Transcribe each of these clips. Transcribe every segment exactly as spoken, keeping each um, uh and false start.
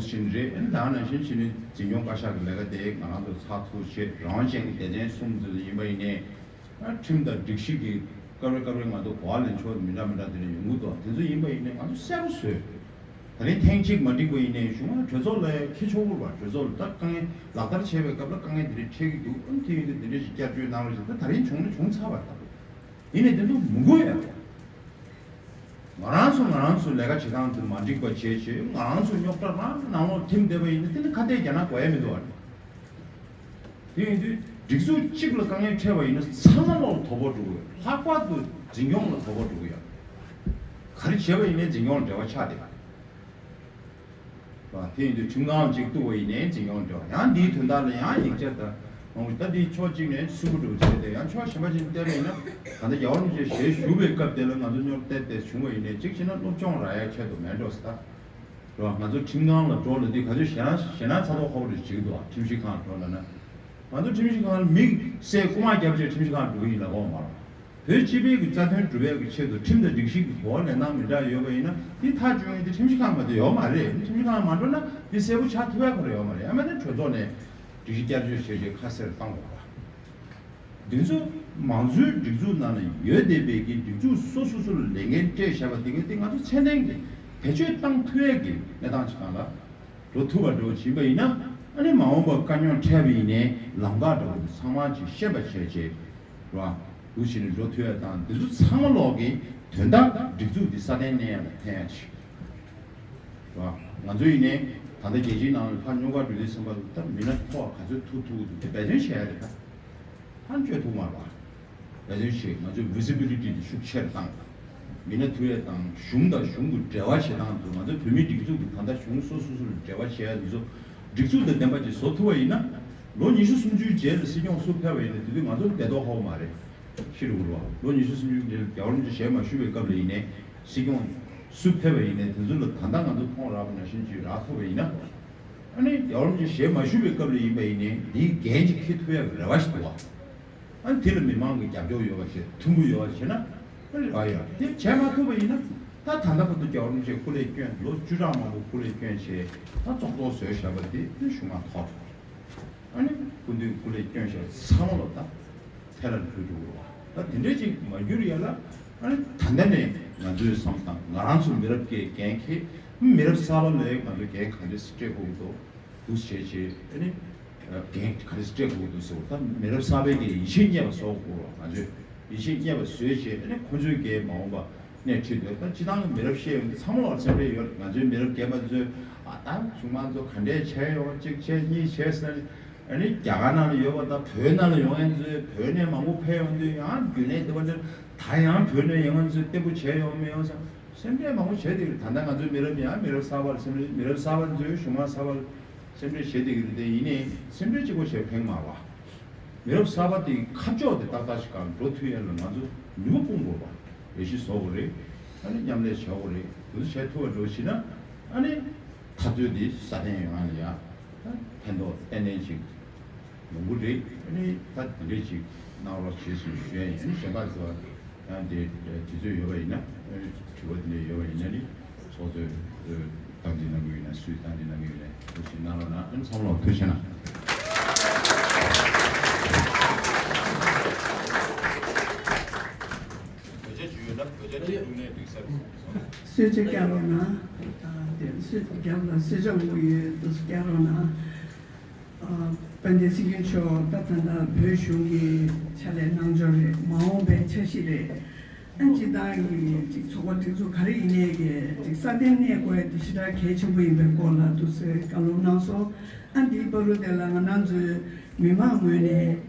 བཞིན་རེད། ཨ་ནི་ད་ག་ནང་བཞིན་བྱས་ནས་འཛིན་སྐྱོང་བཀའ་ཤག་གི་ལས་ཀ་དེ་ང་རང་ཚོ་ཚགས་ཚུད་བྱས། རང་དབང་ཅན་གྱི་སྡེ་ཚན་གསུམ་དེ་ཚོ་ཡིན་པ་ཡིན་ནའི། ཨ་ཁྲིམས་དང་སྒྲིག་གཞི་གི་སྐབས་རེ་སྐབས་རེ་ང་ཚོ་གོ་བ་ལེན་ཆོག་མི་འདྲ་མི་འདྲ་དེ་འདྲ་ཡོང་གི་འདུག་དེ་ཚོ་ཡིན་པ་ཡིན་ནའི་ང་ཚོ་གསལ་པོ་བཟོས། ད་ལན་ཐེངས་གཅིག་མ་འགྲིག་པ་ཡིན་ནའི་གཞུག་མ་གྲོས་ཚོགས་ལ་འཁྱེར་ཆོག་གི་རེད་པ། གྲོས་ཚོགས་ལ་ད་དཀའ་ངལ་ལག་བསྟར་བྱེད་པའི་སྐབས་ལ་དཀའ་ངལ་དེ་འདྲ་འཕྲད་ཀྱི་འདུག་ཨ་ནི་དེ་ཡིན་དུས་དེ་འདྲ་ཞིག་བསྐྱར་བཅོས་གནང་རོགས་ཞེས། ད་ད་རིང་བྱུང་ན་བྱུང་ཚར་བ་རེད། ད་ཡིན་ནའི་དེ་ཚོ་མི་དགོས་ཡ། ང་རང་ཚོ་ང་རང་ཚོ་ལས་ཀ་བྱེད་སྟངས་དེ་མ་འགྲིག་པ་བྱས་བྱས། ང་རང་ཚོ་རྙོག་དྲ་རང་ནང་ལོགས་ཐིམ་བསྡད་པ་ཡིན་ན་དེ་ནི་ཁ་གཏད་རྒྱག་ན་དགོས་ཡ་མི་འདུག་ཨ། དེ་ཡིན་དུས་སྒྲིག་འཛུགས་གཅིག་ལ་དཀའ་ངལ་འཕྲད་པ་ཡིན་ན་ཚང་མ་ལོག་ལ་དོ་ཕོག་འགྲོ་གི་ཡོད། ལྷག་པར་དུ་འཛིན་སྐྱོང་ལ་དོ་ཕོག་འགྲོ་གི་ཡོད། ག་རེ་བྱས་པ་ཡིན་ནའི་འཛིན་སྐྱོང་ལ་འབྲེལ་བ་ཆགས་བསྡད་པ། དེ་ཡིན་དུས་ཁྲིམས་ཁང་གཅིག་གཏུགས་པ་ཡིན་ནའི་འཛིན་སྐྱོང་འབྲེལ་བ། ཡང་འདིའི་དོན་དག་ལ་ཡང་ཡིག་ཆ་དང་མང་པོ། ད་འདི་ཕྱོགས་གཅིག་ནས་སུན་པོ་འགྲོ་བྱས་ཏེ། ཡང་ཕྱོགས་གཞན་པ་ཅིག་བལྟས་པ་ཡིན་ན། ད་ལྟ་རྒྱལ་བ་རིན་པོ་ཆེ་ཞལ་བཞུགས་པའི་སྐབས་དེ་ལ་ང་ཚོ་རྙོག་དྲ་དེ་བྱུང་བ་ཡིན་ནའི་གཅིག་བྱས་ན་སློབ་སྦྱོང་རག་ཡ་ཆེད་དུ་མེད་འགྲོ་ཟེར། ད་རེད་པ། ང་ཚོ་ཁྲིམས་ཁང་ལ་འགྲོ་ལབ་དུས་ག་ཚོད་ཞེད་སྣང་ཞེད་སྣང་ཚ་ཐོག་ཁ་པོ་རེ་བྱེད་ཀྱི་འདུག་ཨ། ཁྲིམས་ཞིབ་ཁང་ལ་འགྲོ་ལབ་ན། ང་ཚོ་ཁྲིམས་ཞིབ་ཁང་ལ་མི་བསད་རྐུ་མ་བརྒྱབ་བྱས་ཁྲིམས་ཞིབ་ཁང་ལ་འགྲོ་གི་ཡིན་ལབ་ཡོད་མ་རེད། བོད་སྤྱི་པའི་གི་རྩ་དོན་སྒྲུབ་ཡག་གི་ཆེད་དུ་ཁྲིམས་དང་སྒྲིག་གཞི་གི་གོ་བ་ལེན་སྟངས་མི་འདྲ་ཡོད་པ་ཡིན་ན། འདི་ཐག་གཅོད་མཁན་དེ་ཁྲིམས་ཞིབ་ཁང་མ་གཏོགས་ཡོད་མ་རེད། ཁྲིམས་ཞིབ་ཁང་མ་འགྲོ་ན་འདི་གསལ་པོ་ཆགས་ཐུབ་ཡག་ཁོ་རང་ཡོད་མ་རེད། ཡང་མིན་ན་གྲོས་ཚོགས་ནས་སྒྲིག་གཞི་བསྐྱར་བཅོས་བྱས་རྗེས་ཁ་གསལ་བཏང་དགོས་པ། འདི་ཚོ་མང་གཙོའི་སྒྲིག་འཛུགས་ནང་ལ་ཡོད་བསྡད་པའི་གི་སྒྲིག་འཛུགས་སོ་སོ་སོ་ལ་ལས་འགན་སྤྲད་བཞག་པ་དེ་ག་དེ་ང་ཚོ་ཚད་ལྡན་གྱི་བེད་སྤྱོད་བཏང་ཐུབ་ཡག་གི་གནས་སྟངས་ཅིག་སྒང་ལ་འགྲོ་ཐུབ་པ་འདྲ་བོ་ཡིན་པ་ཡིན་ན། ཨ་ནི་མ་འོངས་པར་དཀའ་རྙོག་འཕྲད་པ་ཡིན་ནའི་ལམ་ཁ་འདྲ་བོ་ཚང་མ་ཅིག་ཤེས་པ་བྱས་བྱས། རེད་པ། འདུག་བྱས་ནས་འགྲོ་ཐུབ་ཡ་དང་། འདི་ཚོ་ཚང་མ་ལོག་གི་དོན་དག་སྒྲིག་འཛུགས་འདི་སྲ་བརྟན་གནས་ཡ་ལ་ཕན་ཡ་ཆེ། རེད་པ། ང་ཚོ་ཡིན་ནའི་ད་ལྟ་རྒྱལ་སྤྱིའི་ནང་ལ་ཕར་རྙོག་དཀར་འགྲོ་དུས་ཙམ་པ་ལ་ད་མི་སྣ་ཐོག་ག་ཚོད་ཐུག་ཐུག་གི་འདུག་དེ་འབད་བརྩོན་བྱེད་ཡ་རེད། ད་ཕར་བཅོས་ཐུབ་མ་རེད་པ། འབད་བརྩོན་བྱེད། ང་ཚོའི་visibility་དེ་ཤུགས་ཆེ་རུ་བཏང་། མི་སྣ་ཐུག་ཡ་དང་གཞུང་དང་གཞུང་གི་འབྲེལ་བ་བྱེད་སྟངས་དེ། ང་ཚོའི་བོད་མིའི་སྒྲིག་འཛུགས་ཀྱི་ད་ལྟ་གཞུང་སོ་སོ་སོ་ལ་འབྲེལ་བ་བྱེད་ཡ་དེ་ཚོ་སྒྲིག་འཛུགས་དང་ལྡན་པ་ཅིག་བཟོ་ཐུབ་པ་ཡིན་ན། ལོ་ཉི་ཤུ་སུམ་ཅུའི་རྗེས་ལ་སྲིད་སྐྱོང་སུ་ཕེབས་པ་ཡིན་ན་དེ་དུས་ང་ཚོ་བདེ་ཐོག་ཧ་གོ་མ་རེད། ཤི་རུ་འགྲོ་བ། ལོ་ཉི་ཤུ་སུམ་ཅུའི་རྗེས་ལ་རྒྱལ་བ་རིན་པོ་ཆེ་ཞལ་མ་ཞུ་བའི་སྐབས་ལ་ཡིན་ནའི། སྲིད་སྐྱོང་སུ་ཕེབས་པ་ཡིན་ནའི་དེ་ཚོ་ལ་ད་ལྟ་ང་ཚོ་མཐོང་རག་པ་ནང་བཞིན་ཅིག་རག་ཐུབ་པ་ཡིན་ན། ཨ་ནི་རྒྱལ་བ་རིན་པོ་ཆེ་ཞལ་མ་ཞུ་བའི་སྐབས་ལ་ཡིན་པ་ཡིན་ནའི་འདིའི་འགན་ཅིག་འཁྱེར་ཐུབ་ཡ་གི་རེ་བ་ཞིག་འདུག་བ། ཨ་ནི་དེ་ལ་མི་མང་གི་རྒྱབ་སྐྱོར་ཡོད་པ་བྱས། མཐུན་པོ་ཡོད་པ་བྱས་ན་ཨ་ནི་རེ་བ་ཡོད། དེ་བྱས་མ་ཐུབ་པ་ཡིན་ན། ད་ད་ལྟ་བར་དུ་རྒྱལ་བ་རིན་པོ་ཆེ་སྐུ་ལས་བསྐྱོན། ལོ་བཅུ་ཕྲག་མང་པོ་སྐུ་ལས་བསྐྱོན་བྱས། ད་ཚོགས་གཙོ་བཟོས་བཞག་པ་དེ་ནི་གཞུག་མ་ཐོག་ཨ་ནི་སྐུ་མདུན་སྐུ་ལས་བསྐྱོན་བཞག་ཚང་མ་ལོ་ད་ཐལ་ལ་ཕུལ་འགྲོ་གི་རེད་བ། ད་དེ་འདྲས་ཅིག་མ་འགྱུར་ཡ་ལ། ཨ་ནི་ད་ལྟ་ནས་ང་ཚོའི་བསམ་སྟངས། ང་རང་ཚོ་མི་རབས་ཀྱི་འགན་འཁྱེར། མི་རབས་གསར་པ་ལ་ང་ཚོ་འགན་ག་འདྲས་སྤྲད་དགོས་ཀྱི་འདུག་འདུག་བྱས་བྱས། ཨ་ནི་འགན་ག་རེ་སྤྲད་དགོས་འདུག་ཟེར་བ། ད་མི་རབས་གསར་པའི་གི་ཡིད་ཆེས་རྙེད་པ་བཟོ་དགོས་པ། ང་ཚོས་ཡིད་ཆེས་རྙེད་པ་བཟོས་བྱས། ཨ་ནི་ཁོ་ཚོའི་གི་མ་འོངས་པ་སྣེ་ཁྲིད་འདོད། ད་སྤྱི་བཏང་གི་མི་རབས་ཤེས་ཡོན་འདི་ཚང་མ་ལ་སེམས་ཁྲལ་ཡོད། ང་ཚོའི་མི་རབས་རྒན་པ་ཚོས། ཨ། ད་གཞུང་མང་ཚོ་ག་འདྲས་བྱས་ཡོང་། གཅིག་བྱས་གཉིས་བྱས་ཟེར། ཨ་ནི་རྒྱ་གར་ནང་ལ་ཡོད་པ་དང་བོད་ནང་ལ་ཡོང་མཁན་ཚོས། བོད་ནས་མང་པོ་ཕེབས་ཡོང་དུས་ཡང་རྒྱུན་ལས་འདི་བ་འདི། ད་ཡང་བོད་ནས་ཡོང་མཁན་ཚོས་བརྟན་པོ་བྱས་ཡོང་མི་ཡོང་བསམ། སེམས་ཁྲལ་མང་པོ་བྱས་བསྡད་ཀྱི་རེད། ད་ལྟ་ང་ཚོའི་མི་རབས་ཡང་མི་རབས་གསར་པར་སེམས་ཁྲལ། མི་རབས་གསར་པ་ཚོས་གཞུང་མང་གསར་པར་སེམས་ཁྲལ་བྱས་བསྡད་ཀྱི་རེད། དེ་ཡིན་ནའི་སེམས་ཁྲལ་གཅིག་པོ་བྱས་ཕན་མ་བ། མི་རབས་གསར་པ་དེའི་ཁ་ཕྱོགས་དེ་ཏག་ཏག་ཞིག་སྒང་འགྲོ་ཐུབ་ཡ་ལ་ང་ཚོ་ནུས་པ་སྤུངས་དགོས་པ། ལས་གཞི་བཟོ་དགོས་རེད། ཨ་ནི་མཉམ་ལས་བྱ་དགོས་རེད། དེ་ཚོ་བྱས་ཐུབ་པ་འགྲོ་བྱས་ན། ཨ་ནི་འཐབ་རྩོད་འདི་སྲ་བརྟན་ཡོང་ཡ་ལ་ཡ་ད་ཕན་ཐོགས་ཏན་ཏན་ཅིག་ཡོང་གི་རེད། ཨ་ནི་ད་དེ་འདྲས་ཅིག་གནང་རོགས་བྱེད་ཟེར་ཞུ་ཡ་ཡིན། ཨ་ནི་གཞན་པ་ཚོ་ཡང་དེ་དུས་ཚོད་ཡོད་པ་ཡིན་ན། ཨ་ནི་དྲི་བ་དེ་འདྲས་ཡོད་པ་ཡིན་ན་ནི། ཚོགས་གཙོས་སྟངས་འཛིན་གནང་གི་ཡོད་ན། སུས་སྟངས་འཛིན་གནང་གི་ཡོད་ན། འདུག་སེ་གནང་རོགས་གནང་། ཨ་ནི་ཚང་མ་ལ་ཐུགས་རྗེ་གནང་། བོད་ཆས་བརྒྱབ་རོགས་གནང་། ཨ། དེ་སུས་རྒྱབ་ལ་སུས་ཅང་དགོས་ཡོད། འདུག་སེ་རྒྱབ་རོགས་གནང་། ཨ། དཔལ་ལྡན་སྲིད་སྐྱོང་མཆོག་ད་ད་ལྟ་བོད་གཞུང་གི་ཕྱག་ལས་གནང་འབྱོར་རེད། མ་འོངས་པའི་འཆར་གཞི་རེད། ཨ། སྤྱི་བཏང་གི་ཅིག་ཚོགས་པ་སྒྲིག་འཛུགས་ག་རེ་ཡིན་ནའི་གི་ཅིག་སྲ་བརྟན་གནས་དགོས་ཡ་དེ་ཞེ་དྲག་གལ་ཆེན་པོ་ཡིན་པའི་སྐོར་ལ་འདུག་སེ་བཀའ་སློབ་གནང་སོང་། ཨ། འདིའི་བར་དུ་དེ་ལ་ང་རང་ཚོའི་མི་མང་ངོས་ནས།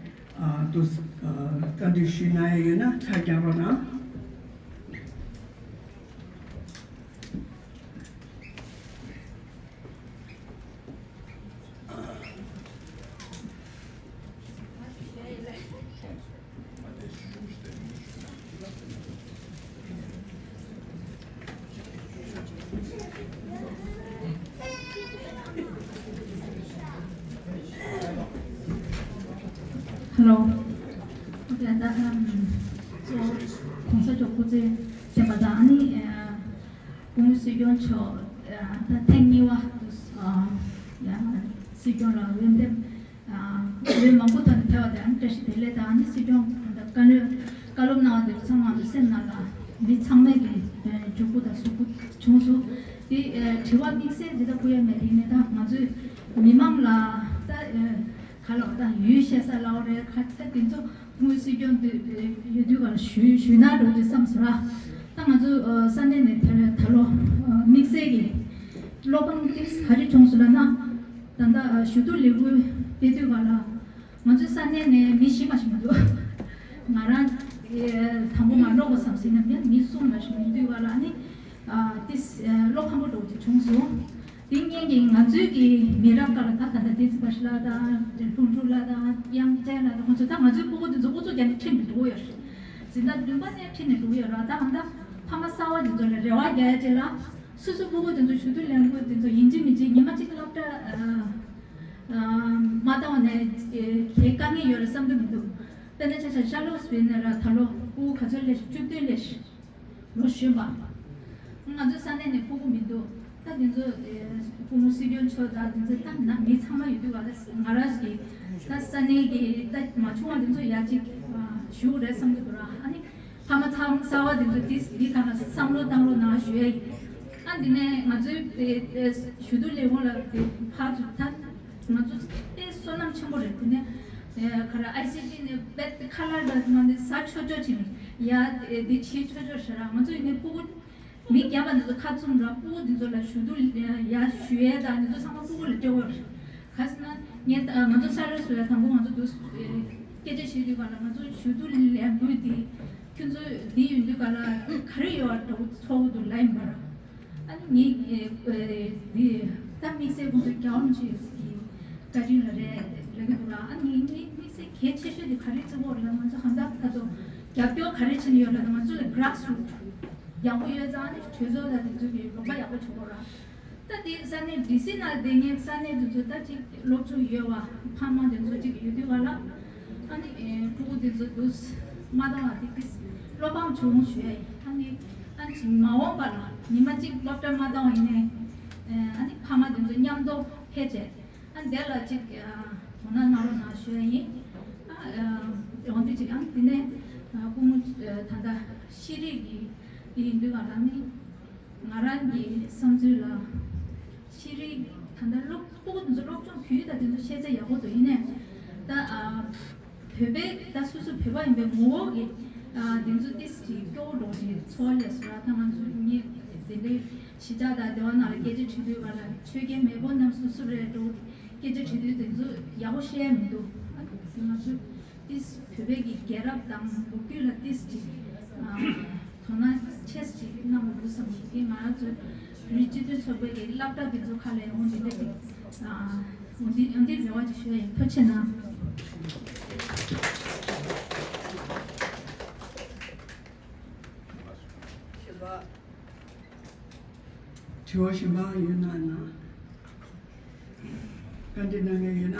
ཨ། འདུག་སེ། ཨ། བཀའ་འདྲི་ཞུས་གནང་ཡ་ཡོད་ན་ཕྱག་རྒྱག་རོགས་གནང་། Hello. Okay, ད་ཨམ་གཙོ་༸གོང་ས་མཆོག་སྐུ་ཚེ་བརྟན་པ་དང་། ཨ་ནི་ཨ་སྐུ་ངོ་སྲིད་སྐྱོང་མཆོག་ཨ་ད་ཐེངས་གཉིས་པ་འདུག་ ཨ་ཡང་སྲིད་སྐྱོང་ལ་འོས་འདེམས་ཨ་འོས་མང་པོ་ཐོག་ནས་ཕེབས་པ་དེ་ཨ་ནི་བཀྲ་ཤིས་བདེ་ལེགས་དང་། ཨ་ནི་སྲིད་སྐྱོང་དང་བཀའ་བློན་བཀའ་སློབ་གནང་བ་དེ་ཚོ་ཚང་མ་ང་ཚོ་སེམས་ནང་ལ་མི་ཚང་མས་ཀྱི་ཨ་མགྱོགས་པོ་དང་གཟུགས་པོ་བྱུང་སོང་། དེ་ཨ་དྲི་བ་དམིགས་བསལ་ཇི་ལྟར་ཕུལ་ཡ་མེད་དེ་ཡིན་ནའི་ད་ང་ཚོས་མི་མང་ལ་ད་ཨ་ག་ལ་བ་ད་ཡུལ་བཤད་ས་ལའོ་རེད། ཁ་ད་དེ་ཚོ་དངུལ་སྲིད་སྐྱོང་དུ་ཡོད་དུས་ག་ལ་ཞུས་ཞུས་ན་འགྲོ་གི་བསམ་སོང་ར། ད་ང་ཚོ་ས་གནས་ནས་དེར་ད་ལོ་དམིགས་བསལ་གྱི་སློབ་འབངས་དེ་ག་རེ་བྱུང་སོང་ལབ་ན། ད་ལྟ་ཞུ་གཏུག་ལས་འགུལ་སྤེལ་དུས་ག་ལ་ང་ཚོའི་ས་གནས་ནས་མི་བཞི་མ་ཞིག་མི་འདུག་ང་རང་དང་པོ་མ་འགྲོ་དགོས་བསམ་ཟིན་ནམ་ཡང་མི་གསུམ་མ་ཞིག་མི་འདུག་ག་ལ་ནི་དེ་བློ་ཁམ་པོ་འགྲོ་གི་བྱུང་སོང་། དེ་སྔོན་གྱི་ང་ཚོའི་གི་མི་རབས་ཁག་ལ་ད་ད་ལྟ་བདེ་ཚེ་བཀྲ་ཤིས་ལགས་དང་ལྷུན་གྲུབ་ལགས་དང་དབྱངས་ཅན་ལགས་དང་ཁོང་ཚོ་ད་ང་ཚོའི་སྤུ་གུ་དེ་ཚོ་ཨུ་ཚུགས་རྒྱག་ནས་ཁྲིད་ནས་འགྲོ་གི་ཡོད་རེད། འཛིན་གྲྭ་བདུན་པ་ནས་ཁྲིད་ནས་འགྲོ་གི་ཡོད་རེད། ད་གང་ལྟར་ཕ་མ་གསར་བ་དེ་ཚོ་ལ་རེ་བ་རྒྱག་ཡ་ཅིག་ལ་སོ་སོའི་སྤུ་གུ་དེ་ཚོ་ཞུ་གཏུག་ལས་འགུལ་དེ་ཚོ་ཡིན་གཅིག་མིན་གཅིག་ཉི་མ་གཅིག་སློབ་གྲྭ་མ་བཏང་བ་ནས་གའི་དཀའ་ངལ་ཡོད་རེད་བསམ་གྱི་མི་འདུག་དཔེར་ན་ཆ་བཞག་ཤར་ལུགས་སུ་ཡིན་ན་ར་ད་ལོ་སྤུ་གུ་ག་ཚོད་སླེབས་ཤག་བཅུ་བདུན་སླེབས་ཤག་ལོ་གཞོན་པ། ང་ཚོའི་ས་གནས་ནས་སྤུ་གུ་མི་འདུག་ད་དེ་ཚོ་སྐུ་ངོ་སྲིད་སྐྱོང་མཆོག་དང་དེ་ཚོ་ད་ན་མི་ཚང་མ་ཡོད་དུས་ག་ལ་ང་རང་གི་ད་ས་གནས་ཀྱི་ད་མ་བྱུང་བ་དེ་ཚོ་ཡར་ཅིག་ཞུ་དགོས་རེད་བསམ་གྱི་འདུག་ར། ཨ་ནི་ཕ་མ་ཚང་གསར་བ་དེ་ཚོ་དེ་འདི་ག་ལ་བསམ་བློ་བཏང་རོགས་གནང་ཞུ་ཡ་ཡིན། ཨ་འདི་ནས་ང་ཚོའི་ཞུ་གཏུག་ལས་ཁུངས་ལ་དེ་ཕར་ཚུར་ད། ང་ཚོ་དཔེ་བསོད་ནམས་ཆེན་པོ་རེད། དེ་ནས་ཨེ་ག་རེ་ཨའི་སི་ཊི་ནས་དཔེ་ཁ་ལར་འདྲ་མ་འདི་ཟ་ཆོག་ཆོག་བྱས་ནས་ཡ་དེ་བྱེད་ཆོག་ཆོག་ཤག་ར། ང་ཚོ་ཡིན་ནའི་སྤུ་གུ་མི་རྒན་པ་འདི་ཚོ་ཁ་བཙུམ་ར། སྤུ་གུ་འདི་ཚོ་ལ་ཞུ་གཏུག་ཡ་ཞུ་ཡས་དང་འདི་ཚོ་ཚང་མ་སྤུ་གུ་ལ་སྤྲད་དགོས་རེད། ག་ཟེར་ན་ངས་ང་ཚོ་ཤར་ལྷོ་སུ་ལ་དང་པོ་ང་ཚོ་འདུག་སྐད་ཆ་བཤད་དུས་ག་ལ་ང་ཚོ་ཞུ་གཏུག་ལས་འགུལ་འདི་ཁྱོད་ཚོ་འདི་ཡོང་དུས་ག་ལ་ག་རེ་ཡོད་པ་འདྲ་བོ་ཚོར་གི་འདུག་ལབ་ཡིན་པ་ར། ཨ་ནི་ངས་ཨེ་ཨེ་འདི་ད་དམིགས་བསལ་ཁོང་ཚོ་རྒྱལ་བ་རིན་པོ་ཆེ་གི་བཀའ་དྲིན་ལ་རེད་ལབ་ཀྱི་འདུག་ལ། ཨ་ནི་ངས་དམིགས་བསལ་གལ་ཆེ་ཤོས་དེ་ག་རེ་བརྩི་དགོས་རེད་ལ། ང་ཚོ་གང་ལྟར་ད་དུང་རྒྱབ་སྐྱོར་ག་རེ་བྱེད་ཀྱི་ཡོད་ལ། ང་ཚོ་ལ་གྷི་རཱས་རུཊ་ཡག་པོ་ཡོད་ཙང་ནི་གྲོས་ཚོགས་ལ་དེ་ཚོ་གི་ལུང་པ་ཡག་པོ་བྱེད་དགོས་ར། ད་དེ་ས་གནས་ཌི་སི་ནང་བསྡད་མཁན་ས་གནས་དེ་ཚོ་ད་ཅིག་སློབ་ཆུང་ཡོད་པ་ཕ་མ་དེ་ཚོ་ཅིག་ཡོད་དུས་ག་ལ། ཨ་ནི་ཨེ་ཕྲུ་གུ་དེ་ཚོ་འདུག་མ་བཏང་བ་དེ་དེ་སློབ་འབངས་བྱུང་ཞུ་ཡ་ཡིན། ཨ་ནི་ཨ་ནི་མ་འོངས་པ་ལ་ཉི་མ་གཅིག་སློབ་གྲྭ་མ་བཏང་བ་ཡིན་ནའི་ཨ་ནི་ཕ་མ་དེ་ཚོ་མཉམ་དུ་ཕེབས་བྱས་ཨ་ནི་དེ་ལ་ཅིག་དོ་སྣང་གནང་རོགས་གནང་ཞུ་ཡ་ཡིན། ཨ་འོན་ཏེ་ཅིག་ཨ་ནི་དེ་ནས་སྐུ་ངོ་ད་ལྟ་ཤེས་རིག་གི་དེ་ཡིན་དུས་ག་ལ་ནི། ང་རང་གི་བསམ་ཚུལ་ལ་ཤེས་རིག་ད་ལྟ་སློབ་ཕྲུ་གུ་དེ་ཚོ་སློབ་སྦྱོང་བོད་ཡིག་དང་དེ་ཚོ་ཤེས་ཚད་ཡག་པོ་འདུག་ཡིན་ནའི་ད་ཨ་བོད་པའི་ད་སོ་སོ་བོད་པ་ཡིན་པའི་ངོ་བོ་གི་ཨ་དེ་ཚོ་ཏིས་ཀྱི་སྐྱོ་བོ་འགྲོ་གི་ཚོར་སླེབས་སོང་ར། ད་ང་ཚོ་ངས་དེ་འདྲའི་གཞིས་ཆགས་དང་སྡེ་བ་ནང་ལ་སྐད་ཆ་དྲིས་དུས་ག་ལ་ཆོས་རྒྱལ་མེས་པོ་རྣམས་སུ་སུ་རེད་འགྲོ་སྐད་ཆ་དྲིས་དུས་དེ་ཚོ་ཡག་པོ་ཤེས་ཡ་མི་འདུག་ང་ཚོ་ཏིས་བོད་པའི་གི་རྒྱལ་རབས་དང་ལོ་རྒྱུས་ལ་ཏིས་ཀྱི་ཨ་དོ་སྣང་ཆེ་ཙམ་ཅིག་གནང་དགོས་བསམ་གྱི། དེ་ང་རང་ཚོའི་བོད་རིགས་སྤྱི་མཐུན་ཚོགས་པའི་གི་སློབ་གྲྭ་དེ་ཚོ་ཁ་ལ་འོང་དེ་འདྲ་ཅིག་ཨ་འོང་དེ་འོང་དེ་རེ་བ་ཅིག་ཞུ་ཡ་ཡིན། ཐུགས་རྗེ་གནང་། དྲི་བ་གཞན་པ་ཡོད་ན་ན། བཀའ་འདྲི་གནང་མཁན་ཡོད་ན།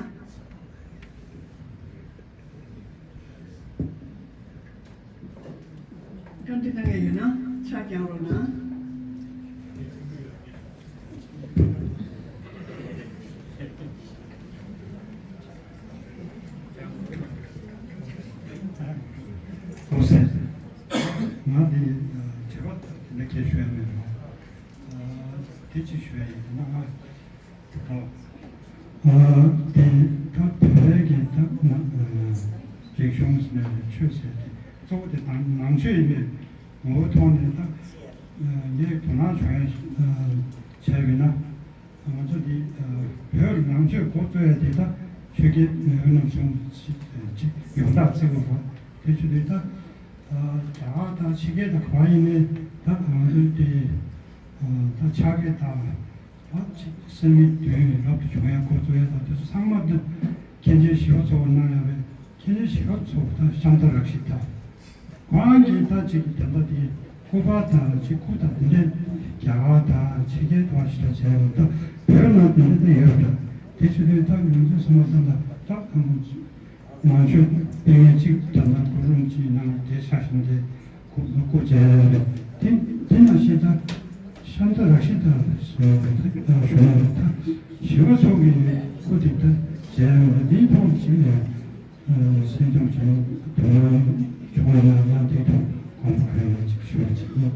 བཀའ་འདྲི་གནང་མཁན་ཡོད་ན་ཕྱག་བརྐྱང་རོགས་གནང་། ཨོ་སེ། ང་འདི་དྲི་བ་དེ་འདྲ་སྐད་ཞུ་ཡ་མེད་རོགས། དེ་ཅིག་ཞུ་ཡ་ཡིན་ན་ང་ད་དེ་ད་བོད་པའི་གི་ད་ན་རིག་གཞུང་ཟེར་ནས་ཆོས་ཟེར་དེ་གཙོ་བོ་དེ་དང་ནང་ཆོས་ཡིན་པའི་ངོ་བོ་ཐོག་ནས་ད་ངས་དོ་སྣང་བྱུང་ཡ་བྱས་པས་ན། ང་ཚོ་འདི་བོད་ནང་ཆོས་འགོ་གཙོ་ཡ་དེ་ད་ཆོས་རྒྱལ་མེས་པོ་རྣམ་གསུམ་ཅིག་ཡོངས་གྲགས་བརྩི་དགོས་པ་དེ་ཆོས་དེ་ད་རྒྱ་གར་དང་ཕྱི་རྒྱལ་དང་ག་བ་ཡིན་ནའི་ད་ང་ཚོའི་དེ་ད་ཕྱག་གི་དང་ད་ཅིག་སེམས་ཉིད་དོན་ཡིན་རབ་ཏུ་བྱུང་ཡ་འགོ་གཙོ་ཡ་དང་དེ་ཚོ་ཚང་མ་ད་མཁན་ཆེན་ཞི་བ་འཚོ་གནང་ཡ་བས། ཁྱེད་ཚོས་ཞིག་ག་ཚོགས་དང་ཤང་ཐ་རག་ཤིག་དང་། ཁོང་གིས་ད་ཅིག་དེ་འདྲ་དེ་སྐུ་པར་དང་ཅིག་སྐུ་དང་དེ་འདྲའི་རྒྱ་གར་དང་ཕྱི་རྒྱལ་དུ་བ་ཞིག་ལ་བྱས་པ་དང་བོད་ནང་དེ་འདྲ་དེ་ཡོད་པ་དེ་ཆུ་ཚོད་ད་ང་ཚོས་སོ་མ་ཙམ་ལ་ད་ཁ་མོ་ཅིག་ང་ཆོས་སྤེལ་མཁན་ཅིག་དྲ་ནང་སྐུ་རུང་ཅིག་ནང་དེ་ཤ་ཞིང་དེ་སྐུ་སྐུ་བྱས་རེད། དེ་དེ་ནང་བཞིན་ད། ཁྲམ་ད་རག་ཤི་ད་ཞུ་ན་ད་ཞི་བ་ཚོགས་ཀྱི་སྐུ་དེ་ད་མཇལ་ཡོང་ན་འདིའི་ཐོག་ཅིག་ནས་སེམས་ཀྱང་ཅིག་དོ་སྣང་བྱུང་བ་ཡང་ཡང་དེ་ཐོག་དགོངས་པ་ཁ་ཡང་ཅིག་ཞུ་བ་ཅིག་ཡིན།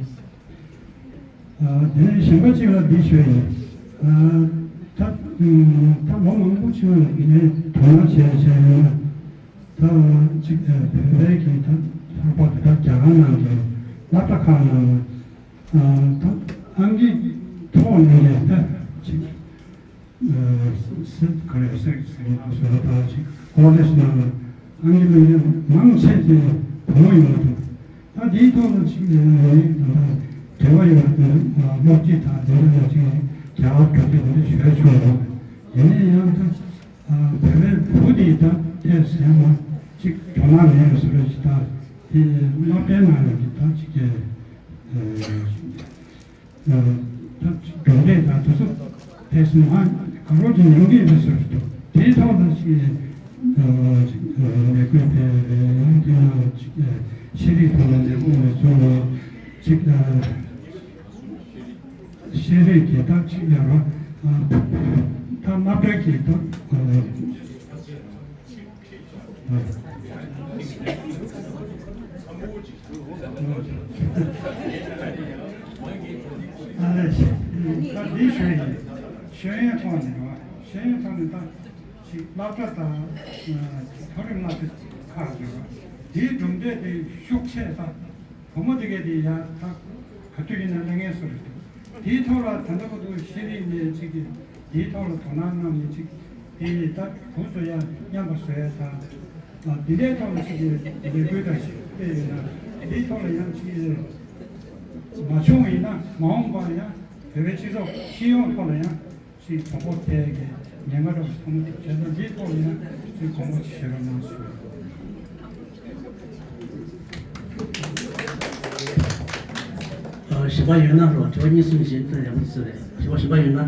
དེ་ནས་གཞན་པ་གཅིག་ལ་འདི་ཞུས་ཡིན། ད་ད་ལོ་མང་པོ་ཕྱིན་ལ་ངས་དོ་སྣང་བྱས་བྱས་ཡོད་ན། ད་ཅིག་བོད་པའི་གི་ད་ལྷག་པར་དུ་ད་རྒྱ་གར་ནང་གི་སློབ་གྲྭ་ཁག་ནང་ལ་ད་ཨང་ཀི་ཐོག་ནས་ད་ཅིག་སེ་ག་རེ་སེ་སེ་གི་ད་སོ་ད་ཅིག་ཀོ་ལེཇ་ནང་ལ་ཨང་ཀི་སློབ་གཉེར་མང་ཆེ་དེ་བུ་མོ་ཡིན་པ་དང་། ད་དེའི་ཐོག་ལ་ཅིག་ཡང་ཡང་ཡང་ད་འབྲེལ་བ་ཡོད་པ་དེ་སློབ་སྤྱི་དང་དེ་འདྲ་ལ་ཅིག་རྒྱ་གར་གྲོས་ཚོགས་དེ་འདྲ་ཞུ་ཆོག་རོགས། ཡིན་ན་ཡང་ད་བོད་པའི་བུ་དེ་ད་ལྟས་ཟེར་མ་ཅིག་དོ་སྣང་མེད་པ་བཟོ་འདྲ་ཞིག་ད་དེ་སློབ་གྲྭའི་ནང་ལ་ཅིག་ད་ཅིག་གི་ད་ཅིག་གྲོས་འདྲ་ད་དེ་ཚོ་དེ་སུ་མ་ག་རོ་ཅིག་ཉམས་ཀྱི་རེད་ཟེར་ཞིག་འདུག་དེའི་ཐོག་ལ་ཅིག་ཅིག་ལས་འགུལ་སྤེལ་རེད། ཡང་དེ་ནང་ཅིག་ཤེས་རིག་ཐོག་ལ་ལས་ཁུངས་ནས་བཟུང་ནས་ཅིག་ཤེས་རིག་གི་ད་ཅིག་ཡར་བ་ད་སློབ་གྲྭ་གི་ད་ཨ་ལས་ད་འདི་ཤོད་ཡིན། ཤེས་ཡོན་ཐོག་ནས་རེད་བ། ཤེས་ཡོན་ཐོག་ནས་ད་ཅིག་སློབ་གྲྭ་དང་མཐོ་རིམ་སློབ་གྲྭ་ཁག་རེད་བ། འདིའི་གྲུབ་འབྲས་དེ་ཤུགས་ཆེ་ད། བུ་མོ་དེ་གས་དེ་ཡང་ད་ག་དུས་ཡིན་ན་གླེང་ངེས་སུ་རེད་འདུག་དེའི་ཐོག་ལ་ད་ལྟ་བར་དུ་ཤེས་རིག་ནས་ཅིག་གིས་དེའི་ཐོག་ལ་དོ་སྣང་གནང་ནས་ཅིག་དེ་ཡིས་ད་བུ་ཚོ་ཡང་མཉམ་པ་བཟོ་ཡ་དང་། འདི་འདྲའི་ཐོག་ལ་ཅིག་གིས་ལས་འགུལ་དང་ཞིག་སྤེལ་ཡོད་ན་དེའི་ཐོག་ལ་ཡང་ཅིག་མ་བྱུང་བ་ཡིན་ན་མ་འོངས་པར་ཡང་བོད་པའི་སྤྱི་ཚོགས་སྤྱི་ཡོངས་ཐོག་ལ་ཡང་། ཅིག་གོ་སྐབས་སྤྲད་ཀྱི་ཉེན་ཁ་འདྲ་བོ་ཞིག་མཐོང་གི་འདུག་བྱས་ཙང་འདིའི་ཐོག་ནས་ཅིག་དགོངས་པ་ཅིག་བཞེས་རོགས་གནང་ཞུ། ཨ། གཞན་པ་ཡོད་ན་རོ། དྲི་བ་གཉིས་གསུམ་བཞེས་ན་ཡག་པོ་ཅིག་རེད། གཞན་པ་གཞན་པ་ཡོད་ན།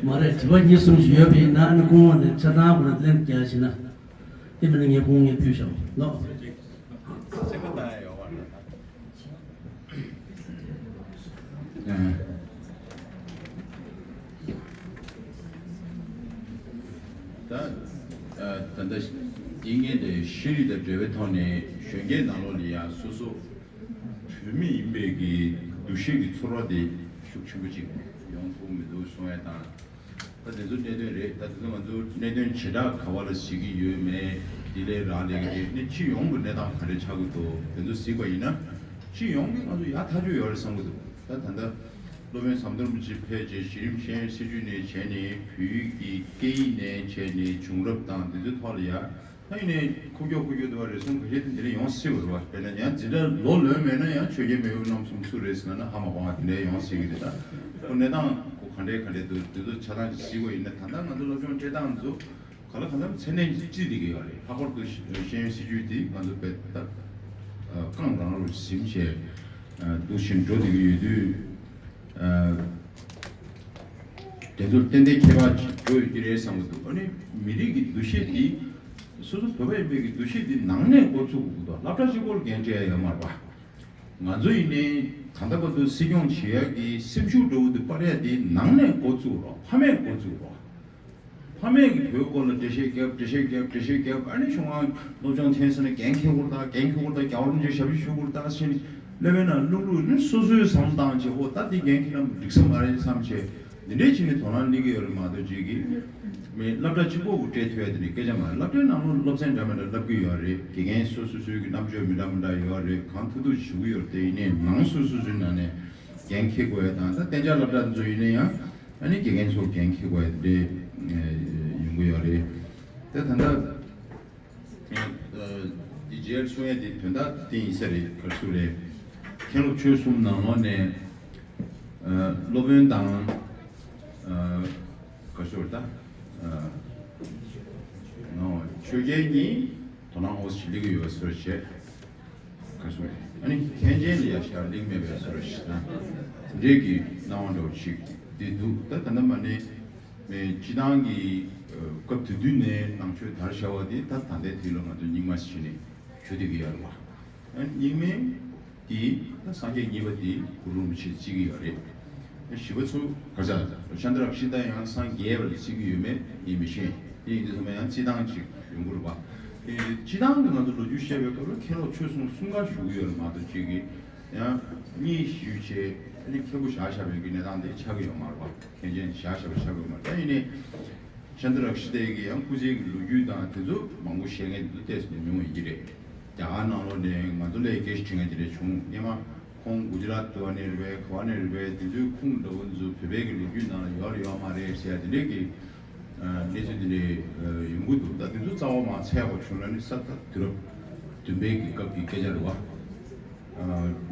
མ་རེད། དྲི་བ་གཉིས་གསུམ་ཞིག་ཡོད་པ་ཡིན་ན་ཨ་ནི་སྐུ་ངོ་ནས་ཆ་ཚང་ཁོ་ན་ལན་རྒྱག་བྱས་ན། དེ་མིན་ན་ངས་སྐུ་ངོ་ངས་ཕུལ་བཞག་ལོ། ད་ད་ལྟ་ཡིན་ངེས་དེ་ཤེས་རིག་དང་འབྲེལ་བའི་ཐོག་ནས་གཞོན་སྐྱེས་ནང་ལོགས་ལ་ཡང་སོ་སོ་བོད་མི་ཡིན་པའི་གི་འདུ་ཤེས་ཀྱི་ཚོར་བ་དེ་ཤུགས་ཆེན་པོ་ཅིག་ཡོང་ཐུབ་མི་འདུག་གསུང་ཡ་དང་། ད་དེ་ཚོ་གནད་དོན་རེད། ད་དེ་ཚོ་ང་ཚོ་གནད་དོན་བྱེ་བྲག་ག་བ་ལ་གཟིགས་ཀྱི་ཡོད་མེད་དེ་ལས་རག་ལས་ཀྱི་རེད། ནི་སྤྱི་ཡོངས་ཀྱི་གནས་སྟངས་ག་རེ་ཆགས་ཀྱི་འདུག་དེ་ཚོ་གཟིགས་པ་ཡིན་ན་སྤྱི་ཡོངས་ཀྱི་ང་ཚོ་ཡག་ཐག་ཆོད་ཡོད་རེད་བསམ་གྱི་འདུག་ད་ད་ལྟ་སློབ་དཔོན་ཟམ་གདོང་རིན་པོ་ཆེ་ཕེབས་རྗེས་གཞི་རིམ་ཤེས་ཡོན་སྲིད་བྱུས་ནས་བྱས་ནས་བོད་ཡིག་གི་སྐད་ཡིག་ནས་བྱས་ནས་བྱུང་རབས་དང་དེ་ཚོའི་ཐོག་ལ་ཡ། ད་ཡིན་ནའི་ཁུག་ཀྱོག་ཁུག་ཀྱོག་དུ་བ་རེ་ཟུང་ག་ཤེད་དེ་འདི་ལ་ཡོང་སྲིད་པ་རེད་བ། དཔེར་ན་ཡང་འཛིན་གྲྭ་ལོ་ལོན་མེད་ན་ཡང་ཆོས་རྒྱལ་མེས་དབོན་རྣམ་གསུམ་སུ་རེད་ཟེར་ན་ཧ་མ་གོ་བ་དེ་འདྲ་ཡོང་སྲིད་ཀྱི་རེད། ད་ཁོ་གནས་སྟངས་ཁོ་ག་འདྲས་ག་འདྲས་འདུག་དེ་ཚོ་ཆ་ཚང་ཅིག་གཟིགས་པ་ཡིན་ན་ད་ལྟ་ང་ཚོ་སློབ་སྦྱོང་སྤྲད་སྟངས་ཚོ་ག་ལ་གང་འཚམ་ཚད་ལྡན་ཅིག་བརྩིས་བསྡད་ཀྱི་ཡོད་རེད། ལྷག་པར་དུ་ཤེས་ཡོན་སྲིད་བྱུས་དེ་ང་ཚོ་དཔེ་ད་རྐང་རང་རུ་ཟིན་བྱས་འདུག་བཞིན་འགྲོ་བསྡད་ཀྱི་ཡོད་དུས། དེ་ཚོར་ཏན་ཏན་ཁྱད་པར་ཅིག་འགྲོ་ཡོད་ཀྱི་རེད་བསམ་གྱི་འདུག་ཨ་ནི་མི་རིགས་ཀྱི་འདུ་ཤེས་འདི་སོ་སོ་བོད་པ་ཡིན་པའི་གི་འདུ་ཤེས་འདི་ནང་ནས་འགོ་ཚུགས་དགོས་འདུག་སློབ་གྲྭ་གཅིག་པོར་འགན་འཁྲི་ཡ་ཡོད་མ་རེད་པ། ང་ཚོ་ཡིན་ནའི་ད་ལྟ་བར་དུ་སྲིད་སྐྱོང་བྱེད་ཡ་གི་སེམས་ཤུགས་འདྲ་བོ་འདི་སྤར་ཡ་འདི་ནང་ནས་འགོ་ཚུགས་རོགས། ཕ་མས་འགོ་ཚུགས་རོགས། ཕ་མས་ཀྱིས་བུའི་སྐོར་ལ་འགྲེལ་བཤད་རྒྱབ། འགྲེལ་བཤད་རྒྱབ། འགྲེལ་བཤད་རྒྱབ། ཨ་ནི་ཆུང་ང་སློབ་སྦྱོང་འཐེན་ས་ནས་འགན་འཁྱེར་དགོས་རེད་ད། འགན་འཁྱེར་དགོས་རེད་ད། རྒྱལ་བ་རིན་པོ་ཆེ་ཞབས་ཕྱི་ཞུ་དགོས་རེད་ད་ཟེར་ནས་སློབ་དཔོན་ནང་བླུག་བླུག་ནི་སོ་སོའི་བསམ་བློ་བཏང་བྱས། ཨོ་ད་འདི་འགན་འཁྱེར་ན་འགྲིག་ས་མ་རེད་བསམ་བྱས། འདི་འདྲའི་བྱས་ནས་དོ་སྣང་སླེབས་ཀྱི་ཡོད་རེད་མ་གཏོགས་ཅིག་གིས་མི་སློབ་གྲྭ་གཅིག་པོ་གིས་སྤྲད་ཐུབ་ཡ་དེ་འདྲའི་སྐད་ཆ་མ་རེད། སློབ་གྲྭའི་ནང་ལོགས་སློབ་ཚན་འདྲ་མི་འདྲ་བསླབ་ཀྱི་ཡོད་རེད། དགེ་རྒན་སོ་སོ་སོའི་གི་རྣམ་དཔྱོད་མི་འདྲ་མི་འདྲ་ཡོད་རེད། གང་ཐུབ་ཐུབ་ཞུ་གི་ཡོད་རེད། དེ་ཡིན་ནའི་ནང་སོ་སོ་སོའི་ནང་ནས་འགན་འཁྱེར་དགོས་ཡ་དང་། ད་གཏན་འཇགས་སློབ་གྲྭ་ཚོ་ཡིན་ན་ཡང་ཨ་ནི་དགེ་རྒན་ཚོ་འགན་འཁྱེར་དགོས་ཡ་དེ་འདྲའི་ཡོང་གི་ཡོད་རེད། ད་ད་ལྟ་འདི་རྗེས་གསུང་ཡ་དེ་དོན་དག་དེ་ཡིན་ས་རེད། ག་རེ་ཟེར་རེད། མཁན་སློབ་ཆོས་གསུམ་ནང་ལོགས་ནས་སློབ་དཔོན་དང་ག་རེ་ཟེར་ད་ཆོས་རྒྱལ་གཉིས་དོ་སྣང་འོ་ཞིག་སླེབས་ཀྱི་ཡོད་ཟེར་བྱས། ག་སོ། ཨ་ནི་མཁན་ཆེན་ལ་ཡ་ཞར་ལེགས་མེད་པའི་བཟོ་འདྲ་ཞིག་དང་། དེ་འདྲའི་གི་སྣང་བ་འདྲ་བོ་ཞིག་དེ་འདུག་ད་ད་ལྟ་མ་ནས་མེ་སྤྱི་བཏང་གི་སྐབས་དེ་དུས་ནས་ནང་ཆོས་དར་བྱ་བ་དེ་ད་ད་ལྟའི་དུས་ལ་ང་ཚོ་རྙིང་མ་ཞིག་ནས་ཞུ་བསྡད་ཀྱི་ཡོད་རེད་བ། ཨ་ནི་རྙིང་མའི་ དེ་ད་སངས་རྒྱས་གཉིས་པ་དེ་གུ་རུ་རིན་པོ་ཆེ་བརྩི་གི་ཡོད་རེད། བཞི་པ་ཚོ་ག་ས་ཤཱནྟ་རཀྵི་ཏ་ཡང་སངས་རྒྱས་པ་ལ་བརྩི་གི་ཡོད་མེད་ངས་མི་ཤེས། དེ་ཡིན་དུས་ཚང་མ་ཡང་བརྩི་སྟངས་ཅིག་ཡོང་གི་རེད་པ། དེ་སྤྱི་བཏང་གི་ང་ཚོ་ལོ་རྒྱུས་བཤད་པའི་སྐབས་ལ་མཁན་སློབ་ཆོས་གསུམ་གསུམ་ཀ་ཞུ་གི་ཡོད་རེད་མ་གཏོགས་ཅིག་གི་ཡང་གཉིས་ཞུས་བྱས་ཨ་ནི་མཁན་པོ་བཞག་བཞག་པའི་གི་གནས་སྟངས་དེ་ཆགས་ཀྱི་ཡོད་མ་རེད་པ། མཁན་ཆེན་བཞག་བཞག་པ་ཆགས་ཀྱི་ཡོད་མ་རེད། ད་ཡིན་ནའི། ཤཱནྟ་རཀྵི་ཏའི་གི་ཡང་སྐུ་ཚེ་གི་ལོ་རྒྱུས་དང་དེ་ཚོ་མང་པོ་བཤད་མཁན་དེ་ཚོ་ཏོག་ཙམ་ཉུང་བ་ཡིན་གྱི་རེད། རྒྱ་གར་ནང་ལོགས་ནས་ང་ཚོ་ལས་སྐད་ཆ་དྲི་མཁན་དེ་འདྲ་བྱུང་། སྔོན་མ་ཁོང་གུ་ཇི་རཱཏ་དུ་བ་ནས་རེད་པས་ག་བ་ནས་རེད་པས་དེ་ཚོའི་ཁུངས་འདྲ་བོ་ཚོ་བོད་པའི་གི་ལོ་རྒྱུས་ནང་ལ་ཡོད་རེད་ཡོད་མ་རེད་ཟེར་ཡ་དེ་འདྲས་ཀྱི་གནས་ཚུལ་དེ་འདྲས་ཡོང་གི་འདུག་ད་དེ་ཚོ་རྩ་བ་མ་ཚད་པ་བྱུང་ན་ནི་ས་ད་དུས་རབས་བདུན་པའི་གི་སྐབས་ཀྱི་སྐད་ཆ་རེད་བ།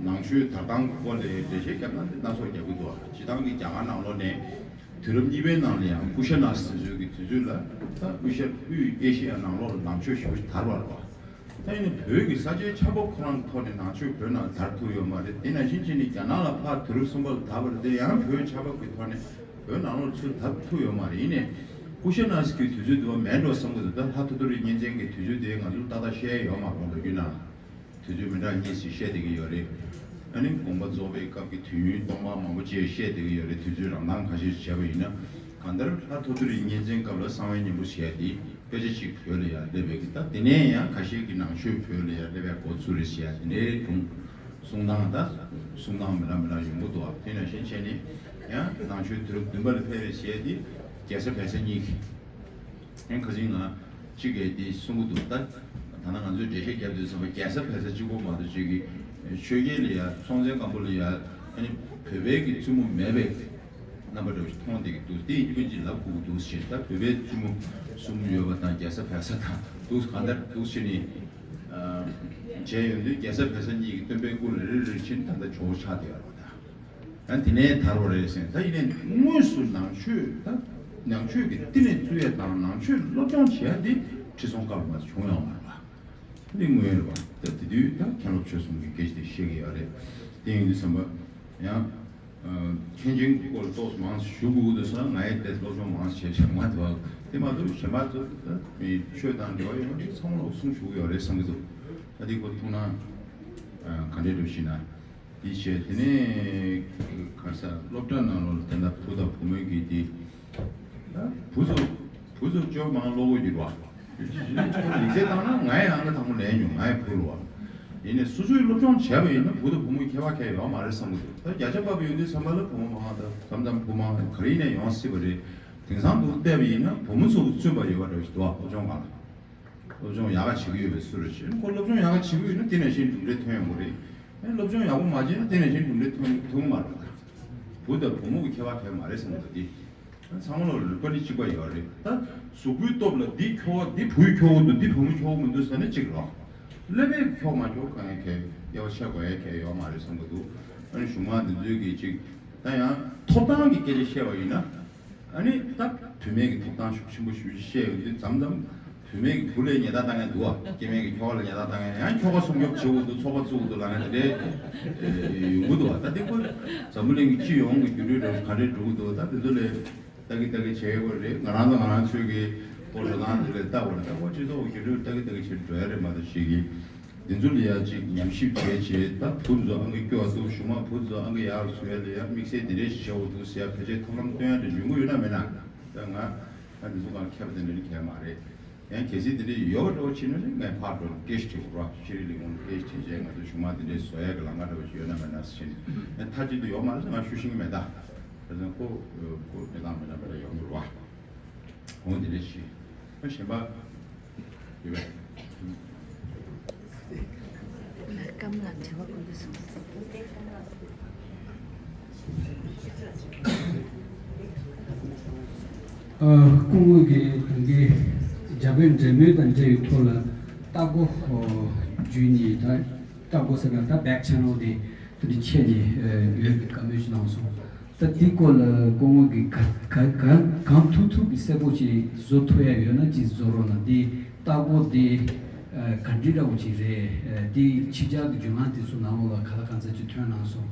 ནང་ཆོས་དར་སྟངས་ཀྱི་སྐོར་ལ་འགྲེལ་བཤད་བརྒྱབ་ན་འདི་སྣ་ཚོགས་རྒྱག་གི་འདུག་སྤྱི་བཏང་གི་རྒྱ་གར་ནང་ལོགས་ནས་དུས་རབས་གཉིས་པའི་ནང་ལ་ཡང་ཀུ་ཤ་ན་སི་དེ་ཚོའི་གི་དུས་ཚོད་ལ་ད་དབུས་ཤར་དབུས་ཨེ་ཤི་ཡ་ནང་ལོགས་ལ་ནང་ཆོས་ཞེ་པོ་ཅིག་དར་བ་རེད་པ། ད་ཡིན་ན་བོད་ཀྱི་ས་ཆའི་ཆགས་བབ་ཁོ་རང་གི་ཐོག་ནས་ནང་ཆོས་བོད་ནང་དར་ཐུབ་ཡོད་མ་རེད། དེ་ནང་བཞིན་བྱས་ནས་རྒྱ་ནག་ལ་ཕར་དུས་རབས་གསུམ་པ་ལ་དར་བ་རེད་དེ་ཡང་བོད་ཆགས་བབ་ཀྱི་ཐོག་ནས་བོད་ནང་ལོགས་ཚུར་དར་ཐུབ་ཡོད་མ་རེད། ཡིན་ནའི་ཀུ་ཤ་ན་སི་གི་དུས་ཚོད་དུ་བ་མེད་འགྲོ་བསམ་གི་འདུག་ད་ལྷ་ཐོ་ཐོ་རི་གཉན་བཙན་གྱི་དུས་ཚོད་དེ་ང་ཚོ་ཏག་ཏག་བཤད་ཡོད་མ་རེད་ལོ་རྒྱུས་ནང་། དུས་ཚོད་མི་འདྲ་གཉིས་ཤིག་བཤད་བསྡད་ཀྱི་ཡོད་རེད། ཨ་ནི་དགོངས་པ་རྫོགས་པའི་སྐབས་ཀྱི་དུས་ཡུན་སྟོང་པ་མང་པོ་ཅིག་བཤད་བསྡད་ཀྱི་ཡོད་རེད། དུས་ཚོད་རང་མདངས་ཁ་ཤས་བྱས་པ་ཡིན་ན། གང་ལྟར་ལྷ་ཐོ་ཐོ་རི་གཉན་བཙན་སྐབས་ལ་གསང་བའི་སྙིང་པོ་ཞེས་དེ་དཔེ་ཆ་གཅིག་བོད་ལ་ཡར་སླེབས་པའི་གི་ད་དེ་ནས་ཡང་ཁ་ཤས་ཀྱི་ནང་ཆོས་བོད་ལ་ཡར་སླེབས་པའི་འགོ་ཚུགས་རེད་ཞེས་དེ་འདྲའི་སྒྲུང་གསུང་སྟངས་ད་གསུང་སྟངས་མི་འདྲ་མི་འདྲ་ཡོང་གི་འདུག་དེ་ནང་བཞིན་བྱས་ནས་ཡང་ནང་ཆོས་དུས་རབས་བདུན་པ་ལ་ཕེབས་རེད་ཞེས་དེ་རྒྱལ་ས་བལ་ས་གཉིས་ཀྱི། ཡང་ཁ་སང་ང་གཅིག་གིས་འདི་གསུང་གི་འདུག་ད་ད་ནང་ང་ཚོས་འགྲེལ་བཤད་བརྒྱབ་དུས་ཙམ་པ་རྒྱལ་ས་བལ་ས་གཅིག་པོ་མ་གཏོགས་གཅིག་གིས་ཆོས་རྒྱལ་ལ་ཡ་སྲོང་བཙན་སྒམ་པོ་ལ་ཡ་ཨ་ནི་བོད་པའི་གི་བཙུན་མོ་མེད་པའི་རྣམ་པ་འདྲ་བོ་ཞིག་མཐོང་བསྡད་ཀྱི་འདུག་དེ་ཡིན་དུས་ཅིག་ལབ་དགོས་ཀྱི་འདུག་ཟེར། ད་བོད་པའི་བཙུན་མོ་གསུམ་ཡོད་པ་དང་རྒྱལ་ས་བལ་ས་དང་འདུག་གང་ལྟར་འདུག་ཟེར་ནས་བྱས་ཡོང་དུས་རྒྱལ་ས་བལ་ས་གཉིས་ཀྱི་སྟོན་པའི་སྐུ་ལ་རེ་རེ་ཕྱིན་ད་ལྟ་ཇོ་བོ་ཆགས་བསྡད་ཡོད་རེད་པ། ད་དེ་ནས་དར་བ་རེད་ཟེར། ད་ཡིན་ནའི་དངོས་སུ་ནང་ཆོས་ད་ནང་ཆོས་ཀྱི་བསྟི་གནས་བཙུགས་ཡས་དང་ནང་ཆོས་སློབ་སྦྱོང་བྱེད་ཡས་འདི་ཁྲི་སྲོང་ལྡེ་བཙན་སྐབས་ལ་མ་བྱུང་ཡོང་བ་རེད་པ། འདི་དངོས་ཡོད་རེད་པ། ད་དེ་དུས་ད་མཁན་སློབ་ཆོས་གསུམ་གྱི་སྐད་ཆ་དེ་བཤད་ཀྱི་ཡོད་རེད། དེ་ཡིན་དུས་ཙམ་པ་ཡང་མཁན་ཆེན་གྱི་སྐོར་ཏོག་ཙམ་མང་ཞུ་དགོས་ཀྱི་འདུག་ཟེར་ན་ང་ཡི་དེ་སློབ་སྦྱོང་མང་ཞེས་བཤད་མ་ཐུབ་པ་དེ་མ་གཏོགས་གཞན་པ་ཚོ་ད་མི་ཆོས་དང་འབྲེལ་བ་ཡོད་པ་འདི་ཚང་མ་ལ་གསུང་ཞུ་གི་ཡོད་རེད་བསམ་གྱི་འདུག་ད་འདི་སྐོར་ཐུགས་སྣང་ག་འདྲས་འདྲ་ཞིག་ན། དེ་བྱས་དེ་ནས་ག་ས་སློབ་གྲྭ་ནང་ལོགས་དེ་འདྲ་བུ་དང་བུ་མོའི་གི་དེ་ད་བུ་ཚོ་བུ་ཚོ་སྐྱོ་མང་བློ་ཁོག་ཡོད་པ། ཡིག་ཚད་བཏང་ན་ང་ཡི་ཨང་ཀི་དང་པོ་ལེན་མྱོང་ང་ཡི་བུ་རུ་བ། ཡིན་ནས་སོ་སོའི་སློབ་སྦྱོང་བྱས་པ་ཡིན་ན་བུ་དང་བུ་མོའི་ཁྱད་པར་གང་ཡང་ཡོད་མ་རེད་བསམ་གི་འདུག་ད་བརྒྱ་ཆ་ཕབ་པ་ཡོད་དུས་ཙམ་པ་ལ་བུ་མོ་མང་དང་གང་འཚམ་བུ་མང་ག་རེ་ཡིན་ན་ཡོང་སྲིད་པ་རེད། དེང་སང་འདུག་བལྟས་པ་ཡིན་ན་བུ་མོ་ཚོ་བཙུན་པ་ཡོད་པ་འདྲ་ཞིག་འདུག་བ་སློབ་སྦྱོང་སྒང་ལ། སློབ་སྦྱོང་ཡག་ག་བྱེད་ཀྱི་ཡོད་པའི་སུ་རེད་ཅེ་ཁོ་སློབ་སྦྱོང་ཡག་ག་བྱེད་ཀྱི་ཡོད་ན་དེ་ནང་བཞིན་གྲུབ་འབྲས་ཐོན་ཡོང་གི་རེད། ཨེ་སློབ་སྦྱོང་ཡག་པོ་མ་བྱས་ན་དེ་ནང་བཞིན་གྲུབ་འབྲས་ཐོན་ཐོན་གི་མ་རེད། བུ་དང་བུ་མོ་གི་ཁྱད་པར་དེ་མ་རེད་བསམ་གི་འདུག་དེ། ཚང་མ་ལ་རིག་པ་ནི་གཅིག་པ་ཡོད་རེད་ད། གཟུགས་པོའི་སྟོབས་ལ་འདི་ཁྱོ་ག་འདི་བུའི་ཁྱོ་ག་འདུག་འདི་བུ་མོའི་ཁྱོ་ག་མི་འདུག་ཟེར་ན་གཅིག་རེད། ཀླད་པའི་ཁྱོ་ག་མ་ཁྱོ་ག་གང་ཡང་གལ་དབྱེ་བ་ཕྱེ་དགོས་ཡ་གལ་ཡོད་མ་རེད་བསམ་གི་འདུག་ཨ་ནི་གཞུག་མ་འདི་ཚོའི་གི་གཅིག་ད་ཡང་ཐོབ་ཐང་གི་སྐད་ཆ་བཤད་པ་ཡིན་ན། ཨ་ནི་ད་བུད་མེད་ཀྱི་ཐོབ་ཐང་ཤུགས་ཆེན་པོ་ཞེ་པོ་ཅིག་བཤད་ཡོང་དུས་མཚམས་མཚམས་བུད་མེད་ཀྱི་བུ་ལ་ཉེས་རྡུང་བཏང་མཁན་འདུག་བ། སྐྱེ་དམན་གྱི་ཁྱོ་ག་ལ་ཉེས་རྡུང་བཏང་མཁན་ཡང་ཁྱོ་ག་སྲུང་སྐྱོབ་བྱེད་དགོས་འདུག་ཚོགས་པ་བཙུགས་དགོས་འདུག་ལབ་མཁན་དེ་འདྲའི་ཡོང་གི་འདུག་བ། ད་འདི་ཁོ་འཛམ་བུ་གླིང་གི་སྤྱི་ཡོངས་ཀྱི་འགྱུར་འགྲོས་འདྲ་བོ་ག་འདྲས་འགྲོ་གི་འདུག་ད་འདི་ཚོ་ལ་ལྟ་གི་ལྟ་གི་བྱེད་དགོས་རེད། ང་རང་ཚོ་ང་རང་ཚོའི་གི་སྐོར་འགྲོ་སྟངས་འདི་ལ་ལྟ་དགོས་རེད། ད་ཁོ་སྤྱི་ཚོགས་ཀྱི་འགྱུར་འགྲོས་ལྟ་གི་ལྟ་གི་བྱེད་འགྲོ་ཡ་རེད་མ་གཏོགས་ཞིག་གི་འདི་ཚོ་ལ་ཡ་གཅིག་ཉམས་ཞིབ་བྱས་བྱས་ད་བུ་ཚོ་ཨང་ཀི་སྐྱོ་བ་འདུག་གཞུག་མ་བུ་ཚོ་ཨང་ཀི་ཡག་རུ་བཟོ་ཡ་ལ་ཡ་དམིགས་བསལ་འདི་འདྲས་ཞིག་བྱེད་དགོས་འདུག་ཟེར་ཡ་ཕལ་ཆེར་ཐབས་ལམ་སྟོན་ཡ་འདྲ་ཡོང་གི་ཡོད་ན་མེད་ན། ད་ང་ང་འདི་ཚོ་གང་མཁས་པ་དེ་འདྲ་ནི་གལ་མ་རེད། ཡང་གལ་སྲིད་འདི་འདྲས་ཡོད་པ་འདྲ་བོ་བྱེད་ན་ནི་ངས་ཕར་འགྲོ་སྐད་ཆ་དྲི་དགོས་ར། ཤེས་རིག་ལས་ཁུངས་ལ་སྐད་ཆ་དྲིས་བྱས་ང་ཚོ་གཞུག་མ་འདི་འདྲས་བཟོ་ཡ་གི་ལམ་ཁ་འདྲ་བོ་ཞིག་ཡོད་ན་མེད་ན་ཟེར་ནས་ཐ་ཅི་འདི་ཡོད་མ་རེད་ཟེར་ང་ཞུ་ཤེས་ཀྱི་མེད་ད། དེ་ཚོ་ཁོ་ཁོ་དེ་དང་མེད་ན་མེད་ན་ཡོང་གི་རེད་བ། འོ་དེ་འདྲ་ཞིག་ཨ་གཞན་པ་ཡོད་པས། ལ་སྐམ་ལ་དྲི་བ་བཀོད་དགོས་སོང་། ཨ་སྐུ་ངོ་གིས་ད་གིན་རྒྱ་བོད་འབྲེལ་མོལ་དང་འབྲེལ་བའི་ཐོག་ལ་ལྟ་སྒོ་བརྒྱུད་ནས་ད་ལྟ་སྒོ་ཟེར་ན་ད་བེག་ཆེ་ནལ་དེ་དེ་འདྲ་ཁྱེར་ནས་ཡོད་པའི་བཀའ་མོལ་ཞིག་གནང་སོང་། ད་འདི་སྐོར་ལ་སྐུ་ངོ་གིས་ག་ག་ག་གང་ཐུབ་ཐུབ་ཀྱི་གསལ་པོ་ཅིག་བཟོ་ཐུབ་ཡ་ཡོད་ན་ཅིག་བཟོ་རོགས་གནང་། འདི་ལྟ་སྒོ་འདི་ག་འདྲི་འདྲ་བོ་ཅིག་རེད། འདི་ཕྱི་རྒྱལ་གྱི་བརྒྱུད་ལམ་དེ་ཚོ་ནང་ལོགས་ལ་ག་ལ་གང་འཚམ་ཅིག་ཐོན་གནང་སོང་།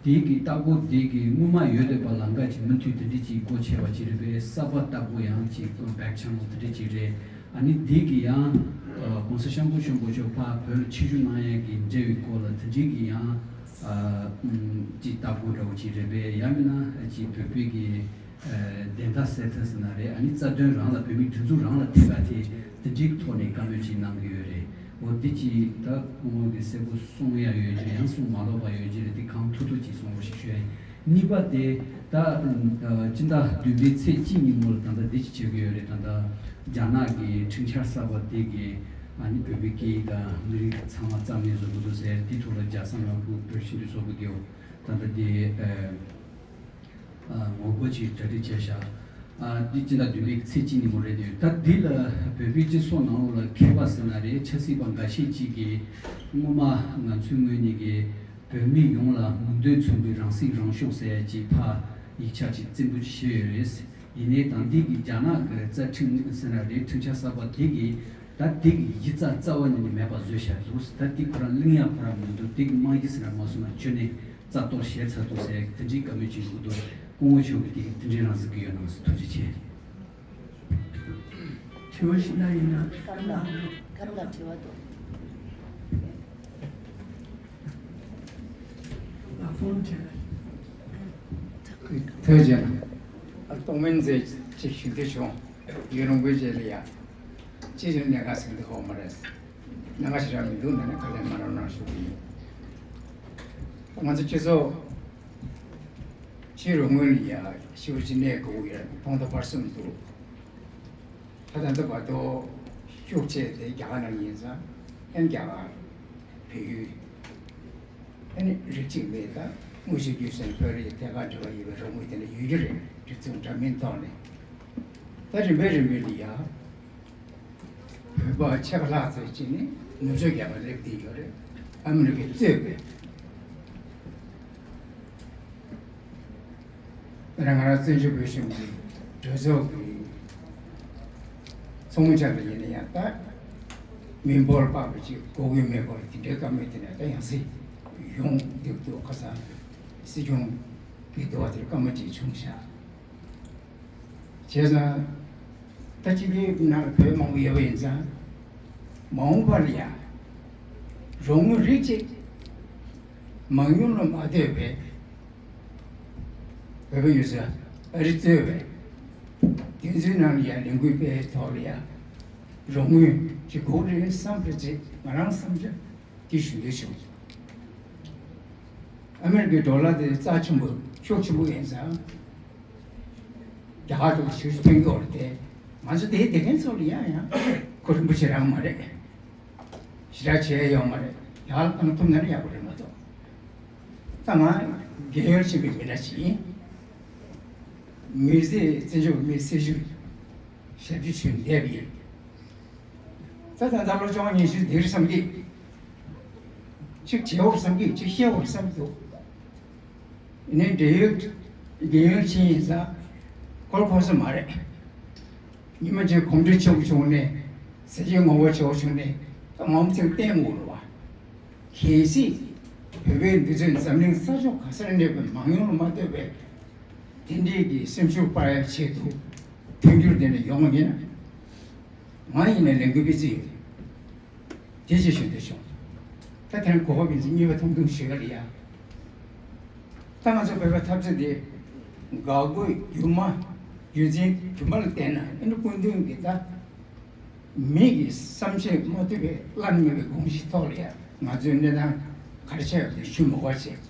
དེ་གི་ལྟ་སྒོ་དེ་གི་སྔོན་མ་ཡོད་བསྡད་པ་ལམ་ཁ་ཅིག་མུ་མཐུད་དེ་འདྲི་ཅིག་སྒོ་ཕྱེ་བ་ཅིག་རེད་པས། གསར་པ་ལྟ་སྒོ་ཡང་ཅིག་བེག་ཆེ་ནལ་དེ་འདྲི་ཅིག་རེད། ཨ་ནི་འདི་གི་ཡང་ ཨ་༸གོང་ས་༸སྐྱབས་མགོན་ཆེན་པོ་མཆོག་ཕར་བོད་ལ་ཆིབས་བསྒྱུར་གནང་ཡས་ཀྱི་འབྲེལ་བའི་སྐོར་ལ་དེ་འདྲའི་གི་ཡང་ཨ་ཅིག་ལྟ་སྐོར་འདྲ་བོ་ཅིག་རེད་པས། ཡང་མིན་ན་ཅིག་བོད་པའི་གི་ཨ་བདེན་མཐའ་གསལ་ཐབས་ཟེར་ན་རེད། ཨ་ནི་རྩ་དོན་རང་ལ་བོད་མིའི་སྒྲིག་འཛུགས་རང་ལ་ཐེ་བ་དེ་དེ་འདྲའི་ཐོག་ནས་བཀའ་མོལ་ཅིག་གནང་གི་ཡོད་རེད། འོ་འདི་ཅིག་ད་སྐུ་ངོ་གི་གསལ་པོ་གསུང་ཡ་ཡོད་ཅིག་ཡང་གསུང་མ་ལོག་པ་ཡོད་ཅིག་རེད། འདི་གང་ཐུབ་ཐུབ་ཅིག་གསུང་རོགས་ཞེས་ཞུ་ཡ་ཡིན། གཉིས་པ་དེ་ད་ཨ་སྤྱི་ཟླ་བདུན་པའི་ཚེས་གཅིག་ཉིན་མོ་ལ་ད་ལྟ་འདི་ཅིག་བྱེད་ཀྱི་ཡོད་རེད། ད་ལྟ་རྒྱ་ནག་གི་འཕྲིན་འཁྱེར་གསར་པ་དེ་གི་ཨ་ནི་བོད་པའི་སྐད་ཡིག་དང་མི་རིགས་ཚང་མ་རྩ་མེད་བཟོ་གི་འདུག་ཟེར། དེ་ཐོག་ལ་རྒྱལ་ས་ལམ་བུ་བོད་ཤིན་ཏུ་ཚོགས་པའི་རྒྱལ་བ་ད་ལྟ་དེ་ཨ་ངོ་རྒོལ་ཅིག་གྲ་སྒྲིག་བྱས་ཤག་ཨ་འདི་སྤྱི་ཟླ་བདུན་པའི་ཚེས་གཅིག་ཉིན་མོ་རེད་དེ། ད་འདི་ལ་བོད་པའི་སྤྱི་ཚོགས་ནང་ལོགས་ལ་མཁས་པ་ཟེར་ན་རེད། ཆབ་སྲིད་པ་འགའ་ཤས་ཅིག་གིས་སྔོན་མ་ང་ཚོའི་ངོས་ནས་གི་བོད་མི་ཡོངས་ལ་མིང་དོན་མཚུངས་པའི་རང་སྲིད་རང་སྐྱོང་ཟེར་ཡ་ཅིག་ཕར་ཡིག་ཆ་ཅིག་རྩིས་འབུལ་ཅིག་བྱས་ཡོད་རེད། ཡིན་ནའི་ད་འདི་གི་རྒྱ་ནག་གི་རྩ་ཁྲིམས་ཟེར་ན་རེད། འཕྲིན་བཅར་གསར་པ་དེ་གིས་ད་དེ་གི་གཞི་རྩ་རྩ་བ་ཉིད་ནས་མེད་པ་བཟོས་བཞག་འདུག་ད་དེ་ཁོ་རང་གླེང་ཡ་ཁོ་རང་མི་འདུག་དེ་གི་རྨང་གཞི་ཟེར་ན་མ་སོང་ན་ཁྱོན་ནས་རྩ་གཏོར་བྱས་ཚར་འདུག་ཟེར་དེ་འདྲའི་བཀའ་མོལ་ཅིག་འདུག་འདུག་སྐུ་ངོ་མཆོག་གིས་དེ་གི་དེ་འདྲའི་རང་གཟིགས་ཀྱི་ཡོད་ན་ཟེར། ཐུགས་རྗེ་ཆེ། དྲི་བ་ཞིག་གནང་ཡིན་ན། སྐམ་ལགས། སྐམ་ལགས་དྲི་བ་འདུག་ལགས་ཕོན་དྲི། ཐོས་རྗེས་ལ་ཨ་གཏོང་མིན་ཟེར་ཅིག་ཞུ་འདོད་བྱུང་། ཡུན་རིང་པོའི་རྗེས་ལ་ཡ། ཅི་ཞིག་གནད་འགག་ཟིན་འདུག་ཧོ་མ་རེད། གནད་འགག་ཞིག་རག་མི་འདུག་ན་ནི་དཀའ་ལས་མ་རག་གནང་ཞུ་གི་ཡིན། ང་ཚོ་སྤྱི་ཚོགས་ཕྱི་རུ་སྔོན་ལ་ཡ་ཞི་བ་ཅིག་གནས་དགོས་ཀྱི་ཡོད། ཐོག་མཐའ་བར་གསུམ་དུ། ད་ད་ལྟ་བར་དུ་ཤུགས་ཆེ་དེ་རྒྱ་གར་ནང་ཡིན་ཙང་ཨན་རྒྱ་གར་བལ་ཡུལ་ཨ་ནི་རིགས་གཅིག་མེད་ད་དངོས་གཞི་རྒྱུ་མཚན་བོད་རིགས་ཐད་ཀར་འབྲེལ་བ་ཡོད་པའི་རོགས་དངུལ་དེ་འདྲ་ཡོད་རྒྱུ་རེད། སྒྲིག་འཛུགས་འདྲ་མིན་ཐོག་ནས་ད་རིམ་པས་རིམ་པས་ལ་ཡ་བོད་པ་ཕྱེད་ཀ་ལྷག་ཙམ་ཅིག་ནི་ནུབ་ཕྱོགས་རྒྱལ་ཁབ་སླེབས་བསྡད་ཡོད་རེད། ཨ་མི་རི་ཀས་གཙོས་པའི། དཔེར་ན་ང་རང་བཙན་བྱོལ་བོད་གཞུང་གི་གྲོས་ཚོགས་ཀྱི་ཚོགས་མི་ཆགས་པ་ཡིན་ན་ཡང་ད་མི་འབོར་དཔག་པ་ཅིག་དགོས་ཀྱི་མེད་སྐོར་དེ་འདྲའི་བཀའ་མོལ་དེ་ནས་ད་ཡང་སྲིད་ཡོང་འདུག་འདུག་ཁ་སང་སྲིད་སྐྱོང་གི་འདུ་བ་དེར་བཀའ་མོལ་ཅིག་བྱུང་ཤག་བྱས་ཙང་ད་སྤྱི་པའི་ནང་ལ་བོད་མང་པོ་ཡོད་པ་ཡིན་ཙང་མ་འོངས་པ་ལ་ཡང་རོགས་དངུལ་རིགས་གཅིག་མང་ཉུང་ལ་མ་ལྟོས་པའི་བོད་པ་ཡོད་ས་ཨ་རི་གཙོས་པའི་དེ་ཚོའི་ནང་ལ་ཡང་ལས་འགུལ་སྤེལ་ཐོག་ལ་ཡང་རོགས་དངུལ་ཅིག་དགོས་རེད་བསམ་པའི་ཚེ་ང་རང་བསམ་འཆར་དེ་ཞུ་འདོད་བྱུང་། ཨ་མེ་རི་ཀའི་ཌོ་ལར་དེ་རྩ་ཆེན་པོ་ཤུགས་ཆེན་པོ་ཡིན་ཙང་། རྒྱ་གར་དུ་ཞུ་ཕན་གྱི་འོར་ཏེ། ང་ཚོ་དེའི་དེ་མཁན་ཚོ་ལ་ཡང་ཡང་ཁོ་རིན་པོ་ཆེ་རང་མ་རེད། ཞེ་དྲག་བྱས་ཡོང་མ་རེད། ཡང་བཏང་ཐུབ་ན་ནི་ཡག་པོ་རེད་མ་གཏོགས། ད་ང་རྒན་ཡོལ་ཕྱིན་པའི་མི་འདྲ་ཞིག་ཡིན། མི་ཚེ་བཙན་བྱོལ་མི་སྲིད་བྱུས་ཞབས་ཕྱི་ཞུས་འདས་པ་ཡིན། ད་ད་ལྟ་ལོ་བཅོ་ལྔ་ཉི་ཤུ་འདིར་བསམ་གི། ཅིག་བྱེད་འོར་བསམ་གི་ཅིག་བཤད་འོར་བསམ་འདུག་ནས་འབྲེལ་ཡོད་རྒན་ཡོལ་ཕྱིན་ཡིན་ཙང་ཁོལ་ཁོ་ས་མ་རེད། ཉི་མ་གཅིག་གོམ་བགྲོད་ཆོག་བྱུང་ནས་ཟས་བཅད་ངོ་རྒོལ་ཆོག་བྱུང་ནས་ད་ངོམ་ཚིག་བསྟན་འོར་བ། གལ་སྲིད་བོད་པའི་འདི་ཚོས་འཛམ་གླིང་ས་ཕྱོགས་ག་སར་གནས་པའི་མང་ཉུང་ལ་མ་ལྟོས་པའི་དེ་འདྲའི་གི་སེམས་ཤུགས་སྤར་ཡ་ཆེད་དུ་མཐུན་འགྱུར་དེ་འདྲ་ཡོང་བ་ཡིན་ན་ང་ཡིན་ན་ལས་འགུལ་སྤེལ་རྩིས་ཡོད། དེ་ཅི་ཞུ་འདོད་བྱུང་། ད་དེ་རིང་གོ་སྐབས་ཡིན་ཚེ་གཉིས་པ་ཐུང་ཐུང་ཞུ་ག་ལ་ཡ། ད་ང་ཚོ་བོད་པའི་འཐབ་རྩོད་དེ་འགག་སྒོའི་རྒྱུ་མ་རྒྱུ་མཚན་རྒྱུ་མ་ལ་བལྟས་ན་ཨ་ནི་སྐུ་མདུན་གྱི་ད་མི་གི་བསམ་ཤེས་མ་ཐུབ་པའི་བླ་ན་མེད་པའི་དགོངས་གཞི་ཐོག་ལ་ཡ་ང་ཚོའི་གནས་སྟངས་ག་རེ་ཆགས་ཡོད་པ་དེ་ཞུ་མི་དགོས་བྱས།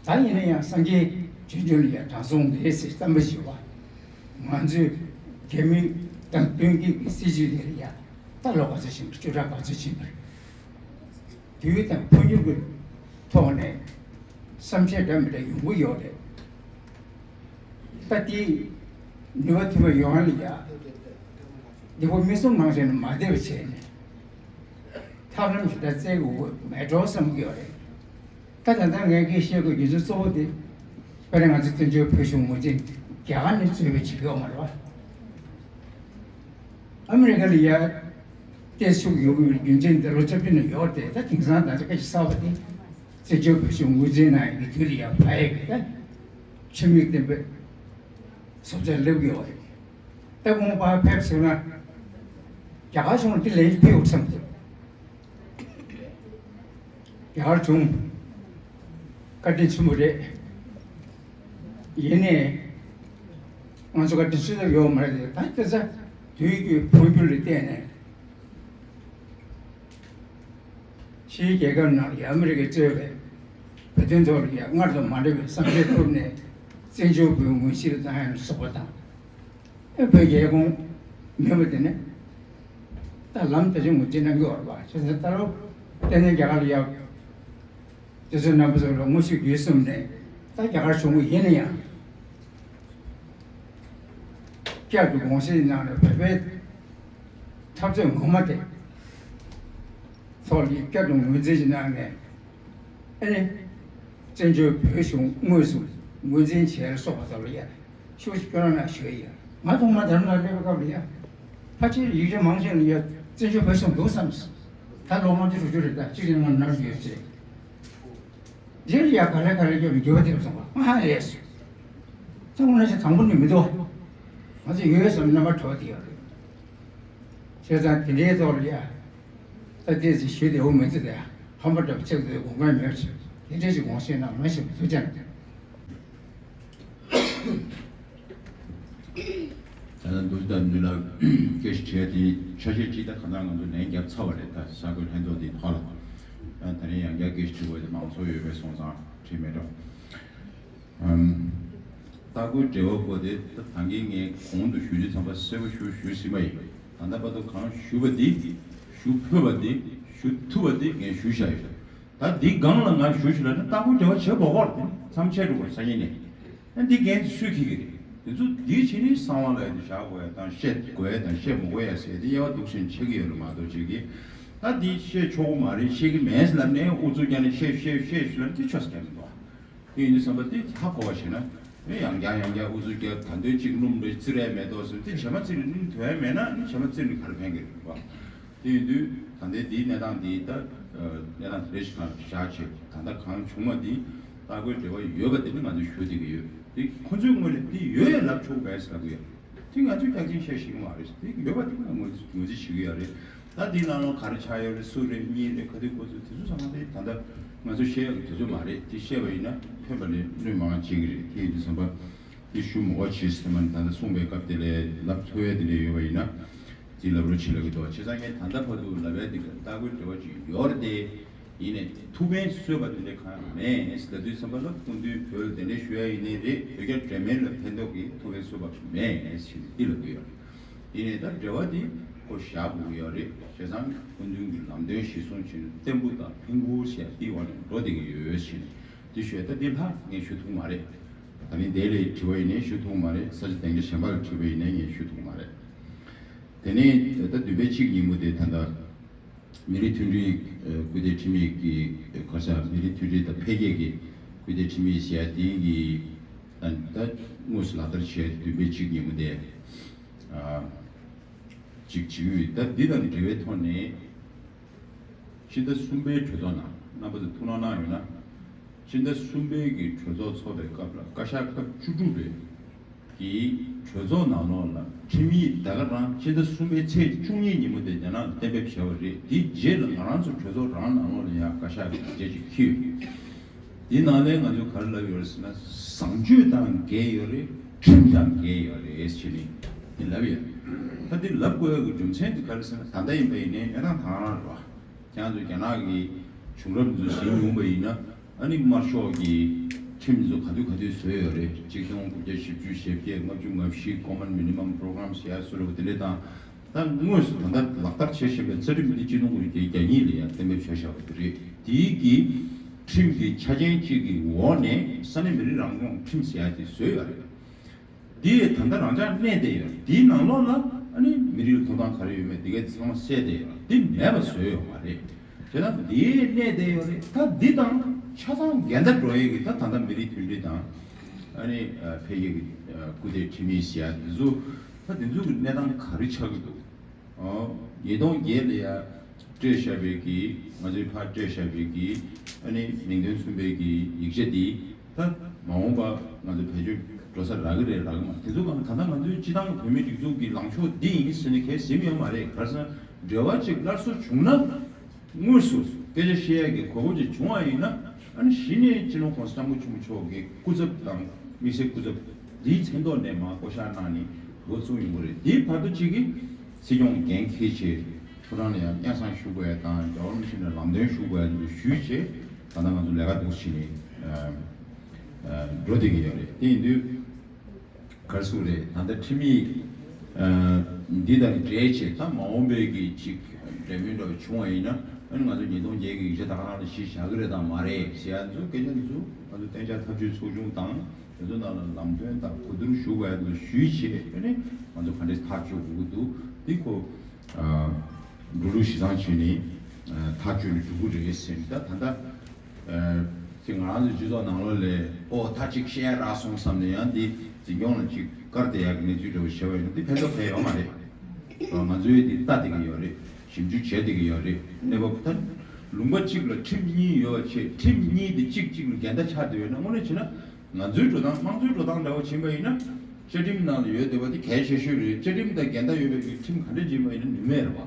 ད་ཡིན་ན་ཡང་སངས་རྒྱས་བྱོན་བྱོན་ལ་ཡ་དྲང་སྲོང་རེད་ཟེར་བསམ་པ་ཞིག་ཡོད་པ། ང་ཚོའི་རྒྱ་མི་དང་དོན་གཅིག་གི་སྲིད་བྱུས་དེ་ལ་ཡ་ད་ལོ་ག་ཚོད་ཕྱིན་པ་བཅུ་ཕྲག་ག་ཚོད་ཕྱིན་པ་རེད། དུས་དང་འཕོ་འགྱུར་གྱི་ཐོག་ནས་བསམ་འཆར་འདྲ་མི་འདྲ་ཡོང་གི་ཡོད་རེད། ད་དེ་ནུས་པ་ཐུབ་པ་ཡོང་ལ་ཡ། འདི་པོ་མི་གསུམ་མང་ཆེ་ནས་མ་བདེ་བ་བྱས་ནས་ཐབས་ལམ་ཞིག་ད་བཙལ་དགོས་མེད་འགྲོ་བསམ་གྱི་ཡོད་རེད། ད་ད་ལྟ་ངས་ཀྱིས་བཤད་དགོས་རྒྱུ་མཚན་གཙོ་བོ་དེ་དཔེར་ན་ང་ཚོ་བཙན་བྱོལ་བོད་གཞུང་ངོས་འཛིན་རྒྱ་གར་ནས་གཙོས་པའི་བྱེད་ཀྱི་ཡོད་མ་རེད་བ། ཨ་མི་རི་ཀ་ལ་ཡ་བལྟས་ཤུགས་ཡོད་དགོས་པའི་རྒྱུ་མཚན་འདི་ལོ་བཅུ་བདུན་ནས་ཡོད་དེ་ད་དེང་སང་ད་ཆ་སྐད་ཆ་གསར་པ་དེ་བཙན་བྱོལ་བོད་གཞུང་ངོས་འཛིན་གནང་ཡག་གི་དུས་ལ་ཡ་བབས་ཡག་གི་ད་ཆེད་དམིགས་བསྟན་པའི་བཟོ་ལྟ་སླེབས་ཀྱི་ཡོད་རེད། ད་དགོངས་པ་ཕེབས་སོང་ན་ རྒྱ་གར་གཞུང་ལ་འདི་ལན་ཕུལ་ཡོང་བསམ་འདུག་རྒྱ་གར་གཞུང་བཀའ་དྲིན་ཆེན་པོ་རེད། ཡིན་ནའི་ང་ཚོ་བཀའ་དྲིན་གསོ་ཐབས་ཡོད་མ་རེད། ད་ལྟ་ས་དུས་ཀྱི་འཕོ་འགྱུར་ལ་བརྟེན་ནས་ཕྱིའི་རྒྱལ་ཁབ་ནང་ལ་ཡ་ཨ་མི་རི་ཀས་གཙོས་པའི་བོད་དོན་ཐོག་ལ་ཡ་སྔར་དང་མ་འདྲ་བའི་བསམ་འཆར་ཐུབ་ནས་བཙན་བྱོལ་བོད་ངོས་ཕྱིར་བཏང་ཡ་ལ་སོགས་པ་དང་། ཨེ་བོད་རྒྱལ་ཁོངས་མེད་པ་དེ་ནི་ད་ལམ་དེ་ཚོ་ངོས་འཛིན་གནང་གི་ཡོད་རེད་པ། བྱས་ཙང་ད་ལོ་ཏན་ཏན་རྒྱ་གར་ལ་ཡ་དེ་ཚོ་རྣམ་པ་ཚོ་ལ་ངོ་ཤེས་དགོས་གསུངས་ནས། ད་རྒྱ་གར་གཞུང་གིས་ཡིན་ན་ཡང་བསྐྱར་དུ་དགོངས་ཞེན་གནང་ནས་བོད་པའི་འཐབ་རྩོད་ངོ་མ་དེ་ཐོག་ལ་བསྐྱར་དུ་ངོས་འཛིན་ཞིག་གནང་ནས། ཨ་ནི་བཙན་བྱོལ་བོད་གཞུང་དངོས་སུ་ངོས་འཛིན་བྱས་ལ་སོགས་པ་དག་ལ་ཡ་ཤུགས་ཤིག་སྐྱོན་ར་ན་ཞུ་ཡ། ང་ཐོག་མ་དེ་རིང་ལ་སླེབས་པའི་སྐབས་ལ་ཡ་ཕལ་ཆེར་ཡིག་ཆ་མང་ཆེ་ལ་ཡ་བཙན་བྱོལ་བོད་གཞུང་འདུག་བསམ། ད་ལོ་ལྔ་བཅུ་དྲུག་ཅུ་རེད། ད་གཅིག་ཡིན་ན་ནར་ཡོད་ཚེ་རྗེས་ལ་ཡ་ག་ལེ་ག་ལེ་སྐྱོབ་ནས་འགྱུར་བ་ཐེབས་སོང་བ་ང་ཧ་རེད་སོང་། ད་ཁོང་ན་ཆ་དང་པོ་ནས་མི་འདུག་ང་ཚོ་ཡོད་བསམ་རྣམ་པ་གྲོལ་དེ་ཡོད་རེད། བྱས་ཙང་དེ་འདྲའི་ཐོག་ལ་ཡ། ད་ལྟའི་ཚེ་ཞུས་དེ་འོ་མི་ཚེ་དེ་ཧམ་པ་འདྲ་བ་ཆགས་ཚོད་དགོངས་པ་མེད་ཅིང་དེ་འདྲའི་ཞིག་དགོངས་ཞེན་གནང་མ་ཞིག་ཐུགས་རྗེ་གནང་། ད་ལྟ་འདུ་ཟླ་མི་ལ་སྐད་ཆ་དྲིས་དེ་ཆ་ཤས་ཅིག་ད་ག་ནང་ང་ཚོ་ལན་བརྒྱབ་ཚར་བ་རེད། ད་གསར་འགོད་ལྷན་ཚོགས་དེའི་ཐོག་ལ་ད་རིང་ཡང་བསྐྱར་སྐད་ཆ་དྲི་བ་དེ་མང་ཚོགས་ཡོད་པའི་སོང་ཙང་དྲིས་མེད་འགྲོ། ཨམ། ལྟ་སྐོར་འབྲེལ་བ་སྐོར་དེ་ད་ད་གིན་ངས་གོང་དུ་ཞུ་དུས་ཙམ་པ་གསལ་པོ་ཞུ་ཞུ་ཟིན་པ་ཡིན། ད་ལྟ་བར་དུ་གང་ཞུ་བ་འདི་ཞུ་ཕོད་པ་འདི་ཞུ་ཐུབ་པ་འདི་ངས་ཞུ་བཞག་ཡོད། ད་འདི་སྒང་ལ་ང་ཞུ་ཞུ་ལ་ནི་ལྟ་སྐོར་འབྲེལ་བ་བྱེད་དགོས་སྐོར་དེ་མཚམས་ཆད་འགྲོ་དགོས་སང་ཉིན་ནས། ཨ་འདི་འགན་དེ་སུས་འཁྱེར་གི་རེད། དེ་ཚོ་འདི་ཕྱི་ནས་གསང་བ་ལ་ཡ་དེ་བཞག་དགོས་ཡ་དང་བཤད་དགོས་ཡ་དང་བཤད་མི་དགོས་ཡ་ཟེར་དེ་དབྱེ་བ་འདུག་སེ་ཆགས་ཀྱི་ཡོད་རེད་མ་གཏོགས་ཅིག་གིས། ད་འདི་བཤད་ཆོག་གི་མ་རེད་བཤད་ཀྱི་མེད་ལབ་ནས་ཨུ་ཚུགས་རྒྱག་ནས་བཤད་བཤད་བཤད་ཞུ་ལབ་དེ་ཆོག་ས་ཀྱང་མི་འདུག་དེ་ཡིན་དུས་ཙམ་པ་དེ་ཧ་གོ་བ་ཞིག་ན། ཨེ་ཡང་བསྐྱར་ཡང་བསྐྱར་ཨུ་ཚུགས་རྒྱབ་ད་འདོད་གཅིག་སྣུམ་རེ་བཙིར་ཡ་མེད་དོ་ཟེར་དེ་བྱེ་མ་བཙིར་ནི་དོན་ཡ་མེད་ན་ནི་བྱེ་མ་བཙིར་ནི་ག་རེ་ཕན་གི་རེད་བ། དེ་ཡིན་དུས་ད་ལྟའི་འདིའི་གནས་སྟངས་འདི་ད་གནས་སྟངས་དེ་རེ་ཞིག་གང་བཞག་བྱས་ད་ལྟ་གང་བྱུང་བ་འདི་ལྟ་སྐོར་འབྲེལ་བ་ཡོད་པ་དེ་ནི་ང་ཚོས་ཞུ་བསྡད་ཀྱི་ཡོད། དེ་ཁོ་ཚོའི་ངོས་ནས་འདི་ཡོད་ཡ་ལབ་ཆོག་པས་ལབ་ཀྱི་ཡོད། དེ་ང་ཚོས་རྒྱག་ཆེན་བཤད་ཤེས་ཀྱི་མ་རེད། དེ་ཡོད་པ་དེ་ང་ངོས་ངོས་འཛིན་བྱེད་ཀྱི་ཡོད་རེད། ད་འདི་ནང་ལོགས་ག་རེ་ཆགས་ཡོད་རེད། སུ་རེད། གཉིས་རེད། ག་དུས་ག་ཚོད། དེ་ཚོ་ཚང་མ་དེ་ད་ལྟ་ང་ཚོ་བཤད་ཡག་གི་དུས་ཚོད་མ་རེད། དེ་བཤད་པ་ཡིན་ན་ཕན་པ་ལས་གནོད་མང་བྱེད་ཀྱི་རེད། དེ་ཡིན་དུས་ཙམ་པ་དེ་ཞུ་མི་དགོས་བྱས་ཟེར་མ་ནི་ད་ལྟ་གསུངས་པའི་སྐབས་དེ་ལས་ལབ་ཐུབ་ཡས་དེ་འདྲ་ཡོད་པ་ཡིན་ན་དེ་ལབ་རོགས་བྱེད་ལབ་ཀྱི་འདུག་བྱས་ཙང་ངས་ད་ལྟ་བར་དུ་ལབ་ཡས་དེ་ག་ལྟ་སྐོར་འབྲེལ་བ་ཅིག་ཡོད་རེད་དེ། ཡིན་ནའི་ཐུགས་ཕན་གསོས་པ་དེ་འདྲ་གང་ཡང་མེད་ལབ་དུས་ཙམ་པ་ལ་སྐུ་མདུན་བོད་ལ་གདན་འདྲེན་ཞུ་ཡ་ཡིན་ནའི་རེད། བོད་རྒྱ་འབྲེལ་མོལ་ལ་ཕན་ཐོགས་ཀྱི་ཐུགས་ཕན་གསོས་པ་མེད་ཟེར་ནས་འདི་ལབ་ཀྱི་ཡོད་རེད། ཡིན་ནའི་ད་འབྲེལ་བ་འདི་ཁོ་བཞག་དགོས་ཀྱི་ཡོད་རེད། བྱས་ཙང་སྐུ་མདུན་གྱི་ལམ་སྟོན་གཞིར་བཟུང་བྱས་ནས་བརྟན་པོ་དང་ཕན་ཁུར་བྱས་འདི་འོག་ནས་འགྲོ་བསྡད་ཀྱི་ཡོད་ཟེར་ནས་འདི་ཞུས། ད་འདི་ལྷག་ངས་ཞུ་ཐུབ་མ་རེད། ད་ནི་དེ་ལས་དྲི་བ་ཡིན་ནའི་ཞུ་ཐུབ་མ་རེད། ས་ཆ་དེ་འདྲ་གཞན་པ་ལ་དྲི་བ་ཡིན་ནའི་ངས་ཞུ་ཐུབ་མ་རེད། དེ་ནས་ད་བདུན་པའི་གཅིག་ཉིན་མོ་དེ་ད་ལྟ་མི་རིགས་མཐུན་སྒྲིལ་ཨ་སྐུལ་འདེད་ཁྲིམས་ཡིག་གི་ག་ས་མི་རིགས་མཐུན་སྒྲིལ་དང་འཕེལ་རྒྱས་ཀྱི་སྐུལ་འདེད་ཁྲིམས་ཡིག་ཟེར་ཡ་དེ་གི་ཨ་ད་དངོས་སུ་ལག་བསྟར་བྱས་བདུན་པའི་གཅིག་ཉིན་མོ་དེ་ཨ་ཅིག་བྱེད་ཀྱི་ཡོད། ད་འདི་དང་འབྲེལ་བའི་ཐོག་ནས་སྤྱི་ཟླ་གསུམ་པའི་གྲོས་ཚོགས་ནང་རྣམ་པ་ཚོ་ཐུགས་སྣང་གནང་ཡོད་ན། སྤྱི་ཟླ་གསུམ་པའི་གི་གྲོས་ཚོགས་ཚོགས་པའི་སྐབས་ལ་བཀའ་ཤག་སྐབས་བཅུ་དྲུག་པའི་གི་གྲོས་ཚོགས་ནང་ལོགས་ལ་ཁྲིམས་ཡིག་ད་ག་རང་སྤྱི་ཟླ་གསུམ་པའི་ཚེས་བཅུ་གཉིས་ཉིན་མོ་དེ་རྒྱ་ནག་ལ་གཏན་འབེབས་བྱས་པ་རེད། དེའི་རྗེས་ལ་ང་རང་ཚོ་གྲོས་ཚོགས་རང་ནང་ལོགས་ལ་ཡང་བཀའ་ཤག་གི་ལས་བྱེད་ཅིག་འཁྱེར་ཡོད། དེའི་ནང་ལས་ང་ཚོས་ག་རེ་ལབ་ཡོད་རེད་ཟེར་ན། བཟང་སྤྱོད་དང་འགལ་ཡོད་རེད། ཁྲིམས་དང་འགལ་ཡོད་རེད་ཟེར་ནས་དེ་ལབ་ཡོད། ད་དེ་ལབ་དགོས་ཡག་གི་རྒྱུ་མཚན་དེ་ག་རེ་ཟེར་ན། ད་ལྟ་ཡིན་པ་ཡིན་ནའི་གནས་སྟངས་དེ་ག་རང་རེད་བ། ཁྱེད་ཚོ་རྒྱ་ནག་གི་བྱུང་རབས་འདི་ཚོ་ཟིན་མྱོང་པ་ཡིན་ན། ཨ་ནི་དམར་ཤོག་གི་ཁྲིམས་འདི་ཚོ་ག་དུས་ག་དུས་བཟོས་ཡོད་རེད། གཅིག་སྟོང་དགུ་བརྒྱ་བཞི་བཅུ་ཞེ་བརྒྱད། ལྔ་བཅུ་ང་བཞི། Common Minimum Program ཟེར་ཡ་བཟོ་འདྲ་བ་དེ་འདྲ་དང་། ད་དངོས་སུ་ད་ལྟ་ལག་བསྟར་བྱེད་བཞིན་པའི་རྩ་ཁྲིམས་འདི་གཅིག་སྟོང་དགུ་བརྒྱ་གྱ་གཉིས་ལ་ཡང་གཏན་འབེབས་བྱས་བཞག་པ་དེ་རེད། དེའི་གི་ཁྲིམས་ཀྱི་ཆ་རྐྱེན་གཅིག་གི་འོག་ནས་ས་གནས་མི་རིགས་རང་སྐྱོང་ཁྲིམས་ཟེར་ཡ་དེ་བཟོས་ཡོད་རེད། འདི་ད་ལྟ་རང་འཇགས་གནས་བསྡད་ཡོད། འདིའི་ནང་ལོགས་ལ་ཨ་ནི་མི་རིགས་ལ་ཐོབ་ཐང་ག་རེ་ཡོད་མེད་འདི་གའི་ཚང་མ་གསལ་བསྡད་ཡོད། འདི་མེད་པ་བཟོས་ཡོད་མ་རེད། བྱས་ན་འདིའི་གནས་བསྡད་ཡོད་རེད། ད་འདི་དང་ཆ་ཚང་འགལ་ཟླ་འགྲོ་ཡས་ཀྱི་ད་ད་ལྟ་མི་རིགས་མཐུན་སྒྲིལ་དང་ཨ་ནི་འཕེལ་རྒྱས་ཀྱི་སྐུལ་འདེད་ཁྲིམས་ཡིག་ཟེར་ཡ་འདི་ཚོ་ད་འདི་ཚོ་གི་གནས་སྟངས་ག་རེ་ཆགས་ཀྱི་འདུག་ཨོ། ཉིས་སྟོང་བརྒྱད་ལ་ཡ་སྤྲད་བཞག་པའི་གི་ང་ཚོའི་ཕར་སྤྲད་བཞག་པའི་གི་ཨ་ནི་མིང་དོན་མཚུངས་པའི་གི་ཡིག་ཆ་འདི་ད་མ་འོངས་པ་ང་ཚོ་བེད་སྤྱོད་ འགྲོ་ས་རག་གི་རེད་རག་གི་མ་རེད། དེ་ཚོ་གང་ད་ལྟ་ང་ཚོའི་སྤྱི་བཏང་བོད་མིའི་སྒྲིག་འཛུགས་ཀྱི་ལངས་ཕྱོགས་འདི་ཡིན་ཟེར་ནས་གལ་ཟིན་ཡོད་མ་རེད། ག་རེ་ཟེར་ན་འབྲེལ་བ་ཅིག་སླར་གསོ་བྱུང་ན། དངོས་སུ་སྐད་ཆ་བཤད་ཡས་ཀྱི་གོ་སྐབས་ཅིག་བྱུང་བ་ཡིན་ན། ཨ་ནི་གཞི་ནས་སྤྱི་ནོར་༸གོང་ས་༸སྐྱབས་མགོན་ཆེན་པོ་མཆོག་གི་སྐུ་ཚབ་དང་དམིགས་བསལ་སྐུ་ཚབ་འདིའི་མཚན་ཐོག་ནས་མར་བསྐོ་བཞག་གནང་ནས་འགོ་བཙུགས་ཡོང་གི་རེད། དེའི་བར་དུ་གཅིག་གིས་སྲིད་སྐྱོང་འགན་འཁྱེར་བྱས་ཁོ་རང་ལ་ཡང་སྙན་སེང་ཞུ་དགོས་ཡ་དང་རྒྱལ་བ་རིན་པོ་ཆེ་ལ་ལམ་སྟོན་ཞུ་དགོས་ཡ་འདི་ཞུས་བྱས་ད་ལྟ་ང་ཚོ་ལས་ཀ་འདུག་བྱས་ནས་འགྲོ་བསྡད་ཀྱི་ཡོད་རེད། དེ་ཡིན་དུས། ག་རེ་ཟེར་དགོས་རེད། ད་ལྟ་ཁྲིམས་ཡིག་འདི་དང་འབྲེལ་བྱས་ད་མ་འོངས་པའི་གི་ཅིག་འབྲེལ་མོལ་འདྲ་བ་བྱུང་བ་ཡིན་ན། ཨ་ནི་ང་ཚོ་ཉིས་སྟོང་བརྒྱད་ཀྱི་ཡིག་ཆ་ད་ག་རང་ལ་གཞི་བཞག་གི་རེད་དང་མ་རེད་ཟེར་ཡ་ཚོ་སྐད་ཆ་འདི་ཚོ་ང་ཚོ་གཏན་འཇགས་ཐབས་ཇུས་ཚོགས་ཆུང་དང་དེ་ཚོ་ནང་ལ་ལམ་སྟོན་དང་གོ་བསྡུར་ཞུ་དགོས་ཡ་ཚོ་ཞུས་བྱས། ཨ་ནི་ང་ཚོ་ག་འདྲས་ཐག་གཅོད་དགོས་ཀྱི་འདུག་འདི་ཁོ། འགྲོ་ལུགས་གཞི་བཟུང་བྱས་ནས་ཐག་གཅོད་ནས་འགྲོ་གི་རེད་ཟེར་ནས། ད་ད་ལྟ་དེ་ང་རང་ཚོའི་སྤྱི་ཚོགས་ནང་ལོགས་ལ་ཨོ་ད་ཅིག་བཤད་ཡ་རག་སོང་བསམ་ནས་ཡང་འདི་འཛིན་སྐྱོང་ལ་ཅིག་བཀར་བསྡད་ཡག་གི་གནས་ཚུལ་འདྲ་བོ་བྱས་པ་ཡིན་ན་འདི་ཕན་ཐོགས་ཕན་ཡོད་མ་རེད། ང་ཚོས་འདི་ལྟ་བསྡད་ཀྱི་ཡོད་རེད། ཞིབ་འཇུག་བྱས་བསྡད་ཀྱི་ཡོད་རེད། གནས་བབ་ད་ལུང་པ་གཅིག་ལ་ཁྲིམས་གཉིས་ཡོད་པ་བྱས་ཁྲིམས་གཉིས་དེ་གཅིག་གཅིག་ལ་འགལ་ཟླ་ཆགས་བསྡད་ཡོད་ན་དངོས་གནས་བྱས་ན། ང་ཚོའི་འགྲོ་སྟངས་དམངས་གཙོའི་འགྲོ་སྟངས་འདྲ་བོ་ཕྱིན་པ་ཡིན་ན། བཅའ་ཁྲིམས་ནང་ལ་ཡོད་བསྡད་པ་དེ་གལ་ཆེ་ཤོས་རེད། བཅའ་ཁྲིམས་དང་འགལ་ཟླ་ཡོད་པའི་གི་ཁྲིམས་ག་འདྲ་ཡིན་པ་ཡིན་ན་ནུས་མེད་རེད་བ།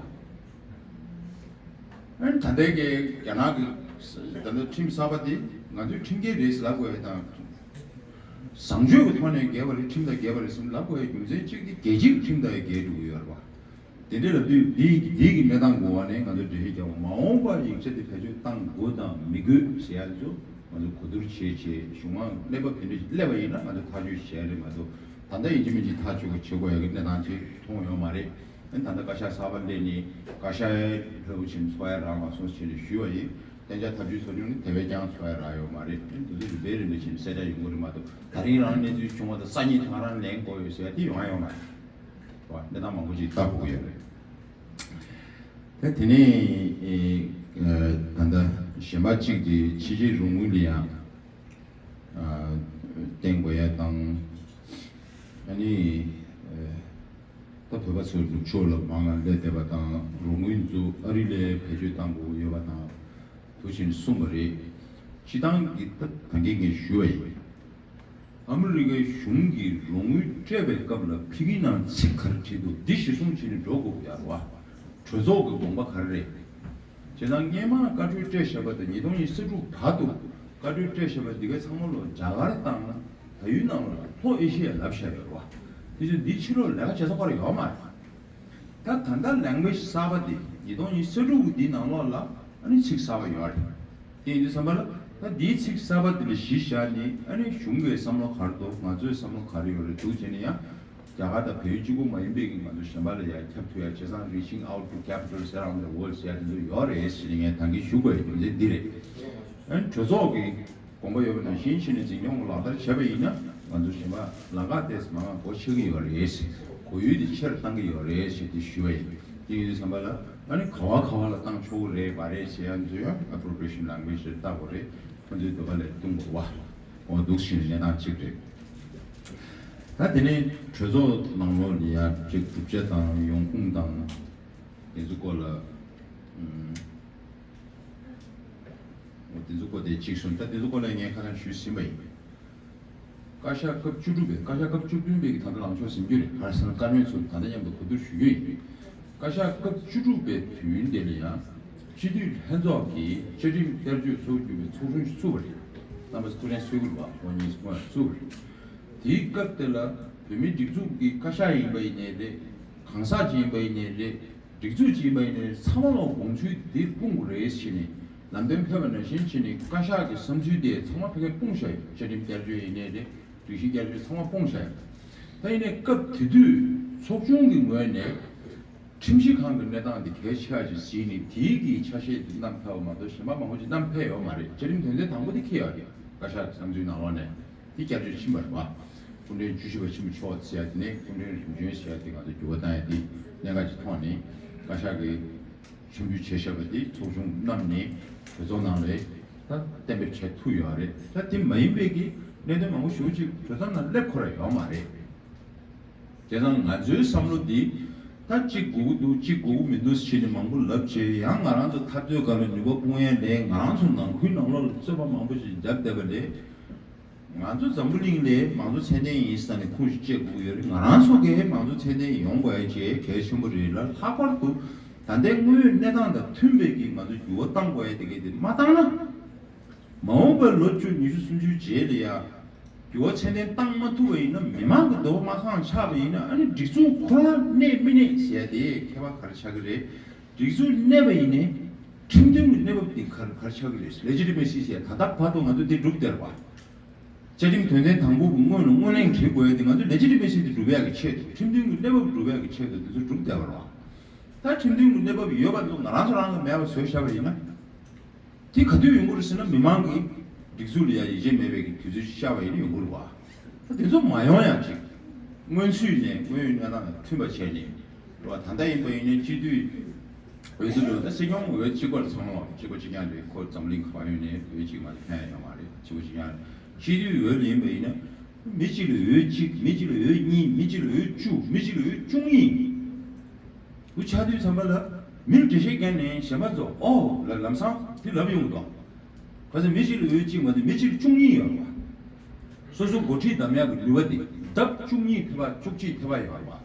ཨ་ནི་ད་ལྟའི་གི་རྒྱ་ནག་གི་ད་ལྟ་ཁྲིམས་གསར་པ་དེ་ང་ཚོའི་ཁྲིམས་འགལ་རེད་ཟེར་ལབ་དགོས་ཡ་དང་། བཟང་སྤྱོད་ཀྱི་ཐོག་ནས་འགལ་བ་རེད། ཁྲིམས་དང་འགལ་བ་རེད་ཟེར་ལབ་དགོས་ཡ་རྒྱུ་མཚན་གཅིག་དེ་རྒྱལ་སྤྱིའི་ཁྲིམས་དང་ཡང་འགལ་འགྲོ་གི་ཡོད་རེད་བ། དེ་འདྲ་ལབ་དུས་འདི་འདི་གི་གནས་སྟངས་གོ་བ་ནས་ང་ཚོ་འགྲེལ་བཤད་རྒྱག་པ་མ་འོངས་པ་ཡིག་ཆ་དེ་བེད་སྤྱོད་གཏང་དགོས་དང་མི་དགོས་ཟེར་ཡ་ཚོ་ང་ཚོ་གོ་བསྡུར་བྱས་བྱས་གཞུང་མང་གནས་བབ་དེ་འདྲ་ཞིག་སླེབས་པ་ཡིན་ན་ང་ཚོ་ཐག་གཅོད་བྱས་རེད་མ་གཏོགས་ད་ལྟ་ཡིན་གཅིག་མིན་གཅིག་ཐག་གཅོད་དགོས་བྱེད་དགོས་ཡ་གི་གནས་སྟངས་ཅིག་མཐོང་ཡོད་མ་རེད། ཨ་ནི་ད་ལྟ་བཀའ་ཤག་གསར་པ་སླེབས་ནས་བཀའ་ཤག་ལྷོད་པོ་ཕྱིན་ཚོགས་ཡ་རག་མ་སོང་ཟེར་ནས་ཞུས་པ་ཡིན། གཏན་འཇགས་ཐབས་ཇུས་ཚོགས་ཆུང་ནི་དེ་བས་ཀྱང་ཚོགས་ཡ་རག་ཡོད་མ་རེད། ཨ་ནི་དེ་ཚོ་རིམ་པས་རིམ་པས་ཕྱིན་གསལ་བསྒྲགས་ཡོང་གི་རེད་མ་གཏོགས་ད་རིང་རང་གནས་ཚུལ་བྱུང་བ་དང་སང་ཉིན་ད་ང་རང་ལན་དགོས་ཡོད་ཟེར་ཡ་དེ་ཡོང་ཡ་ཡོད་མ་རེད། གནས་སྟངས་མང་པོ་ཅིག་ལྟ་དགོས་ཀྱི་ཡོད་རེད། ད་དེ་ནས་ཨེ་ཨེ་ད་ལྟ་གཞན་པ་གཅིག་དེ་ཕྱི་རྒྱལ་རོགས་དངུལ་ལ་ཡང་ཨ་བརྟེན་དགོས་ཡ་དང་། ཨ་ནི་ཨེ་ད་བོད་པ་ཚོ་ནུབ་ཕྱོགས་ལ་མང་ང་སླེབས་བསྡད་པ་དང་རོགས་དངུལ་ཚོ་ཨ་རི་ལ་བེད་སྤྱོད་གཏང་དགོས་ཡོད་པ་དང་། དུ་ཕྱིན་གསུངས་པ་རེད། སྤྱི་བཏང་གི་ད་ད་གིན་ངས་ཞུས་པ་ཡིན། ཨ་མི་རི་ཀའི་གཞུང་གིས་རོགས་དངུལ་སྤྲད་པའི་སྐབས་ལ་ཕ་གི་ནང་ཚིག་ག་རེ་བྲིས་འདུག་འདི་གཞིར་བཟུང་བྱས་ནས་འགྲོ་དགོས་ཀྱི་ཡོད་རེད་བ། གྲོས་ཚོགས་ཀྱི་དགོངས་པ་ག་རེ་རེད། བྱས་ཙང་སྔོན་མ་བཀའ་འཁྲོལ་སྤྲད་བཞག་པ་དང་ཉིས་སྟོང་ཉི་ཤུ་རྩ་དྲུག་བར་དུ་བཀའ་འཁྲོལ་སྤྲད་བཞག་པ་འདི་གའི་ཚང་མ་ལོ་རྒྱ་གར་དང་བལ་ཡུལ་ནང་ལ་ལྷོ་ཨེ་ཤི་ཡ་ལབ་བཞག་ཡོད་རེད་བ། དེ་ཚོ་འདི་ཕྱི་ལོགས་ལས་ཀ་བྱེད་ས་ཁོ་ར་ཡོད་མ་རེད། ད་ད་ལྟ་ལེང་གུ་ཨེ་ཇི་གསར་པ་འདི་ཉིས་སྟོང་ཉི་ཤུ་རྩ་དྲུག་འདི་ནང་ལོགས་ལ་ཨ་ནི་ཚིག་གསར་པ་ཡོད་རེད། དེ་ཡིན་དུས་ཙམ་པ་ལ་ད་འདིའི་ཚིག་གསར་པ་འདི་ལ་གཞི་བཞག་ནས་ཨ་ནི་གཞུང་གི་བསམ་བློ་ག་རེ་འདུག་ང་ཚོའི་བསམ་བློ་ག་རེ་ཡོད་རེད་འདུག་བྱས་ནས་ཡང་རྒྱ་གར་དང་བལ་ཡུལ་གཅིག་པུ་མ་ཡིན་པའི་གི་ང་ཚོ་གཞན་པ་ལ་ཡང་ཁྱབ་ཐུབ་ཡ་བྱས་ཙང་Reaching Out to Capital ཟེར་རང་དང་World ཟེར་ཡ་དེ་ཚོ་ཡོད་རེད་ཟེར་ནས་ངས་ད་གིན་ཞུ་དགོས་ཡ་རྒྱུ་མཚན་འདི་རེད། ཨ་ནི་གྲོས་ཚོགས་ཀྱི་དགོངས་པ་ཡོད་པ་ནང་བཞིན་བྱས་ནས་འཛིན་སྐྱོང་ལག་བསྟར་བྱས་པ་ཡིན་ན་ང་ཚོ་གཞན་པ་ལམ་ཁ་ཏོག་ཙམ་མང་བ་སྒོ་ཕྱེ་གི་ཡོད་རེད། གོ་ཡུལ་དེ་ཆེ་རུ་གཏང་གི་ཡོད་རེད་ཞེས་དེ་ཞུ་བ་ཡིན། དེ་ཡིན་དུས་ཙམ་པ་ལ་ཨ་ནི་ག་བ་ག་བ་ལ་བཏང་ཆོག་གི་རེད་མ་རེད་ཞེས་ཡང་ཚོ་ཡང་appropriation language་རེ་བལྟ་དགོས་རེད། ཁོ་ཚོའི་འདོད་པ་ལས་བཏུང་དགོས་པ་འོ་འདུག་ཕྱིན་གནས་སྟངས་གཅིག་རེད། ད་དེ་ནས་གྲོས་ཚོགས་ནང་ལོགས་ལ་ཡང་གཅིག་གྲུབ་ཆ་དང་ཡོང་ཁུངས་དང་དེ་ཚོ་སྐོར་ལ་ཨུམ། འོ་དེ་ཚོ་སྐོར་དེ་གཅིག་སོང་། ད་དེ་ཚོ་སྐོར་ལ་ངས་ཁ་སང་ཞུས་ཟིན་པ་ཡིན། བཀའ་ཤག་སྐབས་བཅུ་དྲུག་པའི་བཀའ་ཤག་སྐབས་བཅུ་བདུན་པའི་གི་ད་ལྟ་ལངས་ཕྱོགས་ཟིན་རྒྱུ་རེད། ག་རེ་ཟེར་ན་བཀའ་བློན་ཚོ་ད་ལྟ་མཉམ་དུ་གོ་བསྡུར་ཞུ་རྒྱུ་ཡིན། བཀའ་ཤག་སྐབས་བཅུ་དྲུག་པའི་དུས་ཡུན་དེ་ལ་ཡང་སྤྱི་འཐུས་ལྷན་ཚོགས་ཀྱིས་བཅའ་ཁྲིམས་བསྐྱར་བཅོས་ཚོགས་རྒྱུ་བའི་ཚོགས་ཆུང་ཞིག་བཙུགས་པ་རེད། རྣམ་པ་ཚོ་ཐུགས་ལན་གསོས་ཀྱི་རེད་པ། ཁོང་གཉིས་སུ་ཁོང་ཡང་བཙུགས་པ་རེད། དེའི་སྐབས་དེ་ལ་བོད་མིའི་སྒྲིག་འཛུགས་ཀྱི་བཀའ་ཤག་ཡིན་པ་ཡིན་ནའི་རེད། གང་ཟག་ཅིག་ཡིན་པ་ཡིན་ནའི་རེད། སྒྲིག་འཛུགས་ཅིག་ཡིན་པ་ཡིན་ནའི་ཚང་མ་ལ་དགོངས་ཚུལ་འདི་སྤུངས་དགོས་རེད་ཟེར་ནས་ལམ་སྟོན་ཕེབས་པ་ནང་བཞིན་བྱས་ནས་བཀའ་ཤག་གི་བསམ་ཚུལ་དེ་ཚང་མ་ཕ་གིར་སྤུངས་བཞག་ཡོད། བཅའ་ཁྲིམས་བསྐྱར་བཅོས་ཡིན་ནའི་རེད། སྒྲིག་གཞི་བསྐྱར་བཅོས་ཚང་མ་སྤུངས་བཞག་ཡོད། ད་ཡིན་ནའི་སྐབས་དེ་དུས་ཚོགས་ཆུང་གི་ངོས་ནས་ཁྲིམས་ཞིབ་ཁང་གི་གནས་སྟངས་དེ་གལ་ཆེ་བ་ཞིག་གཟིགས་ནས་དེའི་གི་ཆ་ཤས་དེ་བསྣམས་ཕེབས་པ་མ་གཏོགས་གཞན་པ་མང་པོ་ཞིག་བསྣམས་ཕེབས་ཡོད་མ་རེད། བཅའ་ཁྲིམས་དོན་ཚན་དང་པོ་དེ་འཁྱེར་ཡོད་རེད། བཀའ་ཤག་གི་བསམ་ཚུལ་ནང་ལོགས་ནས། དེ་བསྐྱར་བཅོས་ཕྱིན་པ་རེད་བ། སྐུ་ཕྲེང་བཅུ་བཞི་པ་ཆེན་པོ་མཆོག་ཟེར་ཡ་དེ་ནས་སྐུ་ཕྲེང་རིམ་བྱོན་ཟེར་ཡ་དེ་ང་ཚོ་འགྱུར་བ་བཏང་ཡ་དེ་གནད་འགག་ཅིག་མཐོང་ནས་བཀའ་ཤག་གིས་ཆོས་འབུལ་བྱས་བཞག་པ་དེ་ཚོགས་ཆུང་བསྣམས་ནས་གྲོས་ཚོགས་ནང་ལ་ད་གཏན་འབེབས་བྱས་ཐུབ་ཡོད་རེད། ད་དེ་མ་ཡིན་པའི་གི་གནད་དོན་མང་པོ་ཞེ་པོ་ཅིག་གྲོས་ཚོགས་ནང་སླེབས་ཁོ་ར་ཡོད་མ་རེད། དེ་ཙང་ང་ཚོའི་བསམ་བློ་འདི་ད་གཅིག་དགོས་ཀྱི་འདུག་གཅིག་དགོས་ཀྱི་མི་འདུག་ཟེར་ནས་མང་པོ་ལབ་བྱས་ཡང་ང་རང་ཚོ་འཐབ་རྩོད་སྒང་ལ་ནུས་པ་སྤུངས་ཡ་ལས་ང་རང་ཚོ་ནང་ཁུལ་ནང་ལོགས་ལ་རྩོད་པ་མང་པོ་ཞིག་བརྒྱབ་བསྡད་པ་ལས། ང་ཚོ་འཛམ་བུ་གླིང་ལ་མང་གཙོ་ཚད་ལྡན་ཡིན་ས་ནས་ཁུངས་ཤིག་བཅད་དགོས་ཀྱི་ཡོད་རེད། ང་རང་ཚོ་གིས་མང་གཙོ་ཚད་ལྡན་ཡོང་དགོས་ཡ་བཅས་གལ་ཆེན་པོ་རེད་ལ། ལྷག་པར་དུ་ད་ལྟའི་དངོས་ཡོད་གནས་སྟངས་དང་མཐུན་པའི་གི་ང་ཚོ་འགྱུར་བ་གཏང་དགོས་ཡ་དེ་གས་དེ་མ་བཏང་ན། མ་འོངས་པའི་ལོ་བཅུ་ཉི་ཤུ་སུམ་ཅུའི་རྗེས་ལ་ཡ། འགྱུར་བ་ཚད་ལྡན་བཏང་མ་ཐུབ་པ་ཡིན་ན། མི་མང་གི་འདོད་པ་མ་ཁེངས་ཆགས་པ་ཡིན་ན། ཨ་ནི་སྒྲིག་འཛུགས་ཁོ་རང་གནས་མི་གནས་ཟེར་ཡ་དེ་ཁྱད་པར་ག་རེ་ཆགས་ཀྱི་རེད། སྒྲིག་འཛུགས་གནས་པ་ཡིན་ནའི་ཁྲིམས་མཐུན་གྱི་གནས་བབ་དེ་ག་རེ་ག་རེ་ཆགས་ཀྱི་རེད། ལེ་ཇི་ཊི་མེ་སི་ཟེར་ཡ་ད་ལྟ་བར་དུ་ང་ཚོ་དེ་སྒྲུབ་བསྡད་པ། བཅའ་ཁྲིམས་དོན་ཚན་དང་པོ་གི་སྔོན་ལ་སྔོན་གླེང་བྱེད་དགོས་ཡ་དེ་ང་ཚོ་ལེ་ཇི་ཊི་མེ་སི་དེ་སྒྲུབ་ཡ་གི་ཆེད་དུ། ཁྲིམས་མཐུན་གྱི་གནས་བབ་སྒྲུབ་ཡ་གི་ཆེད་དུ་དེ་ཚོ་སྒྲུབ་བསྡད་པ་རེད་བ། ད་ཁྲིམས་མཐུན་གྱི་གནས་བབ་ཡོད་པ་ཚོ་ང་རང་ཚོ་རང་གིས་མེད་པ་བཟོས་བཞག་པ་ཡིན་ན། དེ་ག་དུས་ཡོང་གི་རེད་ཟེར་ན། མི་མང་གིས་སྒྲིག་འཛུགས་ལ་ཡ་ཡིད་ཆེས་མེད་པའི་གི་དུས་ཚོད་ཅིག་ཤར་བ་ཡིན་ན་ཡོང་གི་རེད་བ། ད་དེ་ཚོ་མ་ཡོང་ཡ་ཅིག་སྔོན་ཚུད་ནས་དངོས་ཡོད་གནས་སྟངས་དང་མཐུན་པ་བྱས་ནས་རེད་བ། ད་ལྟ་ཡིན་པ་ཡིན་ན་སྤྱི་འཐུས་འོས་བསྡུ་ལ་ད་སྲིད་སྐྱོང་འོས་གཅིག་པ་ཚང་མ་གཅིག་པ་གཅིག་རྐྱང་རེད། ཁོ་འཛམ་གླིང་ག་པར་ཡོད་ནའི་འོས་གཅིག་མ་གཏོགས་ཕན་ཡ་ཡོད་མ་རེད། གཅིག་པ་གཅིག་རྐྱང་རེད། སྤྱི་འཐུས་འོས་ལ་ཡིན་པ་ཡིན་ན། མི་གཅིག་ལ་འོས་གཅིག་མི་གཅིག་ལ་འོས་གཉིས། མི་གཅིག་ལ་འོས་བཅུ། མི་གཅིག་ལ་འོས་བཅུ་གཉིས། འདུ་ཆགས་དུས་ཙམ་པ་ལ་མིར་འགྲེལ་བཤད་བརྒྱབ་ནས་གཞན་པ་ཚོ་ཨོ་ལ་ལམ་སང་དེ་ལབ་ཡོང་གི་འདུག་ག་ཚོད་མི་གཅིག་ལ་འོས་གཅིག་མ་གཏོགས་མི་གཅིག་ལ་བཅུ་གཉིས་ཡོད་རེད་བ། སོ་སོ་འགོ་ཁྲིད་བདམས་ཡག་གི་ནུས་པ་དེ་ལྡབ་བཅུ་གཉིས་ཕལ་པ་བཅུ་གཅིག་ཕལ་པ་ཡོད་རེད་བ།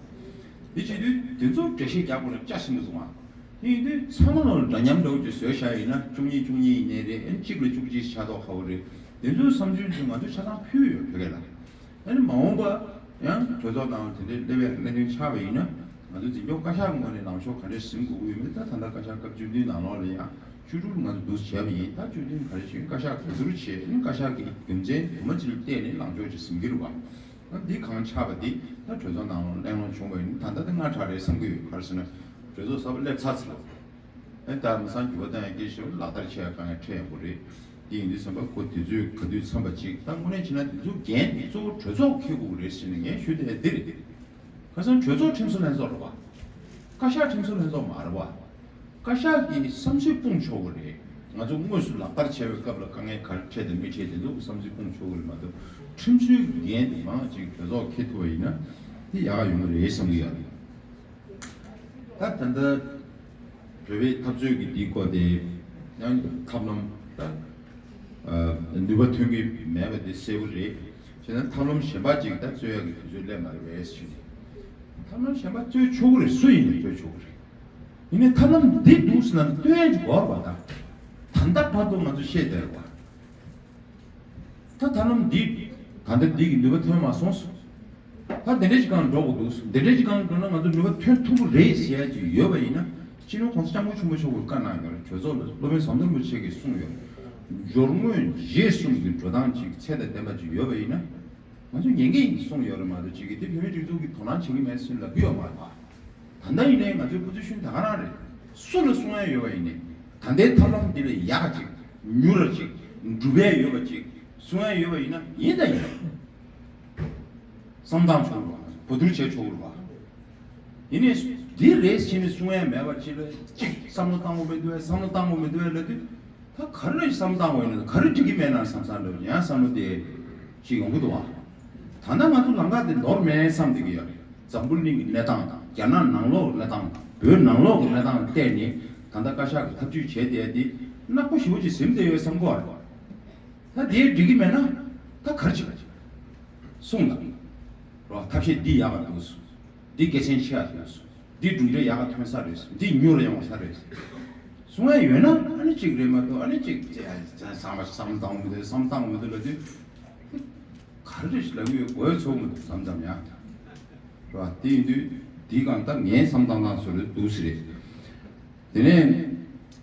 དེ་བྱེད་དུས་དེ་ཚོ་འགྲེལ་བཤད་རྒྱག་དགོས་ན་ལྕགས་ཤིན་ཏུ་བཟུང་བ། དེ་ཡིན་དུས་ཚང་མ་ལོ་འདྲ་མཉམ་འདྲ་བོ་ཅིག་བཟོས་བཞག་ཡིན་ན། བཅུ་གཉིས་བཅུ་གཉིས་ཡིན་ནའི་རེད། ཨ་ནི་གཅིག་ལ་བཅུ་གཅིག་ཆགས་མདོག་ཁ་པོ་རེད། དེ་ཚོའི་བསམ་ཚུལ་ཚོ་ང་ཚོས་ཆ་ཚང་ཕུལ་ཡོད་བོད་སྐད་ལ། ཨ་ནི་མ་འོངས་པ་ཡང་གྲོས་ཚོགས་ནང་དེ་འདྲའི་སླེབས་ཡག་གི་གནད་དོན་ཆགས་པ་ཡིན་ན། ང་ཚོ་འཛིན་སྐྱོང་བཀའ་ཤག་གི་ངོས་ནས་ལངས་ཕྱོགས་ག་འདྲས་ཟིན་དགོས་ཀྱི་ཡོད་མེད། ད་ད་ལྟ་བཀའ་ཤག་སྐབས་བཅུ་བདུན་ནང་ལོགས་ལ་ཡང་བཅུ་དྲུག་ང་ཚོ་འདུག་བྱས་པ་ཡིན། ད་བཅུ་བདུན་ག་རེ་བྱེད་ཀྱི་བཀའ་ཤག་ག་ཚོད་བྱས། ཨ་ནི་བཀའ་ཤག་གི་རྒྱུ་མཚན་དུ་མ་ཅིག་ལ་བལྟས་ནས་ལངས་ཕྱོགས་ཅིག་ཟིན་གྱི་རེད་བ། ཨ་འདི་གང་ཆགས་པ་འདི་ད་གྲོས་ཚོགས་ནང་ལ་གླེང་སློང་བྱུང་བ་ཡིན་ན། ད་ལྟ་འདི་སྔ་དྲགས་རེད་བསམ་གྱི་ཡོད། ག་རེ་ཟེར་ན་གྲོས་ཚོགས་གསར་པ་སླེབས་ཚར་ཚར་ལ། ཨེ་ད་མི་སང་འགྱུར་བ་བཏང་ཡག་སྐད་ཆ་ལག་བསྟར་བྱེད་ཡག་དཀའ་ངལ་འཕྲད་ཡོང་གི་རེད། དེ་ཡིན་དུས་ཙམ་པ་ཁོ་དུས་ཚོད་ག་དུས་འཚམས་པ་ཅིག་ད་དངོས་གནས་བྱས་ན་དེ་ཚོ་འགན་དེ་གཙོ་བོ་གྲོས་ཚོགས་འཁྱེར་དགོས་ཀྱི་རེད་ཟེར་ནས་ངས་ཞུ་བསྡད་ཡ་འདི་རེད། ཁ་སང་གྲོས་ཚོགས་ཁྲིམས་བཟོ་ལྷན་ཚོགས་རེད་བ། བཀའ་ཤག་ཁྲིམས་བཟོ་ལྷན་ཚོགས་མ་རེད་བ། བཀའ་ཤག་གི་བསམ་ཚུལ་སྤུངས་ཆོག་གི་རེད། ང་ཚོ་དངོས་སུ་ལག་བསྟར་བྱས་པའི་སྐབས་ལ་དཀའ་ངལ་ག་རེ་འཕྲད་དང་མི་འཕྲད་དེ་ཚོ་གི་བསམ་ཚུལ་སྤུངས་ཆོག་གི་རེད་མ་གཏོགས། ཁྲིམས་བཟོའི་འགན་དེ་མང་ཅིག་གྲོས་ཚོགས་འཁྱེར་ཐུབ་པ་ཡིན་ན་དེ་ཡག་ཡོང་གི་རེད་བསམ་གྱི་ཡོད་རེད། ད་ད་ལྟ་བོད་པའི་འཐབ་རྩོད་ཀྱི་འདིའི་སྐོར་དེ་ཡང་ཐབས་ལམ་ད་ནུས་པ་ཐོན་གྱི་མེད་པ་དེ་གསལ་པོ་རེད། བྱས་ན་ཐབས་ལམ་གཞན་པ་ཅིག་ད་རྩོད་ཡག་གི་དུས་ཚོད་སླེབས་མ་རེད་པས་ཞུ། ཐབས་ལམ་གཞན་པ་རྩོད་ཆོག་གི་རེད། སུ་ཡིན་ནའི་རྩོད་ཆོག་གི་རེད། ཡིན་ནའི་ཐབས་ལམ་འདི་འདུག་ཟེར་ན་སྟོན་ཡག་ཅིག་དགོས་པ། ད་ད་ལྟ་བར་དུ་ང་ཚོ་བཤད་བསྡད་པ། ད་ཐབས་ལམ་འདི་ད་ལྟ་འདི་གི་ནུས་པ་ཐོན་མ་སོང་། ད་དེ་འདྲ་ཞིག་སྒང་འགྲོ་དགོས་འདུག་དེ་འདྲ་ཞིག་སྒང་འགྲོ་ན་ང་ཚོ་ནུས་པ་ཐོན་ཐུབ་ཀྱི་རེད་ཟེར་ཡ་ཅིག་ཡོད་པ་ཡིན་ན། སྤྱི་ནོར་༸གོང་ས་༸སྐྱབས་མགོན་ཆེན་པོ་མཆོག་གིས་བཀའ་གནང་ཡོད་རེད། གྲོས་ཚོགས་ལ་སློབ་དཔོན་ཟམ་གདོང་རིན་པོ་ཆེ་གིས་གསུངས་ཡོད་རེད། སྦྱོར་དངོས་རྗེས་གསུམ་གྱི་འགྲོ་སྟངས་ཅིག་ཚད་དང་ལྡན་པ་ཅིག་ཡོད་པ་ཡིན་ན། ང་ཚོས་ཉན་གྱི་ཡིན་གསུངས་ཡོད་རེད་མ་གཏོགས། ཅིག་གིས་དེ་བོད་མིའི་སྒྲིག་འཛུགས་ཀྱིས་དོ་སྣང་བྱེད་ཀྱི་མེད་ཟེར་ལབ་ཀྱི་ཡོད་མ་རེད་པ། ད་ལྟ་ཡིན་ནའི་ང་ཚོའི་པོ་ཛི་ཤན་ད་ག་རང་རེད། སུ་ལ་གསུང་ཡ་ཡོད་པ་ཡིན་ནའི། ད་ལྟའི་ཐབས་ལམ་འདི་ལས་ཡག་ག་ཅིག་མྱུར་ར་ཅིག་འགྲུབ་ཡ་ཡོད་པ་ཅིག་གསུང་ཡ་ཡོད་པ་ཡིན་ན་ཡིན་དང་ཡིན། བསམ་བཏང་ཆོག་རུ་བ། གོ་བསྡུར་བྱས་ཆོག་རུ་བ། ཡིན་ནའི་འདི་རེད་ཟེར་ནས་གསུང་ཡ་མེད་པ་ཅིག་ལ་ཅིག་བསམ་བློ་བཏང་དགོས་མི་འདུག་བསམ་བློ་བཏང་དགོས་མི་འདུག་ལབ་དུས། ད་ག་རེ་བསམ་བཏང་བ་ཡིན་ན། ག་རེ་འགྲིག་གི་མེད་ན་བསམ་བསམ་འདྲ་བོ་ཡང་བསམ་བློ་དེ་ཅིག་ཡོང་གི་འདུག་བ། ད་ལྟ་ང་ཚོ་ལམ་ཁ་དེ་འདོར་མེད་བསམ་བསྡད་ཀྱི་ཡོད་རེད། འཛམ་བུ་གླིང་གི་གནས་སྟངས་དང་། རྒྱ་ནག་ནང་ལོགས་ཀྱི་གནས་སྟངས་དང་། བོད་ནང་ལོགས་ཀྱི་གནས་སྟངས་ལ་བལྟས་ནས་ད་ལྟ་བཀའ་ཤག་གིས་ཐབས་ཇུས་བྱས་བསྡད་དེ་ནག་པོ་ཞེ་པོ་ཅིག་ཟིན་བསྡད་ཡོད་བསམ་གྱི་ཡོད་རེད། ད་དེ་འགྲིག་གི་མེད་ན་ད་ག་རེ་བྱེད་པ་བྱེད། གསུངས་དང་། རོ། ཐབས་ཤེས་འདི་ཡག་པ་འདུག་འདི་དགེ་མཚན་ཆེ་བ་འདུག་འདི་གྲུབ་འབྲས་ཡག་པ་ཐོན་ས་རེད། འདི་མྱུར་ཡོང་ས་རེད། གསུང་ཡ་ཡོད་ན་ཨ་ནི་གཅིག་རེད་མ་གཏོགས། ཨ་ནི་གཅིག་ཅེ་ཡ་བསམ་བསམ་བཏང་མི་འདུག་བསམ་བཏང་མི་འདུག་ལབ་དུས། ག་རེ་ཞིག་ལབ་ཀྱི་ཡོད་དགོས་ཚོར་མི་འདུག་མཚམས་མཚམས་ཡང་། རེད་བ། དེ་ཡིན་དུས་འདི་གང་ལྟར་ངའི་བསམ་བཏང་སྟངས་སུ་རེད་འདུག་ཟེར་རེད། དེ་ནས་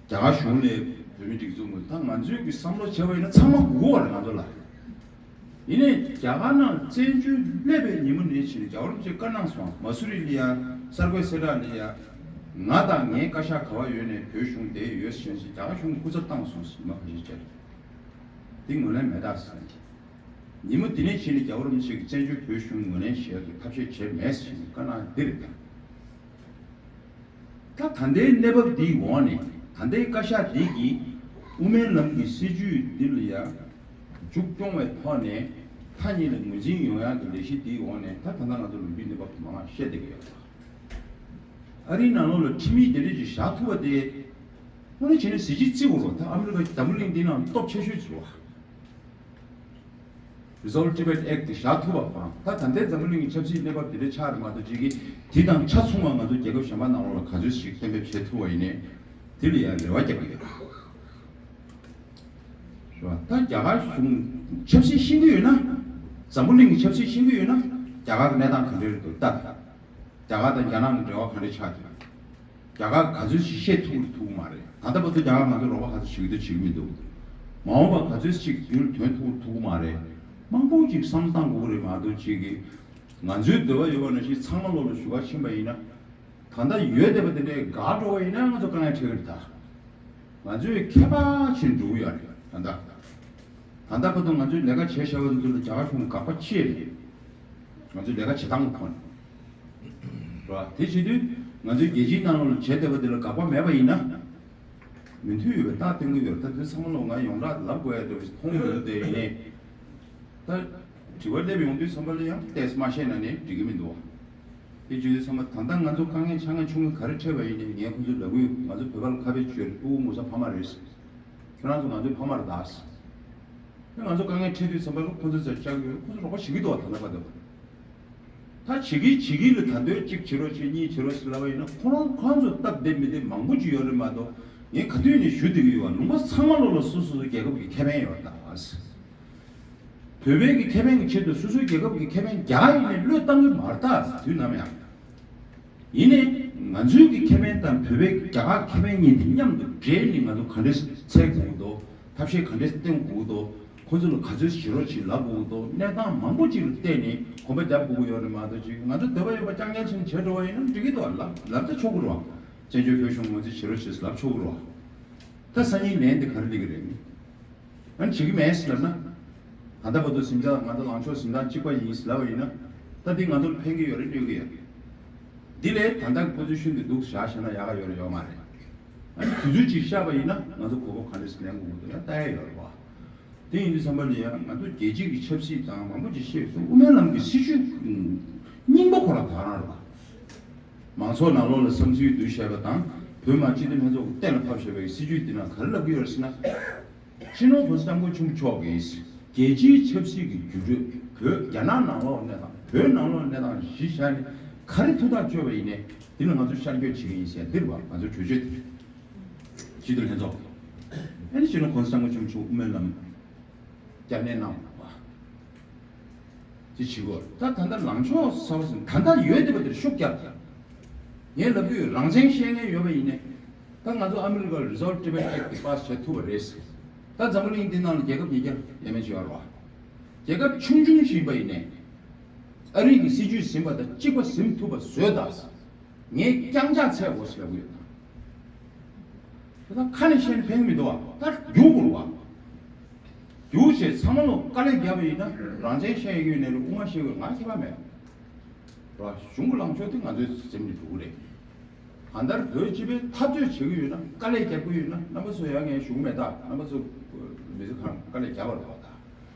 རྒྱ་གར་གཞུང་ནས་བོད་མི་སྒྲིག་འཛུགས་ངོས་ད་ང་ཚོས་ཀྱི་བསམ་བློ་བྱས་པ་ཡིན་ན་ཚང་མ་དགོས་པ་རེད་ང་ཚོ་ལ། ཡིན་ནའི་རྒྱ་གར་ནང་བཙན་བྱོལ་སླེབས་པའི་ཉིན་མོ་ནས་བྱས་ནས་རྒྱལ་བ་རིན་པོ་ཆེས་བཀའ་གནང་སོང་། མ་སུ་རི་ལ་ཡ། གསར་འགོད་གསལ་བསྒྲགས་ལ་ཡ། ང་དང་ངའི་བཀའ་ཤག་ག་པར་ཡོད་ནས་བོད་གཞུང་བསྡད་ཡོད་ཟེར་ཞིང་རྒྱ་གར་གཞུང་གིས་སྐུ་ཚབ་བཏང་སོང་ཟེར་མ་ག་ཞིག་བྱས། འདི་ངོས་ལེན་མེད་ད་ཟེར། ཉིན་མོ་འདི་ནས་བྱས་ནས་རྒྱལ་བ་རིན་པོ་ཆེ་གིས་བཙན་བྱོལ་བོད་གཞུང་ངོས་ལེན་བྱས་ཏེ་ཐབས་ཤེས་བྱས་མེད་ཟེར་ཞིང་བཀའ་གནང་འདི་རེད་ད། ད་ད་ལྟའི་གནས་བབ་འདིའི་འོག་ནས་ད་ལྟའི་བཀའ་ཤག་འདི་གིས་དབུ་མའི་ལམ་གྱི་སྲིད་བྱུས་འདི་ལ་ཡ་མཇུག་སྐྱོང་བའི་ཐོག་ནས་མཐའ་གཉིས་ལ་ངོས་འཛིན་ཡོང་ཡག་གི་ལས་གཞི་འདིའི་འོག་ནས་ད་ད་ལྟ་ང་ཚོ་ལོ་རྒྱུས་གནས་བབ་མང་བ་བཤད་བསྡད་ཀྱི་ཡོད་རེད། ཨ་རིའི་ནང་ལོགས་ལ་ཁྲིམས་ཡིག་དེ་འདྲ་ཞིག་བཞག་ཐུབ་པ་དེ་དངོས་གནས་བྱས་ན་གཟི་བརྗིད་བརྩི་དགོས་རེད། ད་ཨ་མི་རི་ཀ་འཛམ་བུ་གླིང་འདི་ནང་སྟོབས་ཆེ་ཤོས་ཅིག་རེད་བ། Resolve Tibet Act དེ་བཞག་ཐུབ་པ་དང་། ད་ད་ལྟའི་འཛམ་བུ་གླིང་གི་ཆབ་སྲིད་གནས་བབ་དེ་འདྲ་ཆགས་རེད་མ་གཏོགས། ཅིག་གིས་དེ་དང་ཆ་མཚུངས་པ་ང་ཚོ་རྒྱལ་ཁབ་གཞན་པ་ནང་ལོགས་ལ་ག་ཚོད་ཞིག་གཏན་འབེབས་བྱེད་ཐུབ་པ་ཡིན་ནའི་དེ་ལ་ཡང་རེ་བ་རྒྱག་གི་ཡོད། རེད་བ། ད་རྒྱ་གར་གཞུང་ཆབ་སྲིད་ཤེས་ཀྱི་ཡོད་ན། འཛམ་བུ་གླིང་གི་ཆབ་སྲིད་ཤེས་ཀྱི་ཡོད་ན། རྒྱ་གར་གྱི་གནས་སྟངས་ག་འདྲ་རེད་འདུག་ལྟ། རྒྱ་གར་དང་རྒྱ་ནག་གི་འབྲེལ་བ་ག་འདྲ་ཆགས་འདུག་རྒྱ་གར་ག་ཚོད་ཅིག་བཤད་ཐུབ་ཀྱི་ཐུབ་ཀྱི་མ་རེད། ད་ལྟ་བར་དུ་རྒྱ་གར་ང་ཚོ་རོགས་པ་ག་ཚོད་བྱེད་ཀྱི་འདུག་བྱེད་ཀྱི་མི་འདུག་མ་འོངས་པ་ག་ཚོད་ཅིག་རྒྱུན་ཐོན་ཐུབ་ཀྱི་ཐུབ་ཀྱི་མ་རེད། མང་པོ་ཅིག་བསམ་བློ་བཏང་དགོས་ཀྱི་རེད་མ་གཏོགས། ཅིག་གིས་ང་ཚོའི་འདོད་པ་ཡོད་པ་ནང་བཞིན་ཚང་མ་བློ་ལ་ཞུགས་པ་ཕྱིན་པ་ཡིན་ན། ད་ལྟ་ཡོད་བསྡད་པ་དེ་འདྲས་འགག་འགྲོ་བ་ཡིན་ན་ང་ཚོ་དཀའ་ངལ་འཕྲད་ཀྱི་རེད་ད། ང་ཚོས་ཁྱད་པར་ཕྱིན་འགྲོ་གི་ཡོད་རེད་ད་ལྟ། ད་ལྟ་བར་དུ་ང་ཚོས་ལས་ཀ་བྱས་བཞག་པ་ཚོ་ལ་རྒྱ་གར་གཞུང་དགག་པ་ཆེ་རེད། ང་ཚོས་ལས་ཀ་བྱེད་སྟངས་ཁོ་ནས། རེད་བ། དེ་བྱེད་དུས་ང་ཚོས་རྒྱལ་སྤྱིའི་ནང་ལོགས་ལ་བྱས་བསྡད་པ་དེ་ལ་དགག་པ་མེད་པ་ཡིན་ན། མི་མཐུན་ཡོད་པའི་རྟགས་བསྟན་གྱི་ཡོད་རེད། ད་དེ་ཚང་མ་ལོ་ང་ཡོངས་གྲགས་ལབ་དགོས་ཡ་དེ་མཐོང་གི་འདུག་དེ་ཡིན་ནའི། ད་དྲི་བ་སླེབས་ཡོང་དུས་ཙམ་པ་ལ་ཡང་ཏོག་ཙམ་མ་བཤད་ན་ནི་འགྲིག་གི་མི་འདུག་བ། དེ་བརྗོད་དུས་ཙམ་པ་ད་ལྟ་ང་ཚོ་དཀའ་ངལ་ཆེ་ངལ་ཆུང་ངལ་ག་རེ་འཕྲད་པ་ཡིན་ནའི་ངས་ཁོང་ཚོར་ལབ་ཀྱི་ཡོད། ང་ཚོ་བོད་པ་ལ་ཁ་དཔེ་བརྗོད་རེད། ཕྲུ་གུ་ངོ་ཚ་ཕ་མ་རེད། ཁྱོད་རང་ཚོ་ང་ཚོའི་ཕ་མ་རེད་ད། ང་ཚོ་དཀའ་ངལ་འཕྲད་དུས་ཙམ་པ་ལ་ཁོ་ཚོ་ཚོར་བཅར་གྱི་ཡོད། ཁོ་ཚོ་རོགས་པ་བྱེད་ཀྱི་འདུག་བ། ད་ལྟ་བར་དུ། ད་བྱེད་ཀྱི་བྱེད་ཀྱི་ལ་ད་དུང་གཅིག་བྱེད་རོགས་བྱེད། གཉིས་བྱེད་རོགས་བྱེད་ལབ་པ་ཡིན་ན། ཁོ་རང་ཁོ་ཚོ་སྟབས་བདེ་མི་བདེ་མང་པོ་ཅིག་ཡོད་རེད་མ་གཏོགས། ངས་ག་དུས་ནས་ཞུ་བསྡད་ཀྱི་ཡོད་པ། ལུང་པ་ཚང་མ་ལོ་ལ་སོ་སོ་སོ་རྒྱལ་ཁབ་ཀྱི་ཁེ་ཕན་ཡོད་རེད་ད། བོད་པའི་གི་ཁེ་ཕན་གྱི་ཆེད་དུ་སོ་སོའི་རྒྱལ་ཁབ་ཀྱི་ཁེ་ཕན་རྒྱ་གར་ཡིན་ནས་བློས་བཏང་གི་མ་རེད་ད། དུས་ནམ་ཡང་། ཡིན་ནའི་ང་ཚོའི་གི་ཁེ་ཕན་དང་བོད་པའི་རྒྱ་གར་ཁེ་ཕན་གཉིས་དེ་མཉམ་དུ་འབྲེལ་ནས་ང་ཚོ་ག་འདྲས་འཚོལ་དགོས་ཀྱི་འདུག་ཐབས་ཤེས་ག་འདྲས་བཏོན་དགོས་ཀྱི་འདུག་ཁོ་ཚོ་ལ་ག་ཚོད་བྱེད་རོགས་བྱེད་ལབ་དགོས་ཀྱི་འདུག་གནས་སྟངས་མང་པོ་ཅིག་ལ་བལྟས་ནས་གོམ་པ་རྒྱབ་དགོས་ཀྱི་ཡོད་རེད་མ་གཏོགས། ཅིག་ང་ཚོ་འདོད་པ་ཡོད་པ་རྐྱང་རྐྱང་བྱས་ནས་བྱས་འགྲོ་བ་ཡིན་ན་འགྲིག་གི་འདུག་ལབ་ལབ་ད་ཆོག་གི་རེད་བ། བཙན་བྱོལ་བོད་གཞུང་ང་ཚོས་བྱེད་རོགས་བྱེད་ལབ་ཆོག་གི་རེད་བ། ད་སང་ཉིན་ལན་དེ་ག་རེ་སླེབས་ཀྱི་རེད། ཨ་ནི་བྱེད་ཀྱི་མེད་ཟེར་ལབ་ན། ད་ལྟ་བར་དུ་གཟིམ་ཚང་ང་ཚོ་ལངས་ཕྱོགས་གཟིམ་ཐང་གཅིག་པ་ཡིན་ཟེར་ལབ་པ་ཡིན་ན། ད་འདི་ང་ཚོར་ཕན་གྱི་ཡོད་རེད། གནོད་ཀྱི་ཡོད། འདི་ལས་ད་ལྟ་གི་པོ་ཟི་ཤན་འདི་འདུག་བཞག་བཞག་ན་ཡག་ག་ཡོད་རེད་ཡོད་མ་རེད། ཨ་ནི་དུས་ཚོད་ཅིག་བཞག་པ་ཡིན་ན་ང་ཚོ་གོ་སྐབས་ག་འདྲས་སེ་ལེན་དགོས་འདུག་ཡང་ལྟ་ཡ་ཡོད་རེད་བ། དེ་ཡིན་དུས་ཙམ་པ་ལ་ཡང་ང་ཚོ་རྒྱལ་སྤྱི་གི་ཆབ་སྲིད་དང་མང་པོ་ཅིག་བཤད་སོང་། དབུ་མའི་ལམ་གྱི་སྲིད་བྱུས་རྙིང་པ་ཁོ་རང་ད་རང་རེད་བ། མང་ཚོགས་ནང་ལོགས་ལ་བསམ་ཚུལ་བསྡུ་བཞག་པ་དང་། བོད་མི་སྤྱི་འཐུས་ལྷན་ཚོགས་ཀྱིས་གཏན་ལ་ཕབ་བཞག་པའི་སྲིད་བྱུས་འདི་ནང་ག་རེ་ལབ་ཀྱི་ཡོད་རེད་ཟེར་ན། སྤྱི་ནོར་༸གོང་ས་༸སྐྱབས་མགོན་ཆེན་པོ་མཆོག་གིས་རྒྱལ་སྤྱིའི་ཆབ་སྲིད་ཀྱི་འགྱུར་འགྲོས། བོད་རྒྱ་ནག་ནང་ལོགས་གནས་སྟངས། བོད་ནང་ལོགས་གནས་སྟངས་གཞི་བཞག་ནས་ག་རེ་ཐུགས་ཐག་གཅོད་པ་ཡིན་ནའི་འདི་ལ་ང་ཚོ་ཤར་བསྐྱོད་བྱེད་ཀྱི་ཡིན་ཟེར། འདི་རེད་བ། ང་ཚོའི་གྲོས་ཆོད་དེ། སྤྱི་འཐུས་ལྷན་ཚོགས། ཨ་ནི་སྤྱི་ནོར་༸གོང་ས་༸སྐྱབས་མགོན་ཆེན་པོ་མཆོག་དབུ་མའི་ལམ་བསྐྱར་ནན་གནང་བ་དེ་བྱེད་དགོས། ད་ད་ལྟ་ལངས་ཕྱོགས་གསར་པ་ཟིན། ད་ལྟ་ཡོད་བསྡད་པ་དེར་ཤུགས་རྒྱབ། ངས་ལབ་ཀྱི་ཡོད། རང་བཙན་བཤད་མཁན་ཡོད་པ་ཡིན་ནའི། ད་ང་ཚོ་ཨ་མི་རི་ཀར་Resolve Tibet Act དེ་པཱ་སི་བྱེད་ཐུབ་པ་རེད། ད་འཛམ་བུ་གླིང་འདི་ནང་ལ་རྒྱལ་ཁབ་ཉིས་བརྒྱ་ལས་མེད་ཅིག་ཡོད་རེད་བ། རྒྱལ་ཁབ་ཆུང་ཆུང་ཞིག་ཡིན་པ་ཡིན་ནའི། ཨ་རི་གི་སྲིད་བྱུས་ཟིན་པ་དང་གཅིག་པ་ཟིན་ཐུབ་པ་བཟོས་དང་། ངས་རྐྱང་ཕྱག་འཚལ་དགོས་ཟེར་ལབ་ཀྱི་ཡོད། དེ་དག་ཁ་ནས་བཤད་ན་ཕན་གྱི་མི་འདུག་བ། ད་རྒྱུགས་དགོས་རེད་བ། རྒྱུགས་བྱས་ཚང་མ་ལོ་དཀའ་ལས་བརྒྱབ་པ་ཡིན་ན། རང་བཙན་བཤད་ཡོད་ནས་རེད། དབུ་མ་བཤད་དགོས་ང་ཁྱད་པར་མེད། རེད་བ། གཞུང་གི་ལངས་ཕྱོགས་དེ་ང་ཚོའི་འཛིན་ནས་འགྲོ་གི་རེད། གང་ལྟར་བོད་སྤྱི་པའི་འཐབ་རྩོད་བྱེད་ཀྱི་ཡོད་ན། དཀའ་ལས་རྒྱག་གི་ཡོད་ན། རྣམ་པ་ཚོ་ཡང་ངས་ཞུ་གི་མེད་ད། རྣམ་པ་ཚོ་མི་ཚེ་གང་དཀའ་ལས་བརྒྱབ་པ་རེད་བ་ད།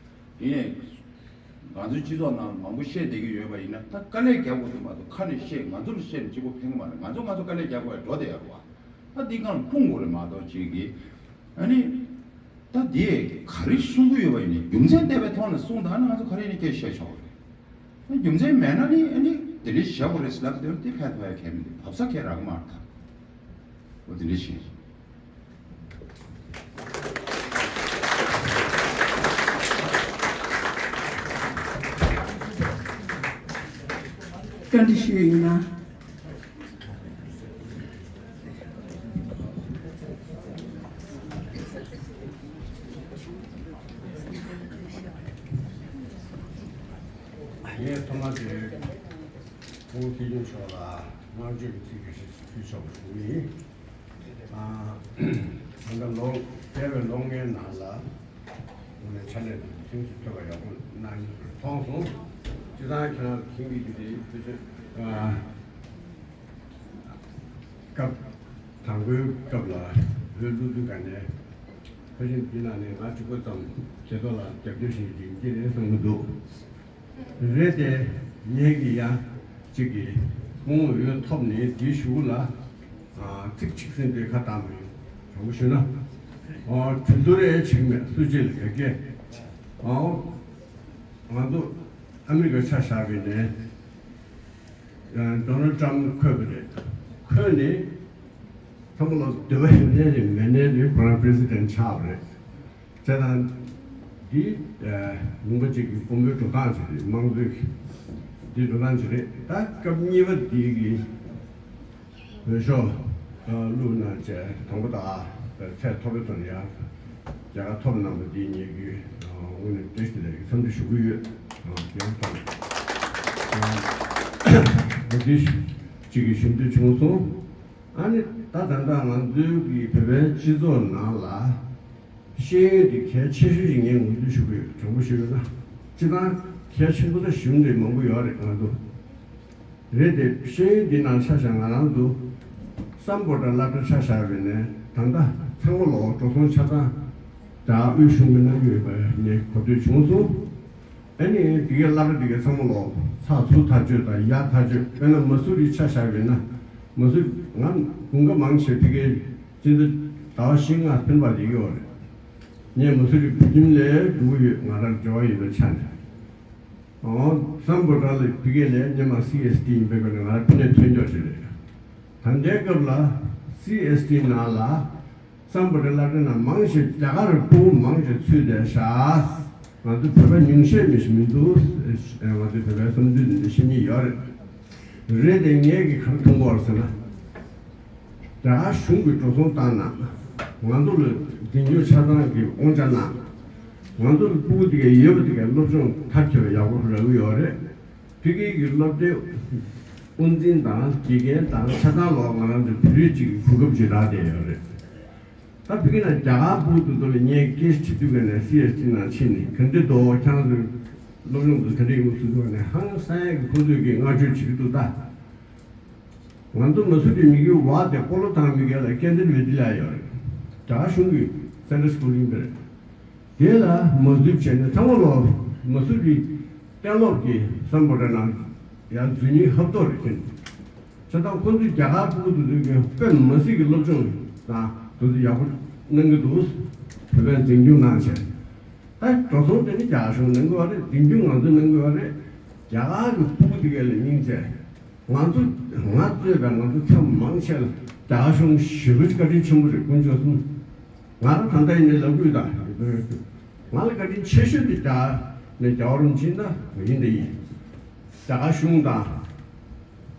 ཡིན་ནའི། ང་ཚོའི་སྤྱི་ཚོགས་ནང་མང་པོ་བཤད་བསྡད་ཀྱི་ཡོད་པ་ཡིན་ན། ད་དཀའ་ལས་རྒྱག་དགོས་དུས་མ་གཏོགས་ཁ་ནས་བཤད། ང་ཚོ་ལ་བཤད་ནས་གཅིག་པོ་ཕན་གྱི་མ་རེད། ང་ཚོ་ང་ཚོ་དཀའ་ལས་རྒྱག་དགོས་ཡ་འགྲོ་བསྡད་ཡོད་རེད་བ། ད་འདི་སྒང་ལ་སྤུངས་དགོས་རེད་མ་གཏོགས་ཅིག་གིས། ཨ་ནི། ད་འདི་ག་རེ་གསུང་གི་ཡོད་པ་ཡིན་ནའི་རྒྱུ་མཚན་ལྡན་པའི་ཐོག་ནས་གསུངས་དང་ན་ང་ཚོ་ག་རེ་ཡིན་ནའི་སྐད་བཤད་ཆོག་གི་རེད། ཨ་རྒྱུ་མཚན་མེད་ན་ནི་ཨ་ནི་དེ་འདྲ་བྱེད་དགོས་རེད་ཟེར་ལབ་དེ་དེ་ཕན་ཐོགས་ཡ་གང་ཡང་མི་འདུག་བབས་ས་གང་ཡང་རག་གི་མ་རེད་ད། འོ་དེ་འདྲ་བྱས། བཀའ་འདྲི་ཞུས་ཡིན་ན། ངས་ཐོག་མ་དེ་ཁོང་སྲིད་སྐྱོང་མཆོག་ལ་བསྔགས་བརྗོད་ཀྱི་ཚིག་ཞིག་ཕུལ་ཆོག་པ་ཞུ་གི་ཡིན། ཨ། ད་ལྟ་ལོ་འདས་པའི་ལོ་ལྔའི་ནང་ལ་དངོས་གནས་ཕྱག་ལས་དང་ཐུགས་སུ་ཐུབ་པ་ཡག་པོ་གནང་མཐོང་སོང་། སྤྱིར་བཏང་ཁྱེད་རང་མཁྱེན་གྱི་ཡོད་དེ་ཕལ་ཆེར། ཨ། སྐབས་དང་པོའི་སྐབས་ལ་བོད་བློ་མཐུན་ཁང་ནས་ཕལ་ཆེར་འདི་ནང་ནས་ང་གཅིག་པོ་ཙམ་བྱེད་ཐོག་ལ་རྒྱབ་སྐྱོར་ཞིག་ཡིན་གྱི་རེད་བསམ་གྱི་འདུག་རེད་དེ། ངེད་ཀྱིས་ཡང་གཅིག་གིས་སྐུ་ངོ་འོས་ཐོབ་ནས་འདིའི་གཞུག་ལ་ཚིག་གཅིག་ཟིན་ཏེ་ཁ་བཏང་མི་ཡོང་། དྲང་པོ་ཞུས་ན། གྲོས་བསྡུར་རེ་བྱེད་ཀྱི་མེད། སུ་གཅིག་ལ་ཡོད་ཀྱི། ང་ཚོ་ཨ་མི་རི་ཀར་ཆ་བཞག་པ་ཡིན་ནའི། ཨ། ཌོ་ནལ་ཊམ་འཁོད་པ་རེད། འཁོད་ནས་ཚང་མ་ལ་འདོད་པ་ཡོད་ནའི་རེད། མེད་ནའི་རེད། ཁོ་རང་པི་རེ་སི་ཌེན་ཊི་ཆགས་པ་རེད། བྱས་ཙང་འདི། ཨ། ལུང་པ་གཅིག་གི་དཔོན་པོའི་འགྲོ་སྟངས་ཅིག་རེད། དམངས་གཙོའི་འདི་འགྲོ་སྟངས་ཅིག་རེད། ད་སྐབས་གཉིས་པ་འདི་གི་འོས་ཤོག་བླུགས་གནང་བྱས། དང་པོ་དང་ཚད་མཐོ་པོའི་ཐོག་ནས་ཡང་རྒྱལ་ཁ་ཐོབ་གནང་བ་འདི་ངེད་ཀྱིས་དངོས་གནས་བཀྲ་ཤིས་བདེ་ལེགས་ཀྱི་འཚམས་འདྲི་ཞུ་གི་ཡོད། ཡང་ཐོག་ནས་འདི་གཅིག་གི་ཞུ་འདོད་བྱུང་སོང་། ཨ་ནི་ད་ད་ལྟ་ང་ཚོའི་གི་བོད་པའི་སྤྱི་ཚོགས་ནང་ལ་ཤེས་ཡོན་འདི་གལ་ཆེ་ཤོས་ཤིག་ངས་ངོས་འཛིན་ཞུ་གི་ཡོད། དྲང་པོ་ཞུས་ན་སྤྱིར་བཏང་གལ་ཆེན་པོ་ད་གཞུང་འདི་མང་པོ་ཡོད་རེད། ང་ཚོ་རེད་དེ། ཤེས་ཡོན་འདི་ནང་ཆ་བཞག་ང་རང་ཚོ་སམ་བྷོ་ཊ་སློབ་གྲྭ་ཆ་བཞག་པ་ཡིན་ནའི་ད་ལྟ་ཚང་མ་ལོག་འགྲོ་སོང་ཆ་ཚང་རྒྱ་གར་དབུས་གཞུང་གིས་གནང་གི་ཡོད་པ་ངས་གོ་ཐོས་བྱུང་སོང་། ཨ་ནི་དེ་གའི་སློབ་གྲྭ་དེ་གའི་ཚང་མ་ལོག་ཚགས་ཚུད་ཐག་ཆོད་དང་ཡག་ཐག་ཆོད། དཔེར་ན་མ་སུ་རི་ཆ་བཞག་པ་ཡིན་ན། མ་སུ་རི་ང་དགུན་ཁ་མང་ཆེ་ཕ་གིར་སྤྱི་ཟླ་ཟླ་བ་བཞི་ལྔ་ཕན་པ་ཡོད་ཀྱི་ཡོད་རེད། ངས་མ་སུ་རི་བོད་ཁྱིམ་ལ་འགྲོ་གི་ཡོད། ང་རང་འབྲེལ་བ་ཡོད་པའི་ཆ་ནས། ཨོ། སམ་བྷོ་ཊ་ལ་ཕ་གི་ལ་སྔོན་མ་སི་ཨེས་ཊི་ཡིན་པའི་སྒང་ནས་ང་རང་ཕ་ནས་ཐོན་ཀྱོག་ཅིག་རེད། ད་ལྟའི་སྐབས་ལ་སི་ཨེས་ཊི་ནང་ལ་སམ་བྷོ་ཊ་སློབ་གྲྭ་ནང་མང་ཆེ་རྒྱ་གར་སྤུ་གུ་མང་ཆེ་ཚུད་བསྡད་ཤག་ང་ཚོ་བོད་པ་ཉུང་ཤས་མི་ཞིག་མི་འདུག་ང་ཚོའི་བོད་པའི་བསམ་ཚུལ་འདི་འདྲ་བཤད་མཁན་ཡོད་རེད། རེད་དེ། ངས་ཀྱིས་ག་རེ་མཐོང་གི་ཡོད་རེད་ཟེར་ན། རྒྱ་གར་གཞུང་གིས་འགྲོ་སོང་བཏང་ན། ང་ཚོ་ལ་འཛིན་སྐྱོང་ཆ་ཚང་གི་དབང་ཆ་གནང་། ང་ཚོ་ལ་སྤུ་གུ་དེ་གའི་ཡོད་པ་དེ་གའི་སློབ་སྦྱོང་མཐར་ཕྱིན་པ་ཡག་པོ་རག་གི་ཡོད་རེད། ཕ་གི་གི་སློབ་གྲྭའི་དབུ་འཛིན་དང་དགེ་རྒན་དང་ཆ་ཚང་ལོག་ང་རང་ཚོའི་བོད་རིགས་གཅིག་གི་གོ་སྐབས་ཅིག་རག་བསྡད་ཡོད་རེད། ད་ཕ་གི་ནང་རྒྱ་གར་སྤུ་གུ་དེ་ཚོ་ལ་ངས་སྐད་ཆ་དྲིས་དུས་ག་ནས་སི་ཨེས་ཊི་ནང་ཕྱིན་ནས་ག་འདྲ་འདུག་ཁྱེད་རང་ཚོའི་སློབ་སྦྱོང་དེ་ག་འདྲ་ཡོང་ཟེར་དུས་ག་ནས་ཧང་སང་ཡག་གི་ཁོང་ཚོས་ཀྱིས་བསྔགས་བརྗོད་བྱེད་ཀྱི་འདུག་ད། ང་ཚོ་མ་སུ་རི་མི་གི་བ་དེ་སྤོ་ལོ་ཐང་མི་ག་ལ་ཀེན་དིར་བི་དི་ལ་ཡོད་རེད། རྒྱ་གར་གཞུང་གི་སེན་ཊར་སི་ཀུལ་ཡིན་པ་རེད། དེ་ལ་མ་འཛུལ་བྱས་ནས་ཚང་མ་ལོག་མ་སུ་རི་གཏན་སློབ་ཀྱི་སམ་བྷོ་ཊ་ནང་ཡང་འཛུལ་ནི་ཧབ་ཐོབ་རེད། ཁྱེད་ཆ་ཚང་ཁོ་ཚོས་རྒྱ་གར་སྤུ་གུ་དེ་ཚོས་ཀྱི་དཔེ་མ་སྲིད་ཀྱི་སློབ་སྦྱོང་དང་དེ་ཚོ་ཡག་པོ་གནང་གི་འདུག་བོད་པས་འཛིན་སྐྱོང་གནང་བྱས། ད་འགྲོ་སོང་དེ་ནི་རྒྱ་གཞུང་གནང་གི་ཡོད་རེད། འཛིན་སྐྱོང་ང་ཚོས་གནང་གི་ཡོད་རེད། རྒྱ་གར་གྱི་སྤུ་གུ་དེ་ག་ལ་སྙིང་རྗེ། ང་ཚོ་ང་གཙོས་པའི་ང་ཚོ་ཚང་མ་མང་ཆེ་ལ་རྒྱ་གཞུང་ཞེ་པོ་ཅིག་བཀའ་དྲིན་ཆེན་པོ་རེད། དཀོན་མཆོག་གསུམ། ང་རང་ད་ལྟ་ཡིན་ནའི་ལབ་དགོས་ད། ང་ལ་བཀའ་དྲིན་ཆེ་ཤོས་དེ་རྒྱ་ནས་རྒྱལ་བ་རིན་པོ་ཆེ་ཡིན་ད་ཡིན་དེ་ཡིན། རྒྱ་གར་གཞུང་དང་།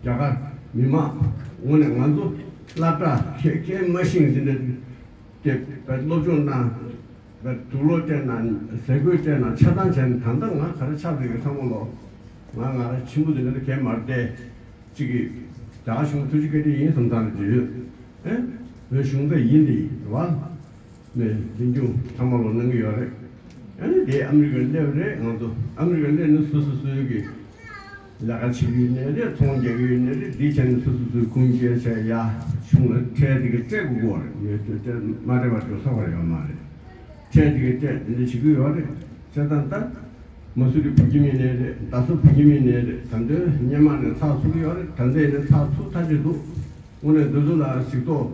རྒྱ་གར་མི་མང་། དངོས་གནས་ང་ཚོ་སློབ་གྲྭ་ཁས་ཁས་མ་ཤེས་འཛིན་གྲྭ་དེ་སློབ་སྦྱོང་གནང་། དུག་ལོག་སྤྲད་ན། ཟས་གོས་སྤྲད་ན། ཆ་ཚང་བྱས་ན། ད་ལྟ་ང་ག་རེ་ཆགས་ཟེར་གི་ཚང་མ་ལོག་ང་ང་རང་ཆེན་པོ་འདི་འདྲ་གས་མ་རེད་དེ། གཅིག་གིས་རྒྱ་གར་གཞུང་ཐུགས་རྗེ་བཀའ་དྲིན་ཡིན་བསམ་སྟངས་རེ་བརྗོད་ཡོད། ཨེ། བོད་གཞུང་ད་ཡིན་དེ་ཡིན་རེད་བ། ནས་འཛིན་སྐྱོང་ཚང་མ་ལོག་གནང་གི་ཡོད་རེད། ཨ་ནི་དེ་ཨ་མི་རི་ཀར་སླེབས་རེད། ང་ཚོ་ཨ་མི་རི་ཀར་སླེབས་ནས་སོ་སོ་སོའི་གི་ལས་ཀ་བྱེད་ཀྱི་ཡོད་ནའི་རེད། ཚོང་རྒྱག་གི་ཡོད་ནའི་རེད། འདི་བྱས་ནས་སོ་སོ་སོའི་ཁུངས་སྐྱེལ་བྱས་ཡ་གཞུང་ལ་ཁྲལ་དེ་ག་སྤྲད་དགོས་ཀྱི་ཡོད་རེད། ངས་ཁྲལ་མ་སྤྲད་པར་འགྲོ་ས་བར་ཡོད་མ་རེད། ཁྲལ་དེ་ག་སྤྲད་དེ་འདྲ་བྱེད་ཀྱི་ཡོད་རེད། བྱས་ཙང་ད་མ་སུ་རི་བོད་ཁྱིམ་ཡིན་ནའི་རེད། རྡ་ས་བོད་ཁྱིམ་ཡིན་ནའི་རེད། ད་དུང་སྔོན་མ་ནས་ཚགས་ཚུད་ཀྱི་ཡོད་རེད། ད་ལྟ་ཡིན་ནའི་ཚགས་ཚུད་ཐག་ཆོད་འདུག་དངོས་གནས་འདི་ཚོ་ལ་གཟིགས་རྟོག་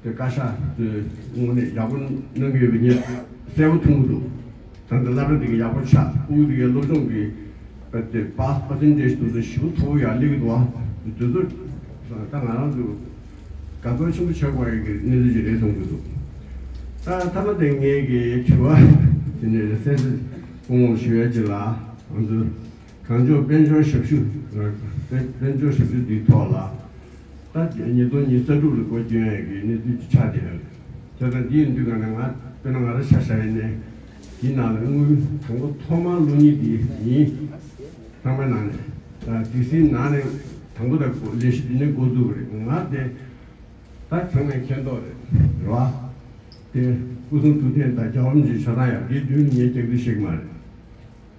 དེ་བཀའ་ཤག་ཚོས་དངོས་གནས་ཡག་པོ་གནང་གི་ཡོད་པ་ངས་གསལ་པོ་མཐོང་གི་འདུག་ད་ལྟ་སློབ་གྲྭ་འདི་ག་ཡག་པོ་ཆགས། སྤུ་གུ་འདི་གའི་སློབ་སྦྱོང་གི་པ་དེ་པཱ་སི་པར་སེན་ཊེ་ཇི་དེ་ཚོ་ཞེ་པོ་མཐོ་པོ་ཡར་སླེབས་ཀྱི་འདུག་ཨ། འདི་ཚོ་ད་ང་རང་ཚོ་དགའ་ཚོར་ཆེན་པོ་བྱེད་དགོས་ཡག་གི་གནས་ཚུལ་ཅིག་རེད་བསམ་གྱི་འདུག་ད་མཐའ་མ་དེ་ངས་ཀྱི་དྲི་བ་དེ་ནས་སེམས་སུ་སྐུ་ངོ་ཞུ་ཡ་ཅིག་ལ། ང་ཚོ་གངས་ལྗོངས་དཔལ་འབྱོར་ཞབས་ཞུ། དཔལ་དཔལ་འབྱོར་ཞབས་ཞུ་འདིའི་ཐོག་ལ་ད་ཉིས་སྟོང་ཉི་ཤུ་རྩ་དྲུག་ལ་སྒོ་བསྐྱོན་ཡག་གི་གནས་ཚུལ་ཅིག་ཆགས་བསྡད་ཡོད་རེད། བྱས་ཙང་འདི་ཡིན་དུས་ག་ནས་ང་དཔེར་ན་ང་རང་ཆ་བཞག་ཡིན་ནའི་འདིའི་ནང་ལ་དངུལ་དང་པོ་ཐོག་མར་བླུག་མཁན་འདི་ཡིན། ཚང་མའི་ནང་ནས་ད་ཌི་སིའི་ནང་ནས་དང་པོ་དང་ལས་གཞི་འདི་ནས་འགོ་བཙུགས་པ་རེད། ང་དེ་ད་ཚང་མས་མཁྱེན་རྟོགས་རེད། རེད་བ། དེ་སྐུ་གསུང་ཐུགས་རྟེན་དང་རྒྱལ་བ་རིན་པོ་ཆེའི་ཕྱག་དང་ཡང་འདིའི་མདུན་ནས་ངས་རྒྱག་རྩིས་བྱེད་ཀྱི་མ་རེད།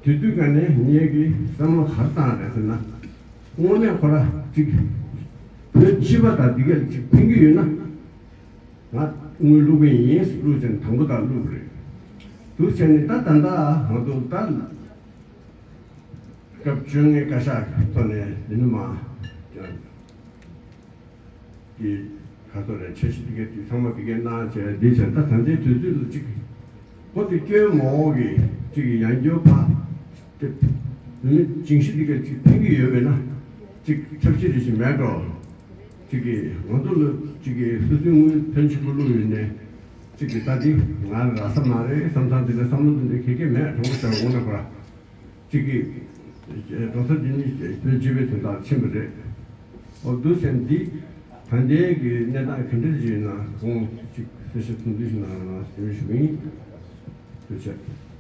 དེ་དུས་ག་ནས་ངེད་ཀྱིས་བསམ་བློ་ག་རེ་བཏང་རེད་ཟེར་ན། དངོས་གནས་ཁོ་ར་གཅིག་བོད་སྤྱི་པ་དང་འདི་ག་ལ་གཅིག་ཕན་གྱི་ཡོད་ན། ང་དངུལ་བླུག་གི་ཡིན། བླུག་བྱས་ནས་དང་པོ་དང་བླུག་རེད། འདུག་བྱས་ནས་ད་ད་ལྟ་ང་ཚོ་ད་སྐབས་བཅོ་ལྔའི་བཀའ་ཤག་ཐོག་ནས་འདི་ནི་མ། གི་ག་ཚོད་རེད། འཆར་གཞི་དེ་གའི་དུས་ཚང་མ་དེ་གའི་གནང་བྱས་འདི་བྱས། ད་ད་ལྟའི་དུས་ཚོད་ལ་གཅིག་སྒོ་དེ་སྐྱོན་མ་འོག་གི་གཅིག་གི་ཡང་སྐྱོན་ཕ་ དེ་ནི་ཅིང་ཤི་འདི་ག་ཅིག་ཕན་གྱི་ཡོད་པས་ན་ཅིག་ཐབས་ཤེས་རེ་ཞིག་མེད་འགྲོ། ཅིག་གི་ང་ཚོ་ལ་ཅིག་གི་སོ་སོའི་དངུལ་ཕོན་ཆེན་པོ་བླུགས་ཡོད་ནས་ཅིག་གི་ད་འདི་ང་ར་ས་མ་རེད་བསམ་ཐང་འདི་ལ་བསམ་བློ་འདི་འདྲ་གལ་གལ་མེད་དྲང་པོ་བྱ་དགོངས་ན་གོ་ར། ཅིག་གི་འགྲོ་ས་འདི་ནི་བོད་སྤྱི་པའི་དོན་དག་ཕྱིན་པ་རེད། འོ་འདུག་ཟེར་འདི་ད་ལྟའི་གི་གནས་སྟངས་ག་འདྲ་ཞིག་ཡིན་ན་ཁོང་ཅིག་གསལ་བཤད་ཐུང་ཐུང་ཞིག་གནང་རོགས་གནང་ཞུ་ཞུ་གི་ཡིན། ཐུགས་རྗེ་ཆེ།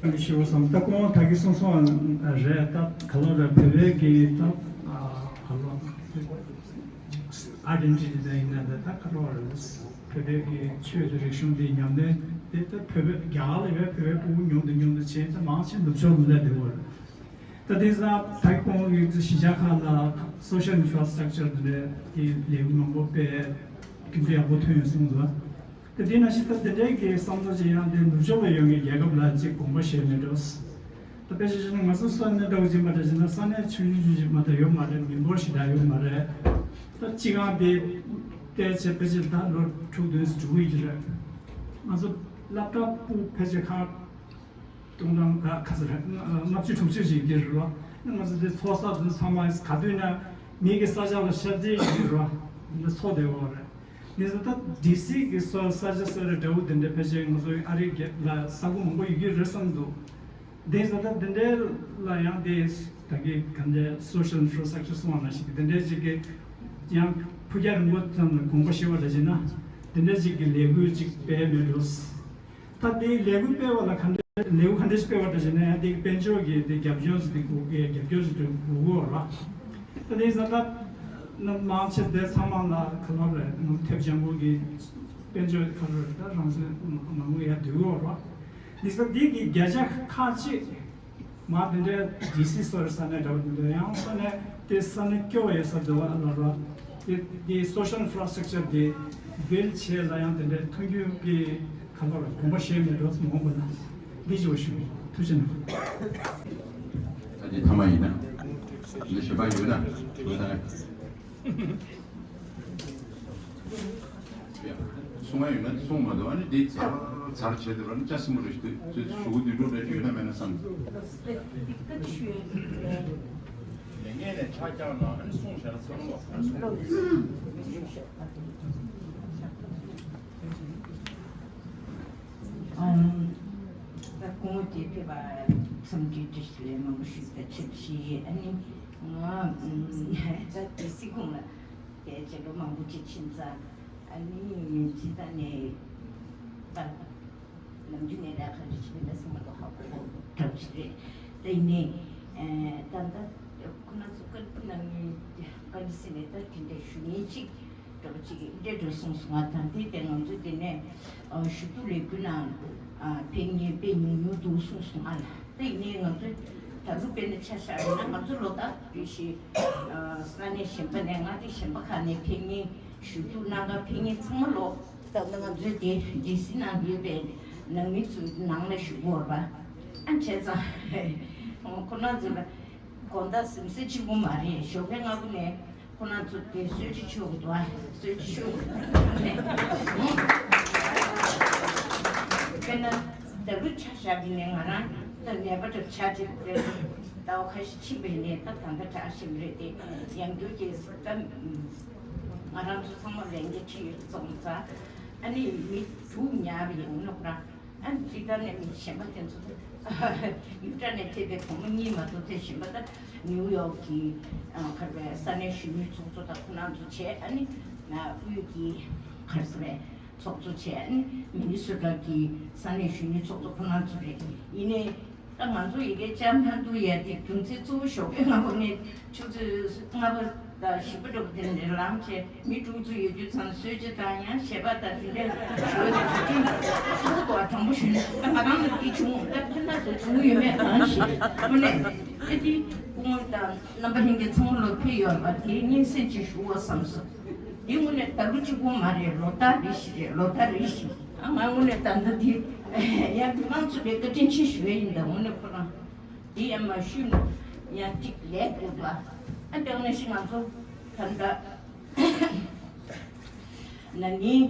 ཨ་ནི་ཞུ་བ་བསམ་ད་ཁོང་ད་གི་གསུངས་སོང་བ་རེད། ད་ག་ལོ་རེད་བོད་པའི་གི་ད་ག་ལོ་ཨ་ཌེན་ཊི་ཊི་དེ་ཡིན་ན་ད་ག་ལོ་རེད། བོད་པའི་གི་ཆོས་དང་རིག་གཞུང་དེ་ཉམས་ལེན་དེ་ད་བོད་པའི་རྒྱ་གར་ལ་ཡོད་བོད་པའི་ཕྲུ་གུ་ཉུང་དུ་ཉུང་དུ་བྱས་ད་མང་ཆེ་ནུབ་ཕྱོགས་ལ་སླེབས་བསྡད་ཡོད་རེད། ད་དེང་སང་ད་ཁོང་གི་གཞིས་ཆགས་ཁག་ལ་social infrastructure དེ་འདྲའི་ལས་འགུལ་མང་པོ་སྤེལ་སྐྱིད་སྡུག་ཡག་པོ་ཐོན་ཡོད་གསུངས་འདུག་ད་དེ་ནང་བཞིན་ད་དེ་འདྲའི་གི་བསམ་ཚུལ་ཅིག་ཡང་དེ་ནུབ་ཕྱོགས་ལ་ཡོད་མཁན་རྒྱལ་ཁབ་ལ་ཅིག་དགོངས་པ་བཞེས་མེད་འགྲོ། ད་དཔེ་ཆ་བཞག་ན་ང་ཚོ་ས་གནས་འདྲ་བོ་ཅིག་མ་འདྲ་བྱས་ན་ས་གནས་ཆུང་ཆུང་ཆུང་ཆུང་མ་གཏོགས་ཡོད་མ་རེད། མི་འབོར་ཞེ་དྲག་ཡོད་མ་རེད། ད་སྤྱི་ཁང་དེ་བལྟས་བྱས་དཔེ་ཆ་ད་ལོ་དྲུག་བདུན་ཙམ་འགྲོ་གི་རེད། ང་ཚོ་སློབ་གྲྭ་ཕྲུ་གུ་ཕལ་ཆེར་ཁག་སྟོང་ཕྲག་ཁ་ཚ་རེད། ལྔ་བཅུ་དྲུག་ཅུ་ཞིག་འདིར་རོ། ང་ཚོ་འདི་ཚོགས་ས་འདི་ཚང་མ་ག་དུས་ན་མི་གི་ས་ཆ་ལ་ཤར་རྗེས་ཡིན་རོ། འདི་ཚོགས་བསྡད་ཡོད་རེད། འདི་ཚོ་ད་ཌི་སི་གི་སོ་ས་ཆ་སོ་རེ་འདྲ་བོ་འདི་འདྲ་ཕལ་ཆེར་ང་ཚོ་ཨ་རི་རྒྱལ་ལ་ས་ཁུལ་མང་པོ་ཡོད་ཀྱི་རེད་བསམ་འདུག་འདི་ཚོ་ད་འདི་འདྲའི་ལ་ཡང་དེ་ད་གི་ག་འདྲའི་social infrastructure གསུང་བ་ན་ཞིག་འདི་འདྲའི་ཅིག་གི་ཡང་ཕུགས་རྒྱང་རིང་པོ་ཙམ་ལ་དགོངས་པ་བཞེས་པ་འདྲ་བྱས་ན་འདི་འདྲའི་ཅིག་གི་ལས་འགུལ་ཅིག་སྤེལ་མེད་འགྲོ། ད་དེའི་ལས་འགུལ་སྤེལ་བ་ལ་ག་འདྲ་ལས་འགུལ་ག་འདྲ་ཞིག་སྤེལ་བ་འདྲ་ཞིག་ན་ཡང་དེ་དཔལ་འབྱོར་གྱི་དེ་རྒྱབ་སྐྱོར་ཞིག་དེ་དགོས་ཀྱི་རྒྱབ་སྐྱོར་ཞིག་དེ་དགོས་ཀྱི་ཡོད་ར། ད་དེ་ས་ད་ནམ་མང་ཆེ་དེ་ཚང་མ་ལ་ག་ལ་རེད་ཐེབས་ཆེན་པོ་གི་དཔལ་འབྱོར་ག་ལ་རེད་ད་རང་སོའི་མ་དངུལ་ཡར་བསྡུ་གི་ཡོད་ར། དེ་ས་དེ་གི་བརྒྱ་ཆ་ཁ་ཅིག་མ་དེ་འདྲའི་ཌི་སི་སོགས་ས་གནས་འདྲ་བ་དེ་འདྲ་ཡང་ས་གནས་དེ་ས་གནས་སྐྱོ་བ་ཡོད་ས་འདུག་ཨ་ལ་ར། དེ་དེ་social infrastructure དེ་བིལ་བྱས་ལ་ཡང་དེ་འདྲའི་མཐུན་རྐྱེན་གྱི་ཁ་ལོ་ར་དགོངས་པ་བཞེས་མེད་འགྲོ་མ་འོངས་པ་ན་འདི་ཅི་བ་ཞུ་ཐུགས་རྗེ་གནང་། ད་དེ་ཐ་མ་ཡིན་ན་འདི་ཞེ་པ་ཡོད་ན་ཞུ་ད། གསུང་ང་ཡོད་ན་གསུང་མ་འདུག་ཨ་ནི་འདི་ཚར་ཚར་བྱེད་འདུག་ཨ་ནི་ལྕགས་སྲིན་མོ་རེ་ཞིག་འདུག་ཚོས་ཞུ་གུ་འདི་འགྲོ་རེ་ཡོད་ན་མེད་ན་བསམ། ལས་ངན་ནས་ཆ་རྐྱང་ན་ཨ་ནི་གསུང་བྱས་ན་ཚང་མ་ཚར་སོང་། ད་སྐུ་ངོ་དེ་ཕེབས་པ་འཚམས་འདྲི་བཀྲ་ཤིས་བདེ་ལེགས་མང་པོ་ཞུ་ད་ཆེད་ཞུ་ཨ་ནི་ང་ད་དེ་སྲིད་ཁོང་ལ། དེ་རྗེས་ལོ་མང་པོ་ཅིག་ཕྱིན་ཙང་ཨ་ནི་ཇི་ལྟར་ནས་ད་ནམ་རྒྱུན་ནས་ར་ཁ་རི་ཆི་བི་ན་སེ་མ་ཏོ་ཧ་གོ་གོ་གྲབས་ཅིག་རེད། དེ་ནས་ད་ལྟ་ཁོ་ན་ཚོ་བཀའ་འདྲི་གནང་མཁན་བཀའ་འདྲི་ཟེར་ནས་ད་དེ་འདྲ་ཞུ་མཁན་ཅིག་གྲབས་ཅིག་འདྲ་འགྲོ་སོང་སོང་ང་ད་དེ་དེ་ང་ཚོ་དེ་ནས་ཞུ་གཏུག་ལས་འགུལ་ནང་ཕེབས་མཁན་དཔེ་ཉུང་ཉུང་འདུག་སོང་སོང་ང་ལ། དེ་ཡིན་ནའི་ང་ཚོ་ད་ལོ་དཔེར་ན་ཆ་བཞག་ཡིན་ན་ང་ཚོ་ལོ་ལྟར་རེ་བཞིན་ས་གནས་གཞན་པ་ནས་མངའ་སྡེ་གཞན་པ་ཁག་ནས་ཕེབས་མཁན་ཞུ་གཏུག་གནང་ག་ཕེབས་མཁན་ཚང་མ་ལོ་ད་ལྟ་ང་ཚོའི་དེ་ཌི་སི་ནང་ཡོད་པའི་ནང་མི་ཚོའི་ནང་ལ་ཞུ་དགོས་པ་ཨ་བྱས་ཙང་ཁོ་ན་ཚོ་ལ་དགོང་དག་གཟིམ་ས་གཅིག་པུ་མ་རེད། ཞོགས་པའི་སྔ་པོ་ནས། ཁོ་ན་ཚོ་དེ་གསོལ་ཇ་མཆོད་དགོས་འདུག་ཨ། གསོལ་ཇ་མཆོད་དགོས་འདུག་ཨ། དཔེར་ན་ད་ལོ་ཆ་བཞག་གི་ནས་ང་རང་ད་ནད་པ་འདྲ་ཆ་དེ་དེ་ཟླ་བ་ཁ་ཤས་ཕྱིན་པའི་ནས་ད་ད་ལྟ་དྲག་ཞིམ་རེད་དེ་ཡང་འགྱུར་གྱི་ད་ང་རང་ཚོ་ཚང་མ་ལན་འདི་ཁྲིད་ཡོད་ཙང་ཙང་ཨ་ནི་མི་དྲུག་ཉར་ཡོང་ནོ་ར། ཨ་ནི་ཇི་ལྟར་ནས་མི་གཞན་པ་དེ་ཚོ་ཡུལ་གྲྭ་ནས་ཕེབས་པའི་བུ་མོ་གཉིས་མ་གཏོགས་དེ་གཞན་པ་ད་ནིའུ་ཡོག་གི་ཨ་གར་བའི་ས་གནས་གཞོན་ནུའི་ཚོགས་གཙོ་དང་ཁོ་རང་ཚོ་བྱས། ཨ་ནི་དབུས་ཀྱི་གར་ས་བའི་ཚོགས་གཙོ་བྱས། ཨ་ནི་མི་ནི་སོ་ཊ་གི་ས་གནས་གཞོན་ནུའི་ཚོགས་གཙོ་ཁོ་རང་ཚོ་རེད། ཡིན་ནའི་ད་ང་ཚོ་ཡི་གེ་བཅར་མ་ཐུབ་ཡ་དེ་རྒྱུ་མཚན་གཙོ་བོ་ཞོགས་ཀས་སྔ་པོ་ནས་ཆུ་ཚོད་ལྔ་པ་དང་བཞི་པ་འདྲ་པོ་དེ་ནས་ལངས་བྱས། མི་དྲུག་ཅུ་ཡོད་རྒྱུ་ཚང་གསོལ་ཇ་དང་ཡང་ཞལ་པར་དང་དེ་འདྲའི་ཞོལ་དུ་གྲུབ་ཀྲིན་གསུང་གོ་དྲང་པོ་ཞུས་ན་ད་ང་རང་ལ་འདི་བྱུང་ད་ཕན་ཐོགས་ཚོ་བྱུང་ཡོད་མེད་གང་ཞིག་དངོས་གནས་ཨེ་དེ་སྐུ་ངོ་དང་རྣམ་པ་ལྷན་རྒྱས་ཚང་མ་ལོ་ཕེབས་ཡོད་པ་དེ་སྙན་སེང་ཅིག་ཞུ་བ་བསམ་སོང་། འདི་དངོས་གནས་ད་ལོ་གཅིག་པོ་མ་རེད། ལོ་ལྟར་རེ་བཞིན་རེད། ལོ་ལྟར་རེ་བཞིན་ཨ་ང་དངོས་གནས་ད་ལྟ་འདི་ཡང་མི་མང་ཚོ་ལས་བཀའ་དྲིན་ཆེ་ཞུ་ཡ་ཡིན། ད་དངོས་གནས་ཁོ་རང་འདི་ཡང་མ་ཞུས་ན་ཡང་གཅིག་ལས་དགོས་པ་ཨ་དེ་ནས་ཤི་ང་ཚོ་ད་ལྟ། ན་ནིང་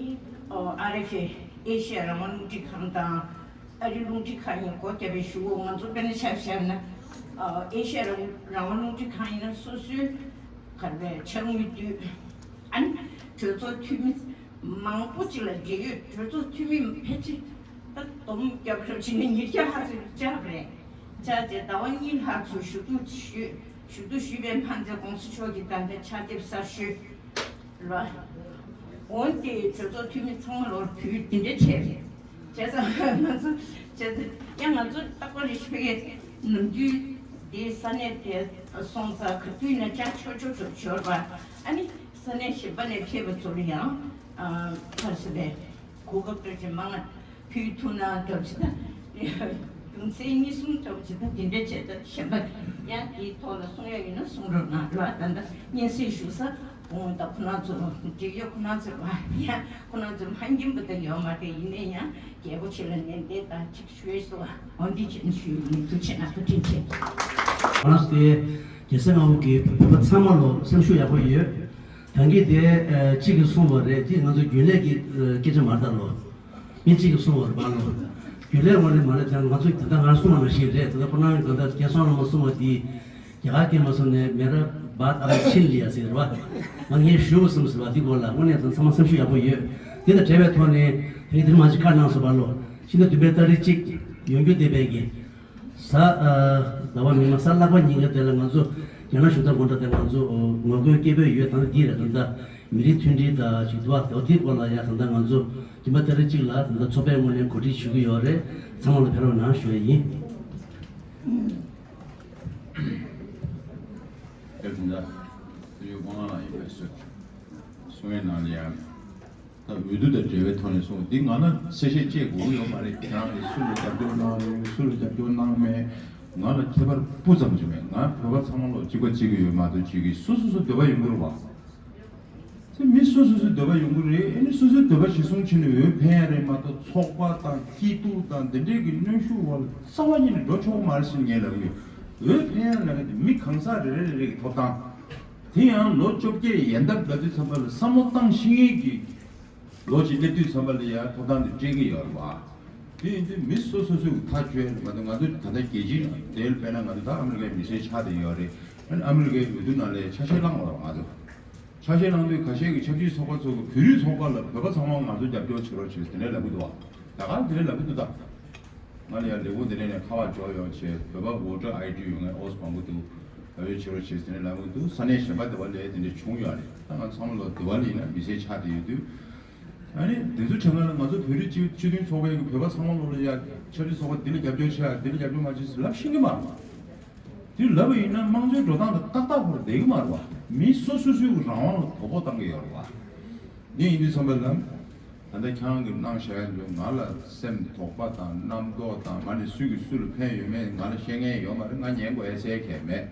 ཨ་རི་ཕེ་ཨེ་ཤི་ཡ་རང་དབང་རླུང་འཕྲིན་ཁང་དང་ཨ་རི་རླུང་འཕྲིན་ཁང་གཉིས་སྒོ་བརྒྱབ་པའི་གཞུག་གུ་ང་ཚོ་དཔེར་ན་ཆ་བཞག་ན་ ཨེ་ཤ་ཡ་རང་དབང་རླུང་འཕྲིན་ཁང་ཡིན་ན་སོ་སོའི་ག་རེ་ཕྱག་དངུལ་བསྡུས། ཨ་ནི་གྲོས་ཚོགས་འཐུས་མི་མང་པོ་ཅིག་ལ་འབྲེལ་ཡོད་གྲོས་ཚོགས་འཐུས་མི་ཕལ་ཆེར་ད་སྡོམ་རྒྱབ་རབས་བྱས་ནས་ཉིས་བརྒྱ་ལྷག་ཙམ་བཅར་བ་རེད། བཅར་རྗེས་ཟླ་བ་གཉིས་ལྷག་ཙམ་ཞུ་གཏུག་ཞུས། ཞུ་གཏུག་ཞུས་པའི་མ་ཚད་༸གོང་ས་མཆོག་གིས་ད་ལྟ་ཕྱག་དེབ་གསར་ཞུ་ལ། འོན་ཏེ་གྲོས་ཚོགས་འཐུས་མི་ཚང་མ་ལོར་བུ་འདི་འདྲ་བྱས་རེད། བྱས་ཙང་ང་ཚོ་བྱས་ཙང་ཡང་ང་ཚོ་རྟག་པར་རེ་ཞིག་ཕ་གིའི་ནམ་རྒྱུན་དེ་ས་གནས་དེ་སོང་ཙང་ག་དུས་ན་བཅར་ཆོག་ཆོག་ཏུ་འབྱོར་བ། ཨ་ནི་ས་གནས་གཞན་པ་ནས་ཕེབས་པ་ཚོར་ཡང་ཨ་ག་རེ་ཟེར་བས་གོ་སྐབས་སྤྲོད་ཅིང་མང་ང་ཕུལ་ཐུབ་ན་འདྲ་བྱེད་ད། རྒྱུ་མཚན་གཉིས་གསུམ་འདྲ་བྱེད་ད་དེ་འདྲ་བྱེད་ད་གཞན་པ་ཡང་དེའི་ཐོག་ལ་གསུང་ཡ་ཡོད་ན་གསུང་རོགས་གནང་ལ། ད་ལྟ་སྙན་སེང་ཞུ་ས་འོང་ད་ཁོ་ན་ཚོ་འགྲིག་ཡོད། ཁོ་ན་ཚོ་ཡང་ཁོ་ན་ཚོ་མ་འགྱིམ་པ་ད་ཡོད་མ་རེད། ཡིན་ནའི་ཡང་རྒྱལ་པོ་ཆེ་ལ་ནན་ཏན་དང་ཅིག་ཞུས་སོ། འོན་ཏེ་ཅིག་ཞུས་ཡིན། ཐུགས་ཆེ་ན་ཐུགས་ཆེ་ཆེ། ང་རང་ཚོ་དེ་རྒྱལ་སྲས་ལྔ་པོ་གི་བོད་པ་ཚང་མ་ལོ་སེམས་ཤུགས་ཡག་པོ་ཡོད། ད་གིན་དེ་ཨ་གཅིག་གིས་གསུངས་པ་རེད། དེ་ང་ཚོ་རྒྱུན་ལས་ཀྱི་ཨ་སྐད་ཆ་མ་རེད་ད་ལོ། མི་གཅིག་གིས་གསུངས་པ་རེད་པ་ལོ། རྒྱུན་ལས་ངོ་རེད་མ་རེད་ད་ང་ཚོ་ད་ལྟ་ང་གསུངས་པ་ནང་བཞིན་རེད། ད་ལྟ་ཁོ་རང་ད་ལྟ་རྒན་བསོད་ནམས་ལགས་གསུངས་པ་དེ་རྒྱ་གར་སྐད་མ་གསུངས་ནས་མེ་ར་བ་ཨ་ར་ཆིན་ལི་ཡ་ཟེར་རེད་པ། ང་ངས་ཞུ་དགོས་བསམ་ཟེར་བ་འདི་སྐོར་ལ་དངོས་གནས་ད་ཚང་མ་སེམས་ཤུགས་ཡག་པོ་ཡོད། དེ་དང་འབྲེལ་བའི་ཐོག་ནས་དེ་རིང་དེ་རིང་མ་གཅིག་ཁ་གནང་སོང་པ་ལོ། ཕྱི་ཟླ་བདུན་པའི་ཏ་རིག་གཅིག་ཡོང་རྒྱུ་བསྡད་པའི་གི་གཟའ་ཨ་ཟླ་བ་མི་མ་གཟའ་ལྷག་པ་ཉིན་གྱི་དེ་ལ་ང་ཚོ་རྒྱ་ནག་གཞུང་དང་དགོན་གྲྭ་དེ་ང་ཚོ་ངོ་རྒོལ་སྐད་འབོད་ཡོད། ད་འདི་རེད། ད་ལྟ་མི་རིགས་མཐུན་སྒྲིལ་དང་ཞིག་འདུག་བ། དེ་སྐོར་ལ་ཡ་ད་ལྟ་ང་ཚོ་རྒྱུན་པ་ཏ་རིག་གཅིག་ལ་ད་ལྟ་ཚོགས་པའི་ངོས་ནས་གོ་སྒྲིག་ཞུ་གི་ཡོད་རེད། ཚང་མ་ལ་ཕེབས་རོགས་གནང་ཞུ་ཡ་ཡིན། ཨེ་ད་ལྟ་དེ་ཡོད་དབང་ལགས་ཡིན་པའི་སོ་གསུང་བའི་ནང་ལ་ཡང་། ད་འོས་བསྡུ་དང་འབྲེལ་བའི་ཐོག་ནས་སོང་འདི་ང་ལ་གསལ་བཤད་བྱེད་དགོས་ཀྱི་ཡོད་མ་རེད། ཁྱེད་རང་གིས་སུ་ལ་རྒྱབ་སྐྱོར་གནང་ཡོད་སུ་ལ་རྒྱབ་སྐྱོར་གནང་མེད་ང་ལ་ཁྱད་པར་སྤུ་ཙམ་ཅིག་མེད། ང་བོད་པ་ཚང་མ་ལ་གཅིག་པ་གཅིག་གི་ཡོད་མ་གཏོགས་གཅིག་གིས་སོ་སོ་སོ་འདོད་པ་ཡོང་གི་རེད་བ། དེ་མི་སོ་སོ་སོའི་འདོད་པ་ཡོང་གི་རེད། ཨ་ནི་སོ་སོའི་འདོད་པ་གཞིར་བཟུང་བྱས་ནས་འོས་འཕེན་ཡ་རེད་མ་གཏོགས་ཚོགས་པ་དང་སྐྱིད་སྡུག་དང་འདི་འདྲའི་གི་གནོན་ཤུགས་འོག་ལ་རྩ་བ་ཉིད་ནས་འགྲོ་ཆོག་གི་མ་རེད་ཟེར་ངས་ལབ་ཀྱི་ཡོད། འོས་འཕེན་ཡ་ལབ་ཀྱི་འདི་མི་གང་ཟག་རེ་རེ་རེ་རེ་གི་ཐོབ་ཐང་། དེ་ཡང་ལོ་བཅོ་བརྒྱད་ཡན་འདབ་ལ་དུས་ཙམ་པ་ལ་བསམ་བློ་བཏང་ཤེས་མཁན་གྱི་ལོ་གཅིག་སླེབས་དུས་ཙམ་པ་ལ་ཡ་ཐོབ་ཐང་དེ་སྤྲད་ཀྱི་ཡོད་རེད་བ། དེ་ཡིན་དུས་མི་སོ་སོ་སོའི་ཐག་གཅོད་མ་གཏོགས་ང་ཚོ་ད་ལྟ་རྒྱལ་སྤྱིའི་ནང་དེ་དཔེར་ན་ང་ཚོ་ད་ཨ་མི་རི་ཀའི་མི་སེར་ཆགས་བསྡད་ཡོད་རེད། ཨ་ནི་ཨ་མི་རི་ཀའི་འོས་བསྡུ་ནང་ལ་ཆ་ཤས་བླངས་པ་རེད་ང་ཚོ། ཆ་ཤས་བླངས་དུས་ཁ་ཤས་ཀྱི་ཆབ་སྲིད་ཚོགས་པ་ཚོ་གི་བོད་རིགས་ཚོགས་པ་ལ་བོད་པ་ཚང་མ་ང་ཚོ་རྒྱབ་སྐྱོར་བྱེད་རོགས་བྱེད་ཟེར་ནས་ལབ་གི་འདུག་བ། ད་ག་དེ་འདྲ་ལབ་གི་འདུག་ད། ང་ལ་ཡང་ལས་ཁུངས་དེ་འདྲ་ནས་ཁ་པར་འབྱོར་ཡོང་བྱས་བོད་པ་voter ID ཡོད་མཁན་ཨོ་སི་མང་པོ་འདུག་བེད་སྤྱོད་བྱེད་རོགས་བྱེད་ཟེར་ནས་ལབ་གི་འདུག་ས་གནས་གཞན་པ་དེ་བ་ལས་དེ་འདྲ་བྱུང་ཡོད་རེད། ད་ང་ཚང་མ་ལོ་དེ་བ་ལ་ཡིན་ན་མི་སེར་ཆགས་བསྡད་ཡོད་དུས། ཨ་ནི་དེ་ཚོ་བྱས་ན་ལ་ང་ཚོ་བོད་རིགས་སྤྱི་སྤྱི་མཐུན་ཚོགས་པའི་བོད་པ་ཚང་མ་ལོ་ལ་ཡ་ཆབ་སྲིད་ཚོགས་པ་འདི་ལ་རྒྱབ་སྐྱོར་བྱས་འདི་ལ་རྒྱབ་སྐྱོར་མ་བྱེད་ཟེར་ལབ་ཤེས་ཀྱི་མ་རེད། དེ་ལབ་པ་ཡིན་ན་དམངས་གཙོའི་འགྲོ་སྟངས་དང་ཏག་ཏག་ཧོར་བསྡད་ཀྱི་མ་རེད་བ། མི་སོ་སོ་སོའི་རང་དབང་ལ་དོ་ཕོག་བཏང་གི་ཡོད་རེད་བ། འདི་ཡིན་དུས་ཙམ་པ་ལ། ད་ལྟ་ཁྱེད་རང་གིས་གནང་བཞག་ཡ་འདི་ང་ལ་སེམས་དོགས་པ་དང་རྣམ་རྟོག་དང་ང་ནི་སུས་ཀྱིས་སུ་ལ་ཕན་ཡོད་མེད་ང་ལ་བཤད་མཁན་ཡོད་མ་རེད། ང་ཉན་དགོས་ཡ་སེ་གས་མེད།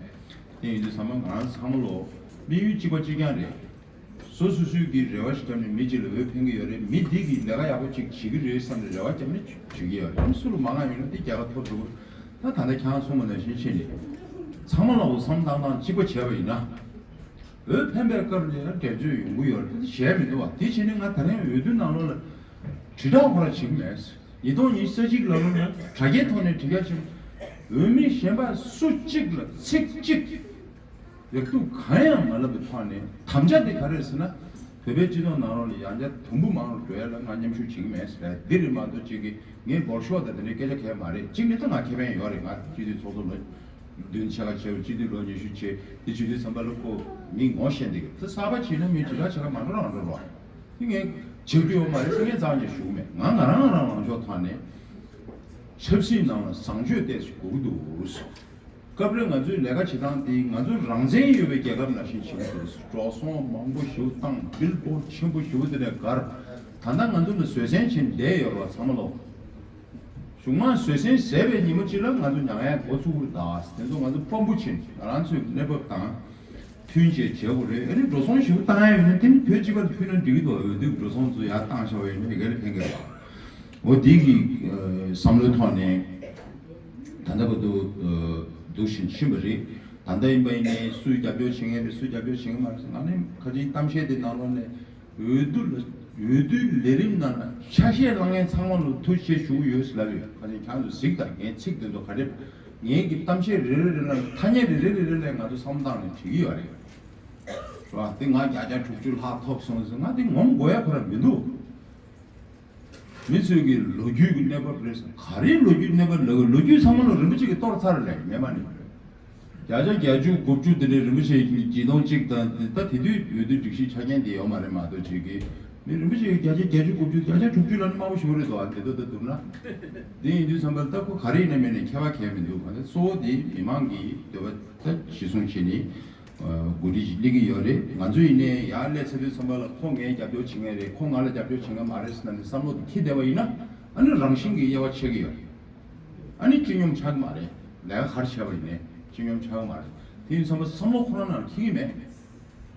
འདི་ཡིན་དུས་ཙམ་པ་ང་རང་ཚང་མ་ལོ་དམིགས་ཡུལ་གཅིག་པ་གཅིག་རྐྱང་རེད། སོ་སོ་སོའི་གི་རེ་བ་ཞིག་བརྒྱབ་ནས་མི་གཅིག་ལ་འོས་འཕེན་གྱི་ཡོད་རེད། མི་འདི་གིས་ལས་ཀ་ཡག་པོ་ཅིག་བྱེད་ཀྱི་རེད་བསམ་ནས་རེ་བ་བརྒྱབ་ནས་བྱེད་ཀྱི་ཡོད་རེད། སུ་ལ་མ་མངའ་ཡོད་ན་འདི་རྒྱལ་ཁ་ཐོབ་འགྲོ་གི་རེད། ད་ད་ལྟ་ཁྱེད་རང་གསུངས་པ་ནང་བཞིན་བྱས་ནས་ཚང་མ་ལ་འོ་བསམ་བཏང་སྟངས་གཅིག་པ་བྱས་པ་ཡིན་ན། འོས་འཕེན་པའི་སྐབས་ལ་ཡང་འགྲན་རྩོད་ཡོང་གི་ཡོད་རེད། དེ་བྱས་མི་འདུག་བ། དེ་བྱས་ནས་ང་ད་རིང་འོས་བསྡུ་ནང་ལོགས་ལ་དྲིལ་བསྒྲགས་ཁོ་རང་བྱེད་ཀྱི་མེད། ཉིས་སྟོང་ཉི་ཤུ་རྩ་གཅིག་ལ་ལོ་ན་དྲ་རྒྱའི་ཐོག་ནས་དྲིལ་བསྒྲགས་བྱེད། འོས་མི་གཞན་པ་སུ་གཅིག་ལ་ཚིག་གཅིག་ལེགས་སྡུག་གང་ཡང་མ་ལབ་པའི་ཐོག་ནས་དམ་བཅའ་དེ་ག་རེ་རེད་ཟེར་ན། བོད་པའི་སྤྱི་ཚོགས་ནང་ལོགས་ལ་ཡང་བསྐྱར་དུམ་བུ་མང་རུ་འགྲོ་ཡ་ལ་ང་མཉམ་ཞུགས་བྱེད་ཀྱི་མེད་ཟེར་བས། འདི་རེད་མ་གཏོགས་གཅིག་གིས་ངས་འབོར་ཤོག་དང་དེ་འདྲའི་སྐད་ཆ་གས་མ་རེད། གཅིག་ནས་ད་ང་ཁེ་ཕན་ཡོད་རེད། ང་སྤྱི་འཐུས་ཚོགས་གཙོ་ལོ་བདུན་ཕྱེད་ཀ་བྱས། སྤྱི་འཐུས་ལོ་ཉི་ཤུ་བྱས། དེ་བྱེད་དུས་ཙམ་པ་ལ་ཁོ་མི་ངོ་ཤེས་འདུག་གི། ད་གསར་པ་བྱས་ན་མི་དྲིལ་བསྒྲགས་བྱེད་ཀ་མ་འགྲོ་རང་འགྲོ་རོགས། དེ་ངས་བྱེད་རྒྱུ་ཡོད་མ་རེད་ཟེར་ངས་རྩ་བ་ནས་ཞུ་གི་མེད། ང་ང་རང་ང་རང་ལངས་ཕྱོགས་ཐོག་ནས་ཆབ་སྲིད་ནང་ལ་བཟང་སྤྱོད་ཏོག་ཙམ་དགོས་ཀྱི་འདུག་སྐབས་རེ་ང་ཚོའི་ལས་ཀ་བྱེད་སྟངས་དེ་ང་ཚོ་རང་བཙན་ཡོད་པའི་རྒྱལ་ཁབ་ནང་བཞིན་བྱེད་ཀྱི་འདུག་འགྲོ་སོང་མང་པོ་ཞིག་བཏང་། བིལ་བོརྡ་ཆེན་པོ་ཞིག་དེ་འདྲ་བསྒར། ད་ལྟ་ང་ཚོ་ལ་བཟོད་བསྲན་བྱེད་བསྡད་ཡོད་རེད་བ་ཚང་མ་ལོ། གཞུག་མ་བཟོད་བསྲན་ཟད་པའི་ཉིན་མོ་གཅིག་ལ་ང་ཚོ་མྱངས་ཡས་འགོ་ཚུགས་ཀྱི་རེད་ད། དེ་ཚོ་ང་ཚོ་ཕམ་པོ་བྱེད། ང་རང་ཚོའི་གནས་བབ་དང་མཐུན་བྱས་བྱེད་དགོས་རེད། ཨ་ནི་འགྲོ་སོང་ཞིག་བཏང་ཡ་ཡོད་ན་དེ་ནི་བོད་སྤྱི་པ་ལ་ཕུལ་ན་འགྲིག་གི་འདུག་འོས་བསྡུའི་འགྲོ་སོང་ཚོ་ཡར་བཏང་བཞག་པ་ཡིན་ན་ཡི་གེ་ལ་ཕན་གི་རེད་བ། འོ་དེ་གི་བསམ་བློའི་ཐོག་ནས་ད་ལྟ་བར་དུ་འདུག་བཞིན་ཕྱིན་པ་རེད། ད་ལྟ་ཡིན་པ་ཡིན་ནའི་སུས་རྒྱབ་སྐྱོར་བྱེད་མཁན་རེད། སུས་རྒྱབ་སྐྱོར་བྱེད་མཁན་མ་རེད། ང་ནི་ཁ་ཅིག་གཏམ་བཤད་དེ་ནང་ལོགས་ནས། འོས་བསྡུ་ལ་འོས་བསྡུའི་ལས་རིམ་ནང་ལ་ཆ་ཤས་བླངས་མཁན་ཚང་མ་ལ་ཐུགས་རྗེ་ཆེ་ཞུ་གི་ཡོད་ཟེར་ལབ་ཡོད། ཁ་ཅིག་ཁྱེད་ཚོ་གཟིགས་དང་། ངའི་ཚིག་དེ་ཚོ་ག་རེ་ ངའི་གི་གཏམ་བཤད་རེ་རེ་རེ་ལ་ཐ་སྙད་རེ་རེ་རེ་རེ་ལ་ང་ཚོ་བསམ་བློ་བཏང་ནས་བྲིས་ཀྱི་ཡོད་རེད། རེད་བ། དེ་ང་བརྒྱ་ཆ་དྲུག་ཅུ་ལྷག་ཐོབ་སོང་ཟེར། ང་དེ་ངོམ་དགོས་ཡ་ཁོ་རང་མི་འདུག་མི་ཚོས་ཀྱི་ལོ་རྒྱུས་ཀྱི་གནས་བབ་རེད་ཟེར། ག་རེའི་ལོ་རྒྱུས་གནས་བབ་ལ། ལོ་རྒྱུས་ཚང་མ་ལ་རིན་པོ་ཆེ་གིས་གཏོར་ཚར་རེད། ངས་མ་ནི་བརྒྱ་ཆ་བརྒྱད་ཅུ་དགུ་བཅུ་དེ་འདྲའི་རིན་པོ་ཆེ་གི་ཉིས་སྟོང་གཅིག་དང་། ད་དེ་དུས་འོས་བསྡུ་སྒྲིག་གཞི་ཆ་རྐྱེན་དེ་ཡོད་མ་རེད་མ་གཏོགས། བྱེད་ཀྱི་མི་རིན་པོ་ཆེ་གི་བརྒྱ་ཆ་བརྒྱད་ཅུ་དགུ་བཅུ། བརྒྱ་ཆ་དྲུག་ཅུ་ལ་ནི་དམའ་པོ་ཞིག་རེད་འདུག་ཨ། དེ་ཚོ་ད་བསྡུར་ན། དེ་ཡིན་དུས་ཙམ་པ་ལ་ད་ཁོ་ག་རེ་ཡིན་ན་མིན་ན་ཁྱད་པར་གང་ཡང་མི་འདུག་ག་གཙོ་བོ་དེ་མི་མང་གི་འདོད་པ་ད་གཞི་བཟུང་བྱས་ནས་འགོ་ཁྲིད་ཅིག་སླེབས་ཀྱི་ཡོད་རེད། ང་ཚོ་ཡིན་ནའི་ཡར་སླེབས་ཚར་དུས་ཙམ་པ་ལ་ཁོ་ངའི་རྒྱབ་སྐྱོར་བྱེད་མཁན་རེད། ཁོ་ང་ལ་རྒྱབ་སྐྱོར་བྱེད་མཁན་མ་རེད་ཟེར་ནས་བསམ་བློ་དེ་འཁྱེར་བསྡད་པ་ཡིན་ན། ཨ་ནི་རང་བཞིན་གྱིས་དབྱེ་བ་ཕྱེ་གི་ཡོད་རེད། ཨ་ནི་སྤྱི་སྙོམས་ཆགས་ཀྱི་མ་རེད། ལས་ཀ་ག་རེ་བྱས་པ་ཡིན་ནའི་སྤྱི་སྙོམས་ཆགས་ཀྱི་མ་རེད། དེ་ཡིན་ཙམ་པ་བསམ་བློ་ཁོ་རང་ནང་འཁྱེར་གྱི་མེད།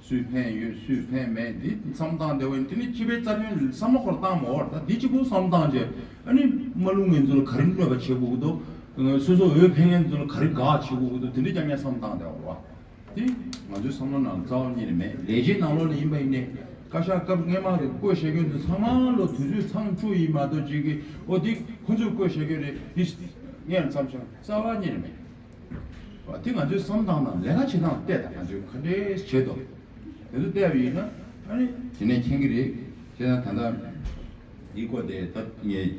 སུས་ཕན་ཡོད་སུས་ཕན་མེད་འདི་བསམ་བཏང་བསྡད་པ་ཡིན། དེ་ནི་སྤྱི་པའི་རྩ་དོན་བསམ་བློ་ཁོ་རང་བཏང་མ་འོར། ད་འདི་གཅིག་པུ་བསམ་བཏང་རྗེས། ཨ་ནི་མ་ལུག་ངན་ཚོ་ལ་ག་རེ་གནོད་པ་བྱེད་དགོས་ཀྱི་འདུག་སོ་སོ་འོས་འཕེན་མཁན་ཚོ་ལ་ག་རེ་དགའ་བྱེད་དགོས་ཀྱི་འདུག་དེ་འདྲ་རྐྱང་རྐྱང་བསམ་བཏང་བསྡད་པ་རེད་བ། དེ་ང་ཚོའི་བསམ་བློ་ནང་རྩ་བ་ཉིད་ནས་མེད། ལས་བྱེད་ནང་ལོགས་ལ་ཡིན་པ་ཡིན་ནའི་བཀའ་ཤག་སྐབས་སྔས་མ་གི་བསྐོས་བཞག་མཁན་ཚོ་ཚང་མ་ལོ་དུས་ཚོད་ཚང་བཅུག་ཡིན་མ་གཏོགས། ཅིག་གིས་ཨོ་འདི་ཁོ་ཚོས་བསྐོས་བཞག་མཁན་རེད། འདི་སྔས་ལ་མཚམས་བཞག་རྩ་བ་ཉིད་ནས་མེད། དེ་ང་ཚོའི་བསམ་སྟངས་དང་ལས་ཀ་བྱེད་སྟངས་བལྟས་དང་། ང་ཚོས་ག་འདྲའི་བྱེད་དོ། དེ་ཚོ་བལྟས་པ་ཡིན་ན་ཨ་ནི་དེ་ནས་མཁྱེན་གྱི་རེད། བྱས་ན་ད་ལྟ་འདི་སྐོར་དེ་ད་ངས་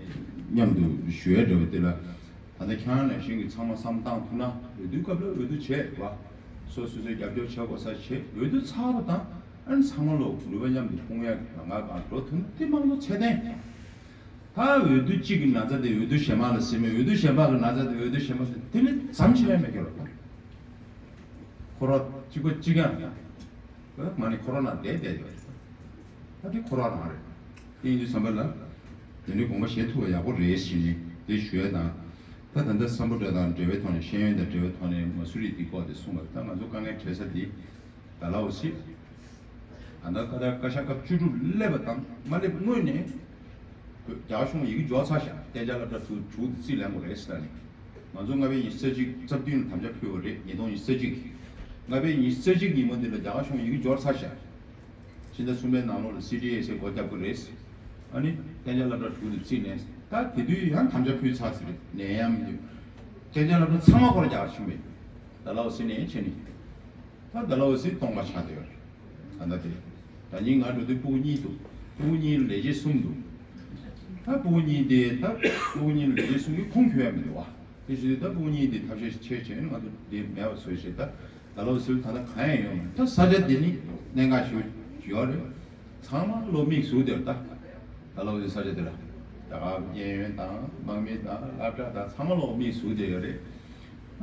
མཉམ་དུ་ཞུ་ཡ་འདྲ་བོ་དེ་ལ། ད་ལྟ་ཁྱེད་རང་ནང་བཞིན་གྱི་ཚང་མ་བསམ་བཏང་ཐུབ་ན། འོས་བསྡུ་སྐབས་ལ་འོས་བསྡུ་བྱེད་པ། སོ་སོ་སོའི་རྒྱབ་སྐྱོར་བྱེད་དགོས་ས་བྱེད། འོས་བསྡུ་ཚར་བ་དང་ཨ་ནི་ཚང་མ་ལོ་ནུས་པ་མཉམ་དུ་སྤུངས་ཡ་གི་ལམ་ཁ་སྒང་འགྲོ་ཐུབ་ན་དེ་མང་ཚོགས་ཚད་ལྡན། ད་འོས་བསྡུ་གཅིག་གི་ན་ཚ་དེ་འོས་བསྡུ་གཞན་པ་ལ་སེལ་མེད། འོས་བསྡུ་གཞན་པ་གི་ན་ཚ་དེ་འོས་བསྡུ་གཞན་པ་ལ་སེལ། དེ་ནི་ཟམ་ཆད་ཡ་མེད་ཀྱི་རེད། ཁོ་ར་གཅིག་པ་གཅིག་རྐྱང་རེད། ང་ནི་ཁོ་ར་ནང་བསྡད་བསྡད་ཡོད་རེད། ད་དེ་ཁོ་ར་རང་རེད། དེ་ཡིན་དུས་ཙམ་པ་ལ་དེ་འདྲའི་དགོངས་པ་བཞེས་ཐུབ་པ་ཡག་པོ་རེད་ཟེར་ནས་དེ་ཞུ་ཡ་དང་། ད་ད་ལྟ་བསམ་པ་འདྲ་དང་འབྲེལ་བའི་ཐོག་ནས། ཤེས་ཡོན་དང་འབྲེལ་བའི་ཐོག་ནས་མ་སུ་རི་འདི་སྐོར་དེ་གསུངས་པ། ད་ང་ཚོ་དཀའ་ངལ་འཕྲད་ས་འདི་ཌལ་ཧོ་སི། ད་ལྟ་བཀའ་ཤག་སྐབས་བཅུ་དྲུག་སླེབས་པ་དང་མ་སླེབས་སྔོན་ནས་བོད་རྒྱ་གར་གཞུང་ཡི་གེ་འབྱོར་ཚར་ཤག་གཏན་འཇགས་སློབ་གྲྭ་དྲུག་དྲུག་དེ་རྩིས་ལེན་དགོས་རེད་ཟེར་ནས། ང་ཚོ་ལྔ་པའི་ཉི་ཤུ་རྩ་གཅིག་རྩ་བདུན་ལ་དམ་བཅའ་ཕུལ་བ་རེད། ཉིས་སྟོང་ཉི་ཤུ་རྩ་གཅིག་ལྔ་པའི་ཉི་ཤུ་རྩ་གཅིག་ཉིན་མོ་འདི་ལ་རྒྱ་གར་གཞུང་ཡི་གེ་འབྱོར་ཚར་ཤག་ཕྱི་ཟླ་གསུམ་པའི་ནང་ལོགས་ལ་སི་ཌི་ཨེ་སི་སྒོ་བརྒྱབ་ཀྱི་རེད། ཨ་ནི་གཏན་འཇགས་སློབ་གྲྭ་དྲུག་དེ་རྩིས་ལེན། ད་དེ་དུས་ཡང་དམ་བཅའ་ཕུལ་ཚར་ཟེར་རེད། ནད་ཡམས་ཀྱི་གཏན་འཇགས་སློབ་གྲྭ་ཚང་མ་ཁོ་ར་རྒྱ་གར་ཕྱིན་པས། ཌལ་ཧོ་སི་ནས་ཕྱིན་ནས། ད་ཌལ་ཧོ་སི་སྟོང་པ་ཆགས་བསྡད་ཡོད་རེད། ད་ལྟ་དེ། ད་ནི་ང་འགྲོ་དུས་སྤུ་གུ་གཉིས་འདུག་སྤུ་གུ་གཉིས་ལ་ལས་བྱེད་གསུམ་འདུག་ད་སྤུ་གུ་གཉིས་དེ། ད་སྤུ་གུ་གཉིས་ལ་ལས་བྱེད་གསུམ་གྱིས་ཁུངས་འཁྱོལ་ཡ་མི་འདུག་བ། དེ་བྱས་དུས་ད་སྤུ་གུ་གཉིས་དེ་ཐབས་ཤེས་བྱས་བྱས་ནས་ང་ཚོ་དེ་མེད་པ་བཟོས་བྱས། ད་ཌལ་ཧོ་སི་ལ་ད་ལྟ་གང་ཡང་ཡོད་མ་རེད། ད་ས་ཆ་དེ་ནི་གནད་འགག་ཞིག་ཡོད་རེད། ཚང་མ་ལོ་མིག་ཟུག་བསྡད་ཡོད་རེད། ད་ད་ལོ་དེ་ས་ཆ་དེ་ལ་རྒྱ་གར་གཡས་གཡོན་དང་དམག་མི་དང་སློབ་གྲྭ་དང་ཚང་མ་ལོ་མིག་ཟུག་བསྡད་ཡོད་རེད།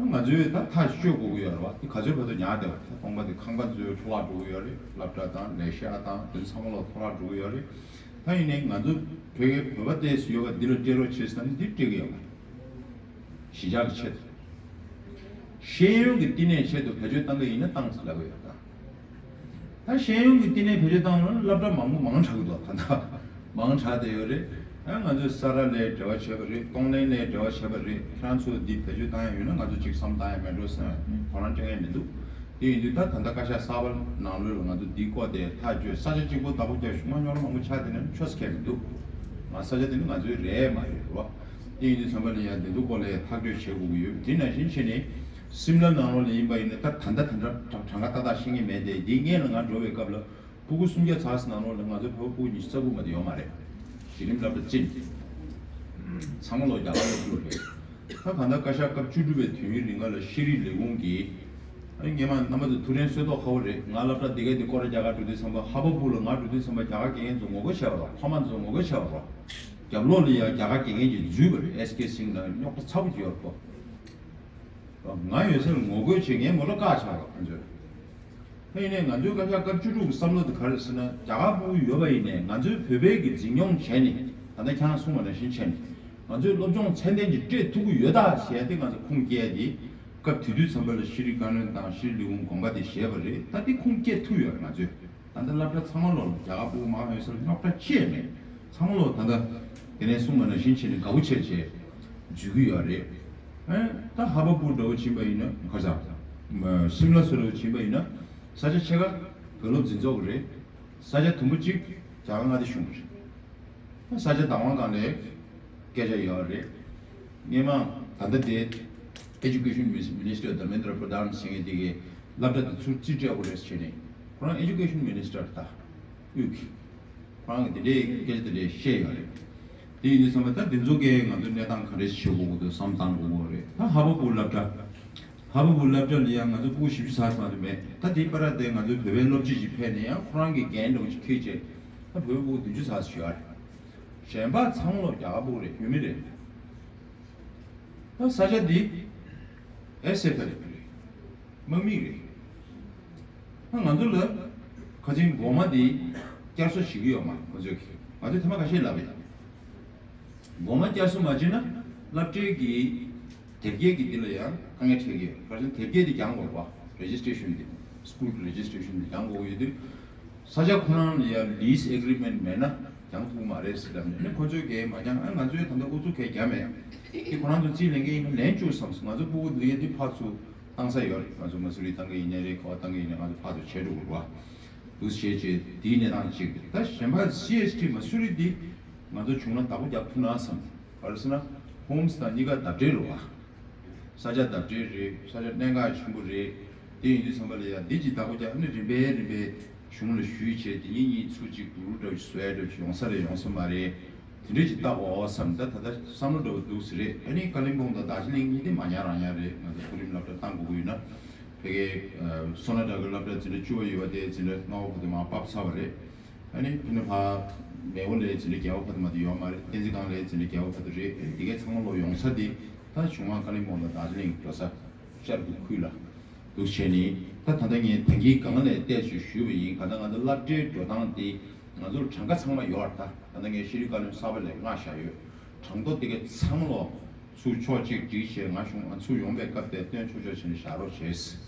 ང་ཚོས་ད་ཐག་གཅོད་དགོས་ཀྱི་ཡོད་རེད་བ། དེ་ག་ཚོད་བར་དུ་ཉར་བསྡད་པ། ད་སྟོང་པ་དེ་ཁང་པ་ཚོའི་འཕྲོ་བརླག་འགྲོ་གི་ཡོད་རེད། སློབ་གྲྭ་དང་ལས་ཤག་དང་དེ་ཚང་མ་ལོ་འཕྲོ་བརླག་འགྲོ་གི་ཡོད་རེད། ད་ཡིན་ནའི་ང་ཚོ་བོད་ཀྱི་བོད་པ་ཏོག་ཙམ་ཡོད་པ་འདི་ལ་སྤྲད་རོགས་བྱེད་ཟེར་ན་འདི་སྤྲད་ཀྱི་ཡོད་མ་རེད། གཞིས་ཆགས་ཀྱི་ཆེད་དུ། ཤེས་ཡོན་གྱི་བསྟི་གནས་ཆེད་དུ་བེད་སྤྱོད་བཏང་གི་ཡིན་ན་བཏང་ཟེར་ལབ་ཀྱི་ཡོད་ད། ད་ཤེས་ཡོན་གྱི་བསྟི་གནས་བེད་སྤྱོད་བཏང་ན་སློབ་གྲྭ་མང་པོ་མང་དྲགས་ཀྱི་འདུག་ད་ལྟ་མང་དྲགས་བསྡད་ཡོད་རེད། ཨ་ང་ཚོས་ས་ར་ལས་འབྲེལ་བ་བྱས་པ་རེད། གཏོང་ལེན་ལས་འབྲེལ་བ་བྱས་པ་རེད། ཁྱེད་རང་ཚོས་འདི་བེད་སྤྱོད་བཏང་ཡ་ཡོད་ན་ང་ཚོ་ཅིག་བསམ་བཏང་ཡ་མེད་འགྲོ་ཟེར་ན་ཁོ་རང་སྤྲད་མཁན་མི་འདུག་དེ་ཡིན་དུས་ད་ད་ལྟ་བཀའ་ཤག་གསར་པ་ནང་ལོགས་ལ་ང་ཚོ་འདི་སྐོར་དེ་ཐག་གཅོད། ས་ཆ་གཅིག་པོ་བདག་པོ་རྒྱག་ཤུགས་མ་ཉོ་ར་མང་པོ་ཆགས་དེ་ནས་ཆོས་ཁས་མི་འདུག་ང་ས་ཆ་དེ་ནི་ང་ཚོའི་རེད་མ་རེད་རོ། དེ་ཡིན་དུས་ཙམ་པ་ལ་ཡང་འདི་ཚོ་སྐོར་ལ་ཡང་ཐག་གཅོད་བྱེད་དགོས་ཀྱི་ཡོད། དེ་ནང་བཞིན་བྱས་ནས་སིམ་ལ་ནང་ལོགས་ལ་ཡིན་པ་ཡིན་ན་ད་ད་ལྟ་ད་ལྟ་གྲངས་ཀ་ཏག་ཏག་ཤེས་ཀྱི་མེད་དེ། འདི་སྔོན་ལ་ང་འགྲོ་བའི་སྐབས་ལ་སྤུ་གུ་སུམ་བརྒྱ་ཙམ་ནང་ལོགས་ལ་ང་ཚོ་བོད་སྤུ་གུ་ཉི་ཤུ་རྩ་དགུ་མ་གཏོགས་ཡོད་མ་རེད། གཞི་རིམ་སློབ་གྲྭ་ཅན་ཚང་མ་ལོ་རྒྱ་གར་སློབ་ཕྲུག་རེད། ད་གང་ལྟར་བཀའ་ཤག་སྐབས་བཅུ་དྲུག་པའི་དུས་ཡུན་རིང་ག་ལ་ཤེས་རིག་ལས་ཁུངས་ཀྱིས། ཨ་ནི་སྔོན་མ་རྣམ་པ་ཚོ་ཐུགས་རེ་གསོས་མདོག་ཁ་པོ་རེད། ང་སློབ་གྲྭ་འདི་ག་འདི་སྐོར་རྒྱ་གར་འགྲོ་དུས་ཙམ་པ་ཧར་བར་པུར་ལ་ང་འགྲོ་དུས་ཙམ་པ་རྒྱ་གར་དགེ་རྒན་ཚོ་ངོ་རྒོལ་བྱས་པ་རོ། ཕ་མ་ཚོ་ངོ་རྒོལ་བྱས་པ་རོ། རྒྱབ་ལོགས་ལ་ཡ་རྒྱ་གར་དགེ་རྒན་གྱིས་འཛུལ་བ་རེད། ཨེས་ཀེ་སིང་ལ་རྙོག་དྲ་ཚ་པོ་ཅིག་ཡོད་རེད་པ། ང་ཡོད་སར་ངོ་རྒོལ་བྱེད་མཁན་ངོ་ལ་བཀག་ཆགས་རོགས་ཁོ་ཚོས། ད་ཡིན་ནའི་ང་ཚོའི་བཀའ་ཤག་སྐབས་བཅུ་དྲུག་གི་བསམ་བློ་དེ་ག་རེ་ཟེར་ན། རྒྱ་གར་སྤུ་གུ་ཡོད་པ་ཡིན་ནའི་ང་ཚོའི་བོད་པའི་གི་འཛིན་སྐྱོང་བྱས་ནས། ད་ལྟ་ཁྱེད་རང་གསུངས་པ་ནང་བཞིན་བྱས་ནས་ང་ཚོའི་སློབ་སྦྱོང་ཚད་ལྡན་ཅིག་སྤྲད་ཐུབ་ཀྱི་ཡོད་ད་ཞེས་དེ་ང་ཚོ་ཁུངས་སྐྱེལ་ཏེ། སྐབས་དེ་དུས་ཙམ་པ་ལ་ཤེས་རིག་བཀའ་བློན་དང་ཤེས་རིག་ལས་ཁུངས་དགོངས་པ་དེ་བཞེས་པ་རེད། ད་དེ་ཁུངས་སྐྱེལ་ཐུབ་ཡོད་རེད་ང་ཚོས། ད་ལྟ་སློབ་གྲྭ་ཚང་མ་ལོག་རྒྱ་གར་སྤུ་གུ་མང་ཡོད་སར་རྙོག་དྲ་ཅི་ཡང་མེད། ཚང་མ་ལོག་ད་ལྟ་དེ་ནས་གསུངས་པ་ནང་བཞིན་བྱས་ནས་དགའ་པོ་བྱས་བྱས་འཇུས་ཀྱི་ཡོད་རེད། ཨེ། ད་ཧར་བར་པུར་འདྲ་བོ་ཕྱིན་པ་ཡིན་ན། ག་ས། སིམ་ལ་སོགས་འདྲ་བོ་ཕྱིན་པ་ཡིན་ན། ས་ཆ་ཕྱེད་ཀ་བོད་སློབ་འཛིན་ཚོགས་ཀྱི་རེད། ས་ཆ་དུམ་བུ་གཅིག་རྒྱ་གར་མངའ་སྡེ་གཞུང་གི་རེད། ས་ཆ་བདག་དབང་སྒང་ལ་སྐད་ཆ་ཡོད་རེད། སྔོན་མ་ད་ལྟ་དེ་ Education Minister Dharmendra Pradhan ཟེར་མཁན་དེ་གིས་སློབ་གྲྭ་དེ་ཚུར་རྩིས་སྤྲད་དགོས་རེད་ཟེར་ནས་ཁོ་རང་Education Minister ད་དབུས་ཀྱི་ཁོ་རང་གིས་དེ་འདྲའི་སྐད་ཆ་དེ་འདྲའི་བཤད་ཡོད་རེད། དེ་ཡིན་དུས་ཙམ་པ་ད་དེ་ཚོ་གས་ང་ཚོ་གནས་སྟངས་ག་འདྲ་ཞིག་བྱེད་དགོས་ཀྱི་འདུག་བསམ་བཏང་དགོས་ཀྱི་རེད། ད་ཧ་བ་བུ་སློབ་གྲྭ་ཧ་བ་བུ་སློབ་གྲྭ་ལ་ཡང་ང་ཚོ་ཕྲུ་གུ་བཞི་བཅུ་ཚར་ཙམ་དུ་མེད། ད་དེའི་བར་དེ་ང་ཚོའི་བོད་པའི་སློབ་སྤྱི་ཞིག་ཕེབས་ནས་ཡང་ཁོ་རང་གི་འགན་འདྲ་བོ་ཞིག་འཁྱེར་བྱས་ད་བོད་པའི་ཕྲུ་གུ་བདུན་ཅུ་ཙམ་ཞིག་ཡོད་རེད། གཞན་པ་ཚང་མ་ལོ་རྒྱ་གར་ཕྲུ་གུ་རེད། ཡུལ་མི་རེད། ད་ས་ཆ་འདི་ཨེ་སི་ཨེཕ་ཨེལ་རེད། དམག་མི་རེད། ད་ང་ཚོ་ལ་ཁ་ཆེན་འགོ་མ་འདི་བསྐྱར་གསོ་བྱེད་ཀྱི་ཡོད་མ་རེད། ཁོ་ཚོས་ཀྱི་ང་ཚོས་ཐེངས་མ་ཁ་ཤས་ལབ་པ་ཡིན། འགོ་མ་བསྐྱར་གསོ་མ་བྱས་ན་སློབ་གྲྭའི་གི་དེབ་སྐྱེལ་གྱི་འདི་ལ་ཡང་དཀའ་ངལ་འཕྲད་ཀྱི་ཡོད། ཁ་ཆེན་དེབ་སྐྱེལ་འདི་རྒྱང་དགོས་པ་རེ་ཇི་སི་ཊེ་ཤན་འདི་སི་ཀུལ་གྱི་རེ་ཇི་སི་ཊེ་ཤན་འདི་རྒྱང་དགོས་ཡོད་དུས། ས་ཆ་ཁོ་རང་ལ་ཡང་ལིས་ཨེ་གི་རི་མེན་ཊི་མེད་ན་རྒྱང་ཐུབ་མ་རེད་ཟེར་ལབ་ནས་ནི་ཁོ་ཚོས་གས་མ་རྒྱང་ཨ་ང་ཚོས་ད་ལྟ་ཨུ་ཚུགས་གས་རྒྱག་མེད། དེ་ཁོ་རང་ཚོ་རྩིས་ལེན་མཁན་ཡིན་ན་ལེན་བཅུག་བསམ་སོང་། ང་ཚོ་ཕྲུ་གུ་འདི་གས་འདི་ཕར་ཚུར་བཏང་ས་ཡོད་རེད། ང་ཚོ་མ་སུ་རི་བཏང་གི་ཡིན་ནའི་རེད། ག་པར་བཏང་གི་ཡིན་ནའི་ང་ཚོ་ཕར་ཚུར་བྱེད་འགྲོ་དགོས་རེད་བ། འདུག་བྱས་བྱས་དེའི་གནས་སྟངས་གཅིག་རེད། ད་གཞན་པ་སི་ཨེས་ཊི་མ་སུ་རི་འདི་ང་ཚོ་བྱུང་ན་བདག་པོ་རྒྱབ་ཐུབ་ན་བསམ། ག་རེ་ཟེར་ན་ཧོམ་སི་དང་གཉིས་ཀ་བརྡ་སྤྲོད་རེད་བ། ས་ཆ་བརྡ་སྤྲོད་རེད། ས་ཆ་གནད་འགག་ཆེན་པོ་རེད། དེ་ཡིན་དུས་ཙམ་པ་ལ་ཡ་འདི་ཅིག་བདག་པོ་རྒྱག་ནི་རིམ་པས་རིམ་པས་གཞུང་ལ་ཞུས་བྱས་དེ་ཉིད་གཉིས་ཚུར་ཅིག་བསྡུ་རུབ་འདྲ་བོ་ཞིག་བཟོ་ཡ་འདྲ་བོ་ཞིག་ཡོང་ས་རེད་ཡོང་ས་མ་རེད། དེ་འདྲ་ཅིག་བལྟ་དགོས་བསམ། ད་ད་ལྟ་བསམ་བློ་འདྲ་བོ་འདུག་ཟེར་རེད། ཨ་ནི་ཀ་ལིམ་པོང་དང་རྡོ་རྗེ་གླིང་གཉིས་དེ་མ་ཉར་རང་ཉར་རེད། ང་ཚོ་མཐོ་རིམ་སློབ་གྲྭ་བཏང་དགོས་ཀྱི་ཡོད་ན་ཕ་གིའི་སོ་ན་ཌ་གི་སློབ་གྲྭ་འཛིན་གྲྭ་བཅུ་པ་ཡོད་པ་དེ་འཛིན་གྲྭ་ལྔ་པ་བར་དུ་མར་ཕབ་ཚར་བ་རེད། ཨ་ནི་ཕ་ནི་ཕ་མེ་འོ་ལའི་འཛིན་གྲྭ་བརྒྱད་པ་བར་དུ་མ་དེ་ཡོད་མ་རེད། བསྟན་འཛིན་སྒང་ལའི་འཛིན་གྲྭ་བརྒྱད་པ་བར་དུ་རེད། དེ་གའི་ཚང་མ་ལོ་ཡོང་ས་དེ་ད་གཞུང་མང་ཀ་ལིམ་པོང་དང་རྡོ་རྗེ་གླིང་འགྲོ་ས་ཤར་གྱི་ཁུལ་ལ་འདུག་བྱས་ནི་ད་ད་ལྟ་ངས་ད་གིན་སྒང་ལས་བལྟས་ཚུལ་ཞུས་པ་ཡིན། ག་ད་ང་ཚོ་སློབ་གྲྭའི་འགྲོ་སྟངས་དེ་ང་ཚོར་གྲངས་ཀ་ཚང་མ་ཡོད་རེད། ད་ད་ལྟ་ངས་ཤེས་རིག་བཀའ་བློན་གསར་པ་ལས་མངགས་བཞག་ཡོད། གྲངས་ཐོ་དེ་གའི་ཚང་མ་ལོ་ཚུར་ཕྱོགས་གཅིག་སྒྲིག་བྱས་ང་གཞུང་ང་ཚུར་ཡོང་པའི་སྐབས་དེ་སྟོན་ཆོག་ཆོག་བྱས་ནས་བཞག་རོགས་བྱས།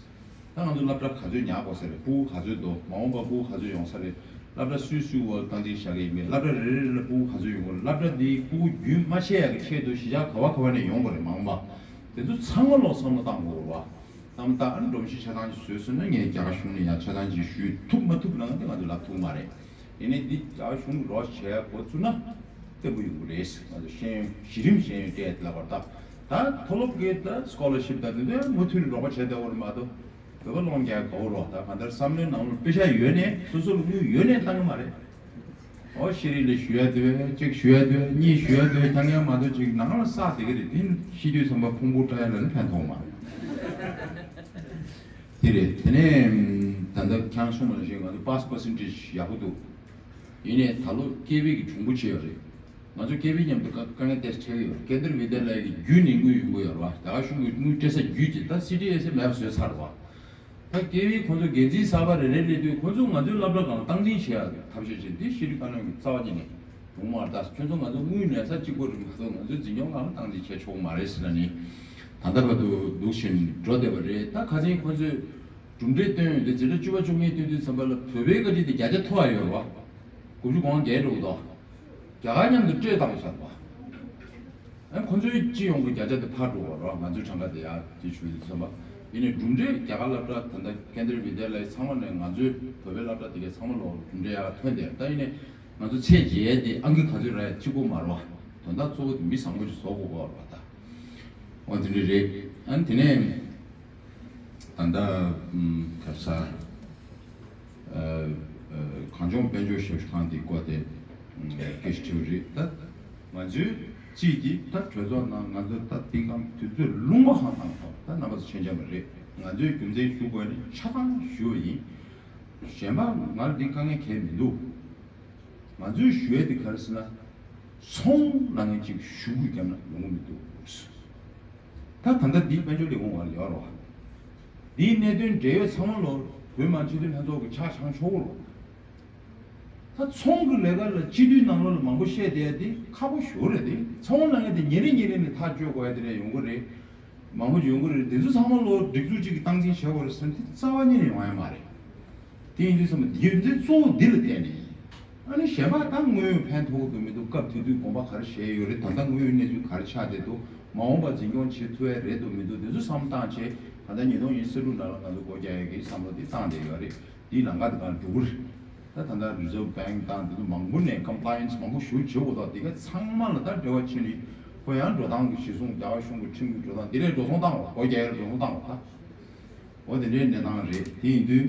ད་ང་ཚོ་སློབ་གྲྭ་ག་ཚོད་ཉར་དགོས་ས་རེད། ཕྲུ་གུ་ག་ཚོད་འདུག་མ་འོངས་པ་ཕྲུ་གུ་ག་ཚོད་ཡོང་ས་རེད། སློབ་གྲྭ་སུའི་སུའི་འོག་ལ་སྟངས་འཛིན་བྱ་གི་ཡིན་མིན། སློབ་གྲྭ་རེ་རེ་རེ་ལ་ཕྲུ་གུ་ག་ཚོད་ཡོང་དགོས་རེད། སློབ་གྲྭ་འདིའི་ཕྲུ་གུ་རྒྱུན་མ་ཆད་ཡག་གི་ཆེད་དུ་གཞིས་ཆགས་ག་བ་ག་བ་ནས་ཡོང་དགོས་རེད། མ་འོངས་པ་དེ་ཚོ་ཚང་མ་ལོག་བསམ་བློ་བཏང་དགོས་རེད་བ། བསམ་བཏང་ཨ་ནི་སྒྲོམ་གཞི་ཆ་ཚང་ཅིག་བཟོས་སོང་ན་ངས་རྒྱ་གར་གཞུང་ལ་ཡང་ཆ་ཚང་ཅིག་ཞུས་ཐུབ་མ་ཐུབ་ལབ་ན་དེ་ང་ཚོ་ལབ་ཐུབ་མ་རེད། ཡིན་ནའི་འདི་རྒྱ་གར་གཞུང་གི་རོགས་བྱས་འགོ་བཙུགས་ན་བརྟན་པོ་ཡོང་གི་རེད། ང་ཚོ་ཤེས་ཡོན་གཞི་རིམ་ཤེས་ཡོན་སྤྲད་ལབ་པར་ད་ད་མཐོ་སློབ་ཀྱི་ད་སི་ཀོ་ལར་ཤིབ་ད་དེ་ཚོ་མུ་མཐུད་ནས་རོགས་པ་བྱས་བསྡད་ཡོད་རེད་མ་གཏོགས་བོད་པ་སློབ་གྲྭ་ག་བོ་རོགས་ད་གང་ལྟར་བསམ་བློའི་ནང་ལ་དཔེ་ཆ་ཡོད་ནའི་སོ་སོ་ལ་དངུལ་ཡོད་ནའི་བཏང་གི་མ་རེད། ཨོ་ཤེས་རིག་ལ་ཞུ་ཡ་དུས་གཅིག་ཞུ་ཡ་དུས་གཉིས་ཞུ་ཡ་དུས་ཐང་ཡ་མ་གཏོགས་གཅིག་ནང་ལ་བསགས་བསྡད་ཀྱི་རེད། དེ་ཤི་དུས་ཙམ་པ་ཕུང་པོ་བཀྲ་ཡ་ལ་ནི་ཕན་ཐོགས་མ་རེད། དེ་རེད། དེ་ནས་ད་ལྟ་ཁྱང་གསུངས་པ་ནང་བཞིན་ང་ཚོ་པཱ་སི་པར་སེན་ཊེ་ཇི་ཡག་པོ་འདུག་ཡིན་ནའི་ད་ལོ་ཀེ་བི་གི་གྱོང་པོ་ཆེ་བ་རེད། ང་ཚོ་ཀེ་བི་མཉམ་དུ་དཀའ་དཀའ་ངལ་ཏོག་ཙམ་འཕྲད་ཀྱི་ཡོད་རེད། ཀེན་དྲ་བི་དྱ་ལ་ཡ་གི་རྒྱུན་ནས་དངུལ་ཡོང་གི་ཡོད་རེད་བ། རྒྱ་གར་གཞུང་གིས་དངུལ་སྤྲད་ས་བརྒྱུད་ཀྱི་ད་སི་ཊི་ཨེས་ཨེ་མེད་པ་བཟོས་ཚར་བ། ད་ཀེ་བི་ཁོང་ཚོ་འགན་འཛིན་གསར་པ་རེ་རེ་སླེབས་དུས་ཁོང་ཚོ་ང་ཚོའི་སློབ་གྲྭ་སྒང་ལ་སྟངས་འཛིན་བྱེད་ཡག་ཐབས་ཤེས་བྱས། འདི་ཤེས་རིག་བཀའ་བློན་གྱིས་རྩ་བ་ཉིད་ནས་འདུག་མ་རེད། ད་ཁྱོད་ཚོ་ང་ཚོ་དངུལ་ཉར་ས་གཅིག་པོ་རེད་མ་གཏོགས་ང་ཚོའི་འཛིན་སྐྱོང་སྒང་ལ་སྟངས་འཛིན་བྱེད་ཆོག་གི་མ་རེད་ཟེར་ནས་ནི་ད་ལྟ་བར་དུ་འདུག་བཞིན་འགྲོ་བསྡད་པ་རེད། ད་ཁ་སང་ཁོང་ཚོས་གྲུབ་འབྲས་བཏོན་ཡོང་དུས་འཛིན་གྲྭ་བཅུ་པ་བཅུ་གཉིས་བཏོན་དུས་ཙམ་པ་ལ་བོད་པའི་བཀའ་ཁྲིད་དེ་བརྒྱ་ཆ་མཐོ་བ་ཡོད་རེད་བ། དགུ་བཅུ་གོ་ལྔ་བརྒལ་འགྲོ་གི་འདུག་རྒྱ་གར་མཉམ་དུ་སྤྲོད་བཏང་བཞག་པ། ཨ་ཁོ་ཚོའི་སྤྱི་ཡོངས་ཀྱི་བརྒྱ་ཆ་དེ་ཕར་འགྲོ་བ་རོགས། ང་ཚོའི་གྲངས་ཀ་དེ་ཡར་དེ་ཞུ་ཡི་ཚོད་པ། ཡིན་ནའི་གྲུབ་འབྲས་རྒྱ་གར་སློབ་གྲྭ་ད་ལྟ་ཀེན་དྲ་བི་དྱ་ལ་ཡ་ཚང་མ་ནས་ང་ཚོའི་བོད་པའི་སློབ་གྲྭ་དེ་གའི་ཚང་མ་ལོ་གྲུབ་འབྲས་ཡག་ཐོན་ཏེ། ད་ཡིན་ནའི་ང་ཚོ་ཚད་འཇལ་ཡས་དེ་ཨང་ཀི་ག་ཚོད་རག་ཡ་གཅིག་པོ་མ་རེད་བ། དོན་དག་གཙོ་བོ་དེ་མི་བཟང་པོ་ཞིག་བཟོ་དགོས་པ་རེད་བ་ད། འོ་དེ་འདྲ་རེད། ཨ་ནི་དེ་ནས་ད་ལྟ་ཨམ་ག་རེ་ཟེར། ཨ་ཨ་གངས་ལྗོངས་དཔལ་འབྱོར་ཞབས་ཞུ་ཁང་དེའི་སྐོར་དེ་ཨམ་སྐད་ཆ་དྲིས་པ་རེད། ད་ང་ཚོའི་སྤྱི་དེ་ད་གྲོས་ཚོགས་ནང་ང་ཚོ་ད་དེང་སང་དུས་ཚོད་ལུང་པ་གང་བཏང་ཐོག་ད་རྣམ་པ་ཚོ་མཁྱེན་རྐྱང་པ་རེད། ང་ཚོས་རྒྱུ་མཚན་ཞུ་དགོས་ནི་ཆ་ཚང་ཞུ་བ་ཡིན། གཞན་པ་ང་ལ་འདི་དཀའ་ངལ་གང་ཡང་མི་འདུག་ང་ཚོའི་ཞུ་ཡས་དེ་ག་རེ་ཟེར་ན། ཚོང་ལབ་མཁན་ཅིག་གཞུག་གུ་བརྒྱབ་ན་ཡོང་གི་མི་འདུག་ད་ད་ལྟ་འདི་དཔལ་འབྱོར་ལས་ཁུངས་འོག་ལ་ཡོད་རེད་བ། འདིའི་གནད་དོན་འབྲེལ་ཡོད་ཚང་མ་ལོ་བོད་མི་མང་སྤྱི་འཐུས་ལྷན་ཚོགས་ཀྱི་ཕྱག་འཆང་ཆོག་གི་རེད་བ། ད་ཚོང་གི་ལས་ཀ་ལ་སྤྱི་འཐུས་ནང་ལོགས་ལ་མང་པོ་བཤད་བསྡད་ཡ་དེ་ཁག་པོ་ཞེ་པོ་རེད་དེ། ཚོང་ལབ་མཁན་དེ་ཉིན་རེ་ཉིན་རེ་ནས་ཐག་གཅོད་དགོས་ཡ་དེ་འདྲ་ཡོང་གི་རེད། མང་པོ་ཡོང་གི་རེད། དེ་ཚོ་ཚང་མ་ལོ་སྒྲིག་འཛུགས་གཅིག་གིས་སྟངས་འཛིན་བྱེད་དགོས་རེད་ཟེར་ན་དེ་རྩ་བ་ཉིད་ནས་ཡོང་ཡ་མ་རེད། དེ་ཡིན་དུས་ཙམ་པ་འདི་འདི་གཙོ་བོ་འདི་ལ་བརྟེན་ནས་ཡིན། ཨ་ནི་གཞན་པ་ད་དངོས་ཡོད་ཕན་ཐོགས་ཀྱི་མི་འདུག་སྐབས་དེ་དུས་དགོངས་པ་ག་རེ་བཞེས་ཡོད་རེད། ད་ལྟ་དངོས་ཡོད་གནས་ཚུལ་ག་རེ་ཆགས་བསྡད་འདུག་མ་འོངས་པ་འཛིན་སྐྱོང་བྱེད་ཐུབ་ཡ་རེད་འདུག་མི་འདུག་དེ་ཚོ་བསམ་བློ་བཏང་བྱས་ད་ལྟ་ཉིས་སྟོང་ཉི་ཤུ་རྩ་དྲུག་ནང་ལ་ང་ཚོ་སྒོ་རྒྱག་ཡ་གི་བསམ་བློ་དེ་བཏང་བསྡད་ཡོད་རེད། དེའི་ལམ་ཁ་དེ་གང་འགྲོ་གི་རེད། ད་ད་ལྟ་Reserve Bank་དང་དེ་ཚོ་མང་པོ་ནས་compliance་མང་པོ་ཞུ་བྱེད་དགོས་དོགས་དེ་ག་ཚང་མ་ལ་ད་འབྲེལ་བ་བྱས་ནས་ ཁོ་ཡང་འགྲོ་སྟངས་ཀྱི་གཞི་བཟུང་རྒྱལ་བ་གཞུང་གི་ཁྲིམས་ཀྱི་འགྲོ་སྟངས་འདི་ལས་འགྲོ་སོང་བཏང་བ། སྒོ་རྒྱག་ཡས་འགྲོ་སོང་བཏང་བ་ད། འོ་དེ་འདྲའི་གནས་སྟངས་རེད། དེ་ཡིན་དུས་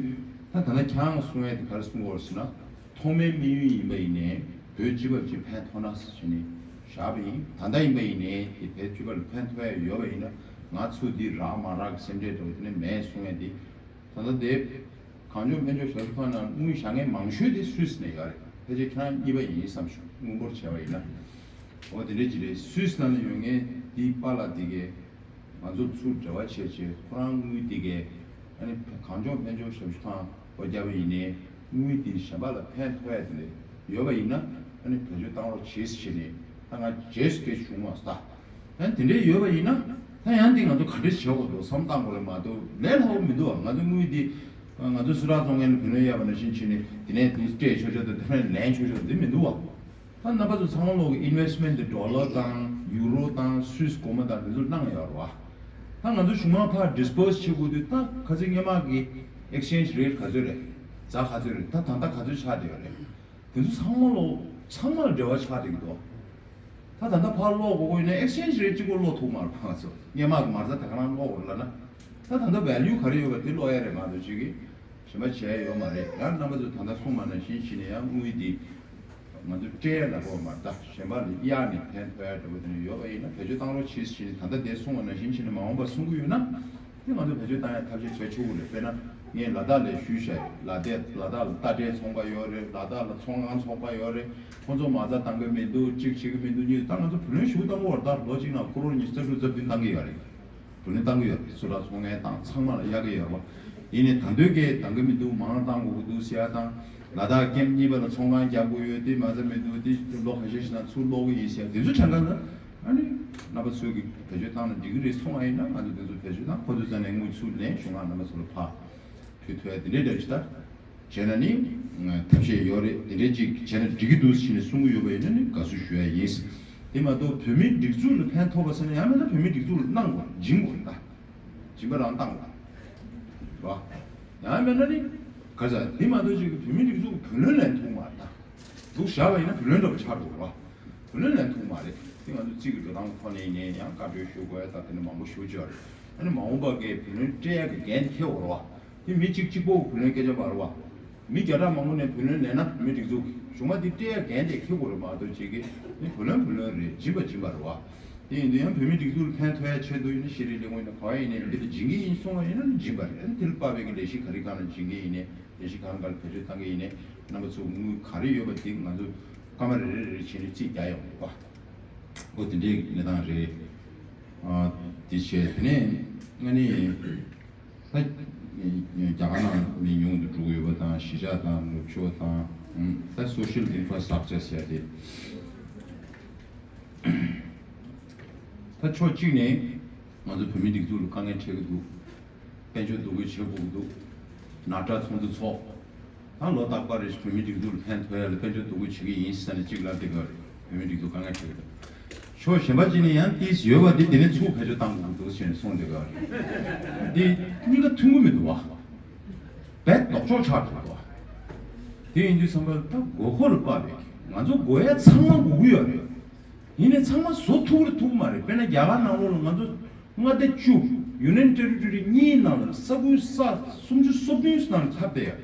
ད་ད་ལྟ་ཁྱེད་རང་གསུང་ཡས་དེ་ག་རེ་གསུང་གི་ཡོད་ཟེར་ན། ཐོག་མའི་དམིགས་ཡུལ་ཡིན་པ་ཡིན་ནའི་བོད་སྤྱི་པར་ཅིག་ཕན་ཐོགས་ན་ཟེར་ནས་བཞག་པ་ཡིན། ད་ལྟ་ཡིན་པ་ཡིན་ནའི་དེ་བོད་སྤྱི་པ་ལ་ཕན་ཐོགས་ཡ་ཡོད་པ་ཡིན་ན། ང་ཚུར་འདི་རག་མ་རག་གི་སེམས་ཁྲལ་འདྲ་བོ་དེ་ནས་མེད་གསུང་ཡ་དེ། ད་ལྟ་དེ་གངས་ལྗོངས་ཕན་ཕྱོགས་ཞབས་ཞུ་ཁང་ནང་དངུལ་བཞག་མཁན་མང་ཤོས་དེ་སུད་སི་ནས་ཡོད་རེད། ཕལ་ཆེར་ཁྱེད་རང་གཉིས་པ་ཡིན་བསམ་བྱུང་། དངུལ་འབོར་བྱས་པ་ཡིན་ན། འོ་དེ་འདྲ་ཅིག་རེད། སུད་སི་ནང་ལ་ཡོད་མཁན་དེའི་པཱ་ལགས་དེ་གས་ང་ཚོ་ཚུར་འབྲེལ་བ་བྱས་བྱས་ཁོ་རང་དངུལ་དེ་གས་ཨ་ནི་གངས་ལྗོངས་ཕན་ཕྱོགས་ཞབས་ཞུ་ཁང་སྒོ་བརྒྱབ་པ་ཡིན་ནའི་དངུལ་དེ་གཞན་པ་ལ་ཕན་ཐོགས་ཡ་དེ་འདྲ་ཡོད་པ་ཡིན་ན་ཨ་ནི་བེད་སྤྱོད་བཏང་རོགས་བྱེད་ཟེར་བྱས་ནས་ད་ང་རྗེས་སུ་སྐད་ཆ་བྱུང་བ་ད། ཨ་ནི་དེ་འདྲ་ཡོད་པ་ཡིན་ན་ད་ཡང་འདི་ང་ཚོ་ག་འདྲ་བྱེད་དགོས་འདུག་བསམ་བཏང་དགོས་རེད་མ་གཏོགས། ལས་སླ་པོ་མི་འདུག་བ། ང་ཚོ་དངུལ་འདི་ང་ཚོ་སུད་ཊར་བཙོང་མཁན་ལ་བུ་ལོན་གཡར་བ་ནང་བཞིན་བྱས་ནས་དེ་ནས་འདི་སྤྲད་ཆོག་ཆོག་དང་དེ་ནས་ལེན་ཆོག་ཆོག་འདི་མི་འདུག་བ། ད་རྣམ་པ་ཚོ་ཚང་མ་ལོག་གི་ཨིན་ཝེ་སི་མེན་ཊི་འདི་ཌོ་ལར་དང་ཡུ་རོ་དང་སུད་སི་སྒོར་མོ་དང་དེ་ཚོ་གནང་ཡོད་རེད་བ། ད་ང་ཚོ་གཞུང་མང་ཕར་ཌི་སི་པོ་ཟི་བྱེད་དགོས་དུས་ད་ཁ་སང་སྔོན་མ་གི་ཨེག་སི་ཅེན་ཇི་རེ་ཊི་ག་ཚོད་རེད། ཛ་ག་ཚོད་རེད། ད་ད་ལྟ་ག་ཚོད་ཆགས་བསྡད་ཡོད་རེད། དེ་ཚོ་ཚང་མ་ལོག་ཚང་མ་ལ་འབྲེལ་བ་ཆགས་བསྡད་ཀྱི་འདུག་ད་ད་ལྟ་ཕར་ཀློག་དགོས་ཀྱི་ཡིན་ན་ཨེག་སི་ཅེན་ཇི་རེ་ཊི་གཅིག་པོ་ཀློག་ཐུབ་མ་རེད་པ། ང་ཚོ་སྔོན་མ་གི་མ་རྩ་དེ་ག་རང་ཀློག་དགོས་རེད་ལབ་ན། ད་ད་ལྟ་ཝེ་ལིའུ་ག་རེ་ཡོད་པ་དེ་ཀློག་ཡ་རེད་མ་གཏོགས་ཅིག་གིས་གཞན་པ་བྱས་ཡ་ཡོད་མ་རེད། ཡང་རྣམ་པ་ཚོས་ད་ལྟ་གསུངས་པ་ནང་བཞིན་བྱས་ནས་ཡང་དངུལ་འདི་ང་ཚོ་སྤྲད་ཡ་ལ་གོ་མ་རེད། ད་གཞན་པ་ལ་གཡར་ནས་ཕན་ཐོགས་ཡ་འདྲ་པོ་དེ་འདྲ་ཡོད་པ་ཡིན་ན་བེད་སྤྱོད་བཏང་རོགས་བྱེད་ཟེར་ནས་ད་ལྟ་དེ་གསུངས་པ་ནང་བཞིན་བྱས་ནས་མ་འོངས་པ་གསུང་གི་ཡོད་ན། དེ་ང་ཚོ་བེད་སྤྱོད་བཏང་ཡ་ཐབས་ཤེས་བྱེད་ཆོག་གི་རེད། དཔེར་ན་ངས་ལ་དྭགས་ལ་ཞུས་བཞག་ཡོད། ལ་དྭགས་ལ་དྭགས་ལ་རྟ་དྲེལ་ཚོང་པ་ཡོད་རེད། ལ་དྭགས་ལ་ཚོང་ཁང་ཚོགས་པ་ཡོད་རེད། ཁོང་ཚོ་མ་རྩ་བཏང་གི་མི་འདུག་གཅིག་བྱེད་ཀྱི་མི་འདུག་གཉིས། ད་ང་ཚོ་བུ་ལོན་ཞུ་བཏང་གི་ཡོད་རེད། ད་ལོ་གཅིག་ནང་ཀོ་རོར་ཉི་ཤུ་རྩ་དྲུག་རྩ་བདུན་བཏང་གི་ཡོད་རེད། བུ་ལོན་བཏང་གི་ཡོད་རེད། སུད་ཊར་ཚོང་མཁན་དང་ཚང་མ་ལ་གཡར་གི་ཡོད་རེད་བ། ཡིན་ནའི་ད་འདོད་སྐད་གཏོང་གི་མི་འདུག་མང་བཏང་དགོས་ཀྱི་འདུག་ཟེར་ཡ་དང་། ལ་དྭགས་ཀེམ་གཉིས་པ་ལ་ཚོང་ཁང་རྒྱག་དགོས་ཡོད། དེ་མ་རྩ་མི་འདུག་དེ་ལོ་ཁ་ཤས་ཤིག་ནང་ཚུར་སློག་གི་ཡིན་ཟེར་ཡ་དེ་ཚོ་དྲན་ག་ལ། ཨ་ནི་རྣམ་པ་ཚོས་ཀྱི་བེད་སྤྱོད་བཏང་ན་འགྲིག་གི་རེད་གསུངས་པ་ཡིན་ན། ང་ཚོ་དེ་ཚོ་བེད་སྤྱོད་བཏང་། ཁོ་ཚོའི་རྩ་ནས་དངུལ་ཚུར་ལེན། གཞུང་ལ་རྣམ་པ་ཚོ་ལ་ཕར་ཕུལ་ཐུབ་ཡ་དེ་འདྲའི་འདྲ་ཞིག་ད་བྱས་ན་ནི་ཐབས་ཤེས་ཡོད་རེད། དེ་འདྲའི་ཅིག་བྱས་ན་འགྲིག་གི་འདུག་ཟེར་ནས་གསུང་གི་ཡོད་པ་ཡིན་ན་ནི་དགའ་བསུ་ཞུ་ཡ་ཡིན། དེ་མ་གཏོགས་བོད་མིའི་སྒྲིག་འཛུགས་ལ་ཕན་ཐོགས་པ་ཟེར་ན་ཡང་མིན་ན་བོད་མིའི་སྒྲིག་འཛུགས་ལ་གནང་དགོས། སྦྱིན་དགོས་རེད་ད། སྦྱིན་པ་རང་བཏང་དགོས་རེད་བ། ཡང་མིན་ན་ནི་ག་ས་དེ་མ་གཏོགས་ཅིག་བོད་མིའི་སྒྲིག་འཛུགས་ཀྱི་བུ་ལོན་ལེན་ཐུབ་མ་རེད་ད། འདུག་བཞག་པ་ཡིན་ན་བུ་ལོན་འདྲ་པོ་ཆགས་འགྲོ་གི་རེད་བ། བུ་ལོན་ལེན་ཐུབ་མ་རེད། དེ་ང་ཚོ་རྩིས་ཀྱི་འགྲོ་སྟངས་ཁོ་ནས་ཡིན་ནའི་ཡང་བཀའ་འཁྲོལ་ཞུ་དགོས་ཡ་ད་དེ་འདྲ་མང་པོ་ཞུ་བཅུག་ཡོད་རེད། ཨ་ནི་མ་འོངས་པ་གའི་བུ་ལོན་སྤྲད་ཡ་གི་འགན་འཁྱེར་དགོས་རེད་བ། དེ་མི་གཅིག་གཅིག་པོ་བུ་ལོན་སྐད་ཆ་མ་རེད་བ། མི་བརྒྱ་ཕྲག་མང་པོ་ནས་བུ་ལོན་ལེན་ན་བོད་མིའི་སྒྲིག་འཛུགས་ཀྱི་གཞུང་མ་དེ་སྤྲད་ཡ་འགན་དེ་འཁྱེར་དགོས་རེད་མ་གཏོགས་ཅིག་གིས་ནི་བུ་ལོན་བུ་ལོན་རེད། སྦྱིན་པ་སྦྱིན་པ་རེད་བ། དེ་ཡིན་དུས་ཡང་བོད་མིའི་སྒྲིག་འཛུགས་ལ་ཕན་ཐོགས་ཡ་ཆེད་དུ་ཡིན་ན་ཤེས་རིག་ལས་ཁུངས་ཡིན་ན་ག་བ་ཡིན་ནའི་འདི་ལ་སྦྱིན་གྱི་ཡིན་གསུང་བ་ཡིན་ན་ནི་སྦྱིན་པ་རེད། ཨ་ནི་དེ་ལ་དཔག་པའི་གི་ལས་གཞི་ག་རེ་གང་ལ་སྦྱིན་གྱི་ཡིན་ནའི་ལས་གཞི་གང་ག་ལ་བེད་སྤྱོད་བཏང་གི་ཡིན་ནའི་རྣམ་པ་ཚོ་དངུལ་ག་རེ་ཡོད་པ་དེ་ང་ཚོ་སྐར་མ་རེ་རེ་རེ་བྱས་ནས་རྩིས་རྒྱག་ཡོང་གི་རེད་བ། འོ་དེ་འདྲའི་གནས་སྟངས་རེད། ཨ་དེ་བྱས་དེ་ནས་ཨ་ནི་ད་རྒྱ་གར་ནང་མི་ཉུང་དུ་འགྲོ་གི་ཡོད་པ་དང་། གཞིས་ཆགས་དང་ནུབ་ཕྱོགས་དང་ད་social infrastructure ཟེར་ཡ་དེ། ད་ཕྱོགས་གཅིག་ནས་ང་ཚོ་བོད་མིའི་སྒྲིག་འཛུགས་ལ་དཀའ་ངལ་འཕྲད་ཀྱི་འདུག་དཔལ་འབྱོར་འདུ་འགོད་བྱེད་དགོས་ཀྱི་འདུག་ནག་དྲ་ཚོགས་འདུ་ཚོགས། ད་ལོ་རྟག་པར་རེ་བཞིན་བོད་མིའི་སྒྲིག་འཛུགས་ལ་ཕན་ཐོགས་ཡ་ལ་དཔལ་འབྱོར་འདུ་འགོད་བྱེད་ཀྱི་ཡིན་ཟེར་ནས་གཅིག་ལབ་བསྡད་ཀྱི་ཡོད་རེད། བོད་མིའི་སྒྲིག་འཛུགས་དཀའ་ངལ་འཕྲད་ཀྱི་འདུག་ཕྱོགས་གཞན་པ་གཅིག་ནས་ཡང་ཏིས་ཡོད་པ་དེ་དེ་ནས་ཚུར་བེད་སྤྱོད་བཏང་དགོས་ཀྱི་འདུག་ཟེར་ནས་གསུངས་བསྡད་ཀྱི་ཡོད་རེད། འདི་གཉིས་ཀ་མཐུན་གྱི་མི་འདུག་བ། རྦད་ལྡོག་ཕྱོགས་ཆགས་འགྲོ་འདུག་བ། དེ་ཡིན་དུས་བསམ་པ་ད་དགོས་མཁོ་ལ་དཔག་པའི་ང་ཚོ་དགོས་ཡ་ཚང་མ་དགོས་ཀྱི་ཡོད་རེད། ཡིན་ནའི་ཚང་མ་བཟོ་ཐུབ་རེད་ཐུབ་མ་རེད། དཔེར་ན་རྒྱ་གར་ནང་ལོགས་ལ་ང་ཚོ་མངའ་སྡེ་བཅུ། Union Territory གཉིས་ནང་ལ་ས་ཁུལ་ས་སུམ་ཅུ་སོ་བདུན་ནང་ཁྱབ་བསྡད་ཡོད།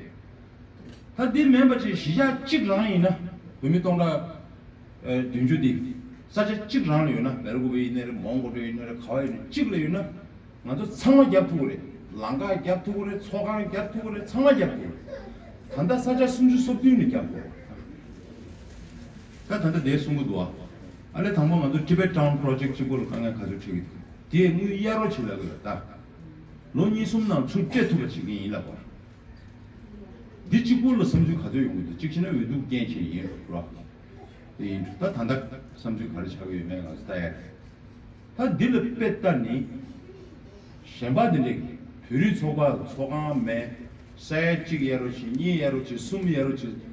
ད་འདི་མིན་པ་ཅིག་གཞིས་ཆགས་གཅིག་རང་ཡིན་ན་བོད་མི་སྟོང་ཕྲག་ཨ་བདུན་ཅུ་འདི་ས་ཆ་གཅིག་རང་ལ་ཡོད་ན། སྦེལ་ཀོབ་ཡིན་ནའི་རེད། མོན་གྷོ་ཡིན་ནའི་རེད། ག་བ་ཡིན་ནའི་གཅིག་ལ་ཡོད་ན། ང་ཚོ་ཚང་མ་རྒྱབ་ཐུབ་ཀྱི་རེད། ལམ་ཁ་རྒྱབ་ཐུབ་ཀྱི་རེད། ཚོགས་ཁང་རྒྱབ་ཐུབ་ཀྱི་རེད། ཚང་མ་རྒྱབ་ཐུབ་ཀྱི་རེད། ད་ལྟ་ས་ཆ་སུམ་ཅུ་སོ་བདུན་ནས་རྒྱབ་དགོས། ད་ད་ལྟ་དེ་གསུང་གི་འདུག་ཨ། ཨ་ལས་དང་པོ་ང་ཚོ་Tibet Town Project གཅིག་པོ་ལ་དཀའ་ངལ་ག་ཚོད་འཕྲད་ཀྱི་འདུག་དེའི་དངུལ་གཡར་རོགས་བྱེད་ལབ་ཀྱི་ཡོད་ད། ལོ་གཉིས་གསུམ་ནང་ཚུར་སྤྲད་ཐུབ་པ་བྱེད་ཀྱི་ཡིན་ལབ་པ། འདི་གཅིག་པོ་ལ་བསམ་ཚུལ་ག་ཚོད་ཡོང་གི་འདུག་གཅིག་བྱས་ན་འོས་བསྡུ་རྐྱེན་བྱས་ཡིན་རོགས། དེ་ཡིན་དུས་ད་ད་ལྟ་བསམ་ཚུལ་ག་རེ་ཆགས་ཀྱི་ཡོད་མེད་ང་ཚོ་ལྟ་ཡ་རེད། ད་འདི་ལ་དཔེ་ལྟ་ནི། གཞན་པ་འདི་འདྲས་བོད་རིགས་ཚོགས་པ་ལ་ཚོགས་ཁང་མེད། ས་ཡ་གཅིག་གཡར་རོགས་བྱེད། གཉིས་གཡར་རོགས་བྱེད། གསུམ་གཡར་རོགས་བྱེད།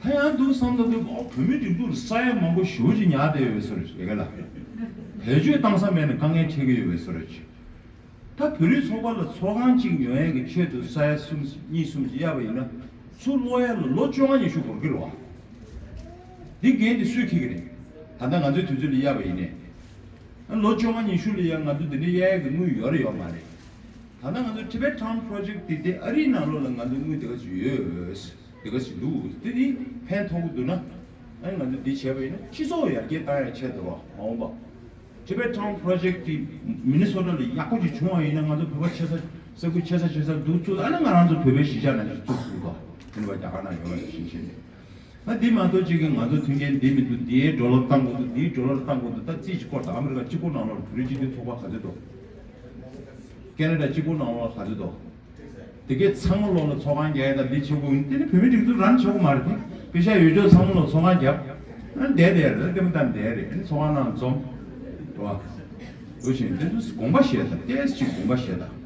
ད་ཡང་འདུག་བསམ་ད་འདུག་ཨོ་བོད་མི་སྒྲིག་འཛུགས་ལ་ས་ཡ་མང་པོ་ཞེ་པོ་ཅིག་ཉར་བསྡད་ཡོད་པའི་བཟོ་འདྲ་ཞིག་རེད་ག་ལ། བེད་སྤྱོད་བཏང་ས་མེད་ནས་དཀའ་ངལ་འཕྲད་ཀྱི་ཡོད་པའི་བཟོ་འདྲ་ཞིག་ད་བོད་རིགས་ཚོགས་པ་ལ་ཚོགས་ཁང་གཅིག་ཉོ་ཡས་ཀྱི་ཆེད་དུ་ས་ཡ་གསུམ་གཉིས་གསུམ་ཅིག་གཡར་བ་ཡིན་ན། ཚུར་སློག་ཡ་ལ་ལོ་བཅོ་ལྔ་ཉི་ཤུ་འགོར་གྱི་རེད་བ། འདི་འགན་དེ་སུས་འཁྱེར་གྱི་རེད། ད་ལྟ་ང་ཚོའི་དུས་ཚོད་ལ་གཡར་བ་ཡིན་ནའི། ལོ་བཅོ་ལྔ་ཉི་ཤུ་ལ་ཡང་ང་ཚོ་འདི་འདྲའི་གཡར་ཡས་ཀྱི་དངུལ་ཡོད་རེད་ཡོད་མ་རེད། ད་ལྟ་ང་ཚོ་Tibet Town Project དེ་དེ་ཨ་རིའི་ནང་ལོགས་ལ་ང་ཚོ་དངུལ་དེ་ག་ཅིག་ཡོད། དེ་ག་ཅིག་འདུག་དེ་དེ་ཕན་ཐོགས་ཀྱི་འདུག་ན། ཨ་ནི་ང་ཚོ་འདི་བྱས་པ་ཡིན་ན་སྤྱི་ཚོགས་ཡར་རྒྱས་བཏང་ཡ་ཆེད་དུ་རོགས་མ་འོངས་པ། Tibet Town Project དེ་Minnesota ལ་ཡག་པོ་ཅིག་བྱུང་བ་ཡིན་ན་ང་ཚོ་བོད་པ་ཆེ་ས་ས་ཁུལ་ཆེ་ས་ཆེ་ས་འདུག་ཚུལ། ཨ་ནི་ང་རང་ཚོ་བོད་པའི་གཞིས་ཆགས་ནང་ཞིག་བཙུགས་ཐུབ་དོ། དེ་ནི་བ་རྒྱ་གར་ནང་ཡོད་པ་ཞིག་བྱས་ནས། ང་འདི་མ་གཏོགས་ཅིག་གིས་ང་ཚོ་མཐུན་རྐྱེན་འདི་མི་འདུག་འདིའི་ཌོ་ལར་བཏང་དགོས་འདུག་འདིའི་ཌོ་ལར་བཏང་དགོས་འདུག་ད་རྩིས་ཅིག་སྐོར་དང་ཨ་མི་རི་ཀ་གཅིག་པོ་ནང་ལོགས་བོད་རིགས་སྤྱི་མཐུན་ཚོགས་པ་ག་ཚོད་འདུག་ཁེ་ན་ཌ་གཅིག་པོ་ནང་ལོགས་ག་ཚོད་འདུག་དེ་གའི་ཚང་མ་ལོགས་ལ་ཚོགས་ཁང་རྒྱག་ཡ་དང་འདི་བྱེད་དགོས་ཡིན། དེ་ནི་བོད་མི་སྒྲིག་འཛུགས་རང་བྱེད་དགོས་མ་རེད་དེ། པེ་ཤ་ཡོད་ཆོག་ཚང་མ་ལོགས་ཚོགས་ཁང་རྒྱབ། ཨ་བསྡད་བསྡད་རེད། ལྟད་མོ་ལྟ་བསྡད་རེད། ཨ་ནི་ཚོགས་ཁང་ནང་འཛོམས། རེད་བ། འདུག་བཞིན་དེ་ཚོ་དགོངས་པ་བཞེས་དང་ཏོག་ཙམ་ཅིག་དགོངས་པ་བཞེས་དང་།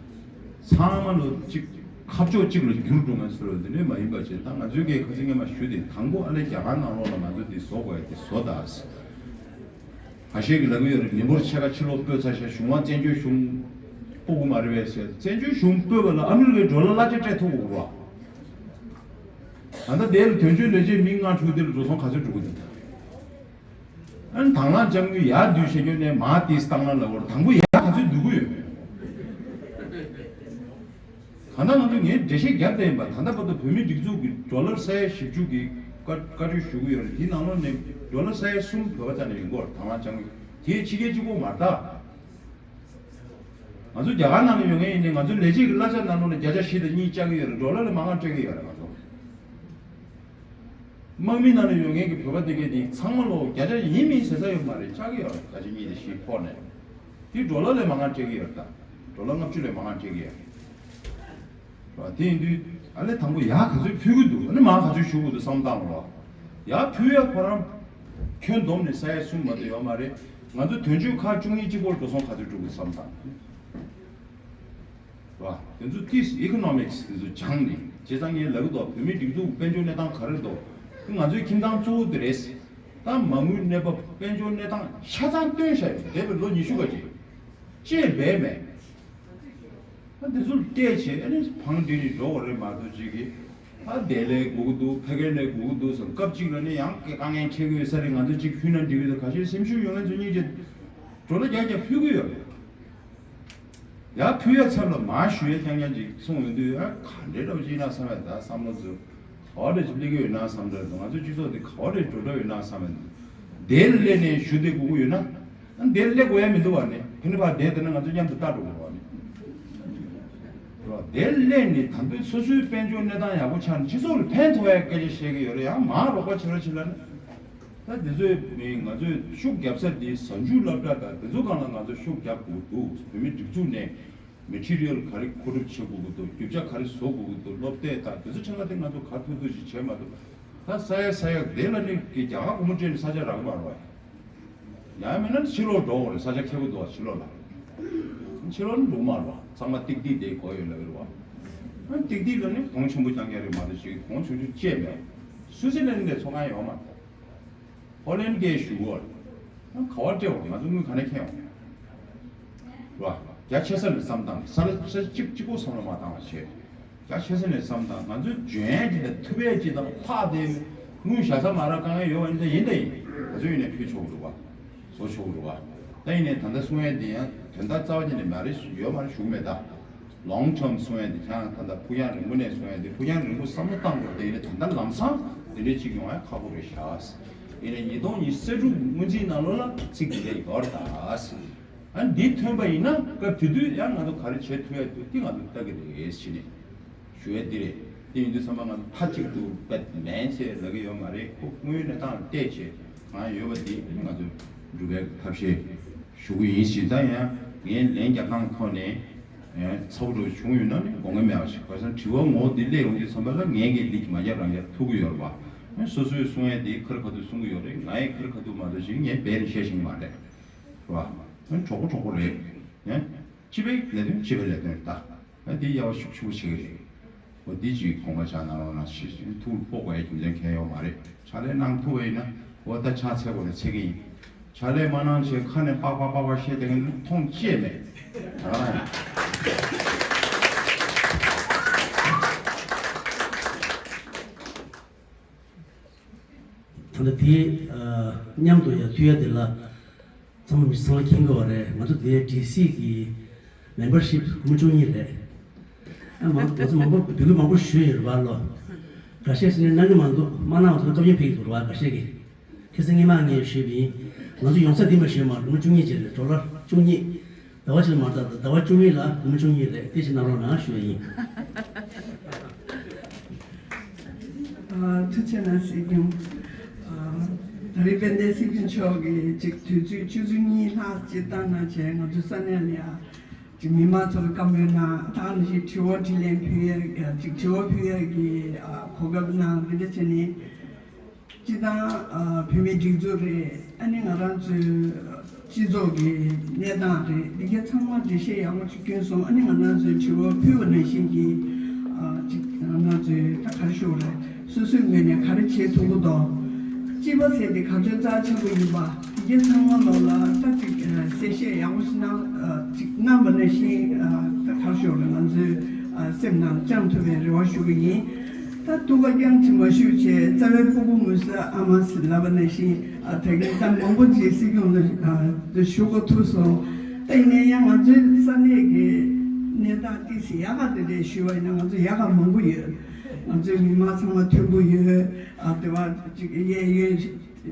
ཚང་མ་ལོ་གཅིག་ཁ་ཕྱོགས་གཅིག་ལ་འགྱུར་འགྲོ་ངེས་སུ་རེད། དེ་འདྲས་མ་ཡིན་པ་བྱས་ད་ང་ཚོའི་གི་ཁ་སང་སྔོན་མ་ཞུས་ཏེ་དང་པོ་ཨ་ལེ་རྒྱ་གར་ནང་ལོགས་ལ་ང་ཚོ་དེ་བཟོ་དགོས་ཡ་དེ་བཟོ་དང་། ཁ་ཤས་ཀྱིས་ལབ་ཀྱི་ཡོད་རེད། མི་འབོར་ཕྱེད་ཀ་ཕྱི་ལོགས་སྤོས་ཚར་ཤག་གཞུང་ལ་བཙན་བྱོལ་གཞུང་སྤོ་དགོས་མ་རེད་པས་ཟེར། བཙན་བྱོལ་གཞུང་སྤོས་པ་ལ་ཨ་མི་རི་ཀའི་ཌོ་ལར་གླ་ཆ་སྤྲད་ཐུབ་དགོས་རེད་བ། ད་ལྟ་དེ་ལ་དོན་གཅོད་ལས་བྱེད་མི་ལྔ་དྲུག་དེ་ལ་འགྲོ་སོང་ག་ཚོད་འགྲོ་གི་འདུག་ཨ་ནི་དང་བླངས་དཔྱ་དངུལ་ཡར་བསྡུས་བྱེད་རྒྱུ་ནས་མར་ཏིས་བཏང་ན་ལབ་པར་དང་པོ་ཡར་ག་ཚོད་བསྡུ་གི་ཡོད། གང་ལྟར་ང་ཚོས་ངས་འགྲེལ་བཤད་རྒྱབ་བསྡད་ཡིན་པ། ད་ལྟ་བར་དུ་བོད་མིའི་སྒྲིག་འཛུགས་ཀྱིས་ཌོ་ལར་ས་ཡ་བཞི་བཅུ་གི་བཀའ་བཀའ་འཁྲོལ་ཞུ་གི་ཡོད་རེད། དེའི་ནང་ལོགས་ནས་ཌོ་ལར་ས་ཡ་གསུམ་བོད་པ་རྩ་ནས་ཡོང་གི་ཡོད་རེད། དང་བླངས་དཔྱ་དངུལ་དེའི་ཕྱི་རྒྱལ་གཅིག་པོ་མ་རེད་ད། ང་ཚོ་རྒྱ་གར་ནང་ལ་ཡོད་མཁན་ཡིན་ནའི་ང་ཚོ་ལས་བྱེད་ཀྱི་གླ་ཆ་ནང་ལོགས་ནས་བརྒྱ་ཆ་བཞི་དང་གཉིས་བཅག་གི་ཡོད་རེད། ཌོ་ལར་ལ་མང་ང་སྤྲད་ཀྱི་ཡོད་རེད་ང་ཚོ། དམག་མི་ནང་ལ་ཡོད་མཁན་གྱི་བོད་པ་དེ་གས་དེ་ཚང་མ་ལོ་བརྒྱ་ཆ་ཡིན་མིན་ཟེར་ས་ཡོད་མ་རེད། བཅག་གི་ཡོད་རེད། བརྒྱ་ཆ་གཉིས་དང་བཞི་ཕོག་ནས། དེ་ཌོ་ལར་ལས་མང་ང་སྤྲད་ཀྱི་ཡོད་རེད་ད། ཌོ་ལར་ལྔ་བཅུ་ལས་མང་ང་སྤྲད་ཀྱི་ཡོད་རེད། དེ་ཡིན་དུས་ཨ་ལས་དང་པོ་ཡར་ག་ཚོད་ཕུལ་གྱི་འདུག་ཨ་ནི་མར་ག་ཚོད་ཞུ་དགོས་འདུག་བསམ་བཏང་རོགས། ཡར་ཕུལ་ཡ་ཁོ་རང་ཁྱོན་བསྡོམས་ནས་ས་ཡ་གསུམ་མ་གཏོགས་ཡོད་མ་རེད། ང་ཚོ་དོན་གཅོད་ཁག་བཅུ་གཉིས་གཅིག་པོར་འགྲོ་སོང་ག་ཚོད་འགྲོ་གི་བསམ་བཏང་། རེད་བ། དེ་ཚོ་ཏིས་ཨི་ཀོ་ནོ་མིག་སི་དེ་ཚོ་སྦྱངས་ནས་བྱས་ཙང་ངས་ལབ་གི་འདུག་བོད་མིའི་སྒྲིག་འཛུགས་དཔལ་འབྱོར་གནས་སྟངས་ག་རེ་འདུག་ང་ཚོའི་ཁྱིམ་ཚང་གཙོ་བོ་དེ་རེད། ད་མ་དངུལ་གནས་བབ་དཔལ་འབྱོར་གནས་སྟངས་ཆ་ཚང་སྟོན་བཞག་ཡོད། འདས་པའི་ལོ་ཉི་ཤུ་ག་ཅིག་ཅེས་འབད་མེད། ད་དེ་ཚོ་བལྟས་བྱས་ཨ་ནི་བང་སྒྲིག་ནས་འགྲོ་བ་རེད་མ་གཏོགས་ཅིག་གིས། ད་དེ་ལས་དགོས་ཀྱི་འདུག་ཕ་གི་ལས་དགོས་ཀྱི་འདུག་ཟེར་སྐབས་གཅིག་ལ་ནི་ཡང་དཀའ་ངལ་འཕྲད་ཀྱི་ཡོད་ས་རེད། ང་ཚོ་གཅིག་ཕུལ་ན་འགྲིག་གི་འདུག་ག་ཤེད་སེམས་ཤུགས་ཡོད་མཁན་ཚོ་གཉིས་ཀྱིས་འགྲོ་ལ་རྒྱག་རྒྱག་ཕུལ་གྱི་ཡོད་རེད། ཡར་ཕུལ་ཡ་ཚབ་ལ་མར་ཞུ་ཡ་རྐྱང་རྐྱང་ཅིག་གསུངས་ཡོང་དུས་ཨ་ག་འདྲའི་འདྲ་བོ་ཅིག་ཡིན་ན་བསམ་ཡ། ད་བསམ་བློ་ཚོ་ག་བ་འདྲ་ཅིག་སླེབས་ཀྱི་ཡོད་ན་བསམ་འདྲ་འདུག་ང་ཚོ་སྤྱི་ཚོགས་འདི་ག་བ་འདྲ་འགྲོ་འགྲོ་ཡོད་ན་བསམ་ཡ་འདུག་དེ་ལ་སླེབས་ནས་ཞུ་བདེ་དགོས་ཀྱི་ཡོད་ན། ཨ་དེར་སླེབས་དགོས་ཡ་མི་འདུག་བ་ནི། ཕན་ནི་ཕར་བསྡད་དེ་ན་ང་ཚོ་མཉམ་དུ་ལྟ་འགྲོ་དགོས་བ་ནི། རོ། དེར་སླེབས་ནས་ད་དུང་སོ་སོའི་དཔལ་འབྱོར་གནས་སྟངས་ཡག་པོ་ཆགས་ནས་སྤྱི་ཚོགས་ལ་ཕན་ཐོགས་ཡ་སྐད་ཆ་བཤད་ཀྱི་ཡོད་རེད། ཡང་མར་རོགས་པ་བྱེད་རོགས་བྱེད་ལབ་ན། ད་དེ་ཚོའི་མི་ང་ཚོས་ཤུགས་རྒྱབ་ས་དེ་གཟའ་མཇུག་སློབ་གྲྭ་དང་དེ་ཚོ་སྒང་ལ་ང་ཚོ་ཤུགས་རྒྱབ་དགོས་འདུག་བོད་མི་སྒྲིག་འཛུགས་ནས་མེ་ཊི་རི་ཡལ་ག་རེ་མཁོ་སྒྲུབ་བྱེད་དགོས་ཀྱི་འདུག་རྒྱུ་ཆ་ག་རེ་བཟོ་དགོས་ཀྱི་འདུག་སློབ་དེབ་དང་དེ་ཚོ་ཆ་ཚང་དེ་ང་ཚོ་ག་ཐུབ་ཐུབ་ཅིག་བྱས་མ་ཐུབ། ད་ས་ཡ་ས་ཡ་དེ་ལ་ནི་རྒྱ་གར་སྒོར་མོ་སྤྲད་ནས་ས་ཆ་རག་གི་མ་རེད་བ། ཡང་མིན་ན་ཕྱི་ལོགས་འགྲོ་དགོས་རེད། ས་ཆ་ཁེ་པོ་འདུག་བ་ཕྱི་ལོགས་ལ། ཕྱི་ལོགས་ནི་འགྲོ་མ་རེད་བ། ཚང་མ་ཏིག་ཏིག་དེ་གོ་ཡོད་ལབ་ཡོད་རེད་བ། ཏིག་ཏིག་ལ་ནི་གོང་ཆེན་པོ་རྐྱང་རྐྱང་རེད་མ་གཏོགས་ཅིག་གོང་ཆུང་ཆུང་ཅེས་མེད། སུའུ་ཙི་ལན་ལ་ཚོགས་ཁང་ཡོད་མ་རེད། ཧོ་ལན་སྐད་ཞུ་གོ། ག་བ་སྤྲད་འོང་། ང་ཚོ་དངུལ་ག་ནས་འཁྱེར་འོང་། ར། རྒྱ་ཆེ་ས་ནས་བསམ་བཏང་། ས་ལ་ས་གཅིག་གཅིག་པོ་བསམ་བློ་མ་བཏང་བ་བྱས། རྒྱ་ཆེ་ས་ནས་བསམ་བཏང་། ང་ཚོའི་འཇོན་ཡས་ཀྱི་དང་ཐུབ་ཡས་ཀྱི་དང་ལྷག་དེ་དངུལ་བཞག་ས་མ་རག་དཀའ་ངལ་ཡོད་པ་ཡིན་ད་ཡིན་ད་ཡིན། ང་ཚོ་ཡིན་ནས་ཕུལ་ཆོག་གི་རེད་བ། བཟོ་ཆོག་གི་རེད་བ། ད་ཡིན་ནས་ད་ལྟ་གསུང་ཡས་འདི་ཡང་དོན་དག་རྩ་བ་ཉིད་ནས་མ་རེད་ཡོད་མ་རེད་ཞུ་གི་མེད་ད། ལོང་ཊརམ་གསུང་ཡས་འདི་ཁྱེད་རང་ད་ལྟ་ཕུགས་རྒྱང་རིང་པོ་ནས་གསུང་ཡས་འདི་ཕུགས་རྒྱང་རིང་པོ་བསམ་བློ་བཏང་དགོས་རེད། ད་ཡིན་ནས་ད་ལྟ་ལམ་སང་འདི་འདྲའི་གཅིག་ཡོང་ཡ་ཁག་པོ་རེད་ཤག་ཡིན་ནས་ཉིས་སྟོང་ཉི་ཤུ་རྩ་དྲུག་སྔོན་རྩིས་ནང་ལོགས་ལ་ཚིག་འདི་འདྲ་ཡོད་རེད་ད། ཨ་འདི་ཐོན་པ་ཡིན་ན་སྐབས་དེ་དུས་ཡང་ང་ཚོ་ག་རེ་བྱེད་ཐུབ་ཡ་འདུག་འདི་ང་ཚོ་ལྟ་གི་རེད་ཟེར་ནས་ཞུ་ཡ་འདི་རེད། དེ་ཡིན་དུས་ཚང་མ་ང་ཚོ་མཐའ་གཅིག་ཏུ་བེད་མེད་ཟེར་ལབ་ཀྱི་ཡོད་མ་རེད། ཁོ་དངོས་ཡོད་གནས་སྟངས་ལ་བལྟས་བྱས་ང་ཡོད་པ་འདི་ང་ཚོ་འགྲུབ་པའི་ཐབས་ཤེས་ཞུ་གི་ཡིན་ཞེས། ད་ཡང་ངས་ལན་རྒྱག་སྟངས་ཐོག་ནས་ཚ་པོ་འདྲ་བྱུང་ཡོད་ན་ནི་དགོངས་འགལ་མེད་པ་ཞིག་བར་སང་དྲི་བ་ངོ་འདི་སླེབས་ཡོང་དུས་ཚང་མ་ལ་ངས་ངས་ལིག་མ་རྒྱབ་རང་རྒྱབ་ཐུག་གི་ཡོད་རེད་པ། སོ་སོས་གསུང་ཡས་འདི་ཁ་རི་ཁ་ཐུག་གསུང་གི་ཡོད་རེད། ང་ཡི་ཁ་རི་ཁ་ཐུག་མ་གཏོགས་ཅིག་ངས་སྦས་ནས་བཤད་ཤེས་ཀྱི་མ་རེད། རེད་པ། གྲོགས་པོ་གྲོགས་པོ་རེད། སྤྱི་པའི་ལས་དོན་སྤྱི་པའི་ལས་དོན་རེད་ད། འདི་དབྱེ་བ་ཤུགས་ཆེ་པོ་ཕྱེ་གི་རེད། འོ་འདི་ཅིག་དགོངས་པ་འཇགས་གནང་རོགས་གནང་ཞེས་ཐུགས་ཕོག་དགོས་ཡ་རྒྱུ་མཚན་གང་ཡང་ཡོད་མ་རེད། ཕྱག་ལས་གནང་ཐུབ་པ་ཡིན་ན་འོ་ད་ཕྱག་འཚལ་དགོས་རེད་འཚལ་གི་ཡིན། ཕྱག་ལས་མ་གནང་བྱས་ཁ་ནས་པག་པག་པག་པག་བཤད་བསྡད་མཁན་མཐོང་ཅེས་མེད། ད་ག་རང་ཡིན། ད་ལྟ་དེའི་མཉམ་དུ་ཡ་ཐུག་ཡ་དེ་ལ། ཚང་མ་མི་ཚང་མ་མཁྱེན་དགོས་པ་རེད། ང་ཚོ་དེའི་ཌི་སི་གི་མེམ་བར་ཤིབ་སྒོར་མོ་བཅུ་གཉིས་རེད། ཨ་མ་ང་ཚོ་མང་པོ་འབོད་སྐུལ་མང་པོ་ཞུས་ཡོད་རེད་པ་ལོ། འགའ་ཤས་ཤིག་ནས་གནང་གི་མ་འདུག་མ་གནང་བ་ཚོ་སྐབས་ཡུན་ཕེབས་ཀྱི་འདུག་རེད་པ། འགའ་ཤས་ཀྱིས། ཁ་སང་ཉི་མ་ངས་ཞུས་པ་ཡིན། ང་ཚོ་ཡོང་ས་འདི་མ་ཞུས་མ་སྒོར་མོ་བཅུ་གཉིས་ཅིག་རེད། ཌོ་ལར་བཅུ་གཉིས། ཟླ་བ་གཅིག་ལ་མ་རེད། ཟླ་བ་བཅུ་གཉིས་ལ་སྒོར་མོ་བཅུ་གཉིས་རེད། དེ་ཞིག་གནང་རོགས་གནང་ཞུ་ཡ་ཡིན། ཨ། ཐུགས་རྗེ་གནང་སྲིད་སྐྱོང་། ཨ། ད་རེས་དཔལ་ལྡན་སྲིད་སྐྱོང་མཆོག་གིས་ཅིག་དུས་ཚོད་ཆུ་ཚོད་གཉིས་ལྷག་ཅིག་བཏང་གནང་བྱས། ང་ཚོའི་ས་གནས་ལ་ཡ་ཅིག་མི་མང་ཚོར་བཀའ་མོལ་གནང་། ད་ག་ནང་བཞིན་དྲི་བ་དྲིས་ལན་ཕུལ་ཡ། ཅིག་དྲི་བ་ཕུལ་ཡ་གི་ཨ་གོ་སྐབས་གནང་། འདི་འདྲ་བྱས་ནས་སྤྱི་བཏང་ཨ་བོད་མིའི་སྒྲིག་འཛུགས་རེད། ཨ་ནི་ང་རང་ཚོའི་སྤྱི་ཚོགས་ཀྱི་གནས་སྟངས་རེད། འདི་གའི་ཚང་མ་འགྲེལ་བཤད་ཡག་པོ་ཅིག་བསྐྱོན་སོང་། ཨ་ནི་ང་རང་ཚོས་དྲི་བ་ཕུལ་བ་ནང་བཞིན་གྱི་ཨ་ཅིག་ང་རང་ཚོས་ད་ག་རེ་ཞུ་དགོས་རེད། སོ་སོའི་ངོས་ནས་ག་རེ་བྱེད་ཐུབ་ཀྱི་འདུག་སྤྱི་པ་ཟེར་དེ་ག་ཚོད་རྩ་ཆེན་པོ་ཡིན་པ། དེ་གའི་ཚང་མ་ལོག་ལ་ད་ཅིག་གསལ་བཤད་ཡག་པོ་ཞིག་གནང་། ཅིག་གནང་བ་ནང་བཞིན་ད་ག་རེ་ཞུ་དགོས་རེད། ང་ཚོའི་སེམས་ནང་བཅངས་ཐུབ་པའི་རེ་བ་ཞུ་གི་ཡིན། ད་སྡུག་པ་རྐྱང་ཅིག་མ་ཞུས་བྱས། རྩ་བའི་ཕྲུ་གུ་ངུ་ས་ཨ་མ་ཟེར་ལབ་པ་ནང་བཞིན་ད་གིན་ད་མང་པོ་ཅིག་སྲིད་སྐྱོང་ལ་ཞུ་དགོས་ཐུག་སོང་། ད་ཡིན་ན་ཡང་ང་ཚོའི་ས་གནས་ཀྱི་གནས་སྟངས་ཏོག་ཙམ་ཡག་ག་དེ་འདྲས་ཞུས་པ་ཡིན་ན་ང་ཚོ་ཡག་ག་མང་པོ་ཡོད། ང་ཚོའི་མི་མང་ཚང་མ་མཐུན་པོ་ཡོད། ཨ་དེ་བ་ཅིག་གཡས་གཡོན་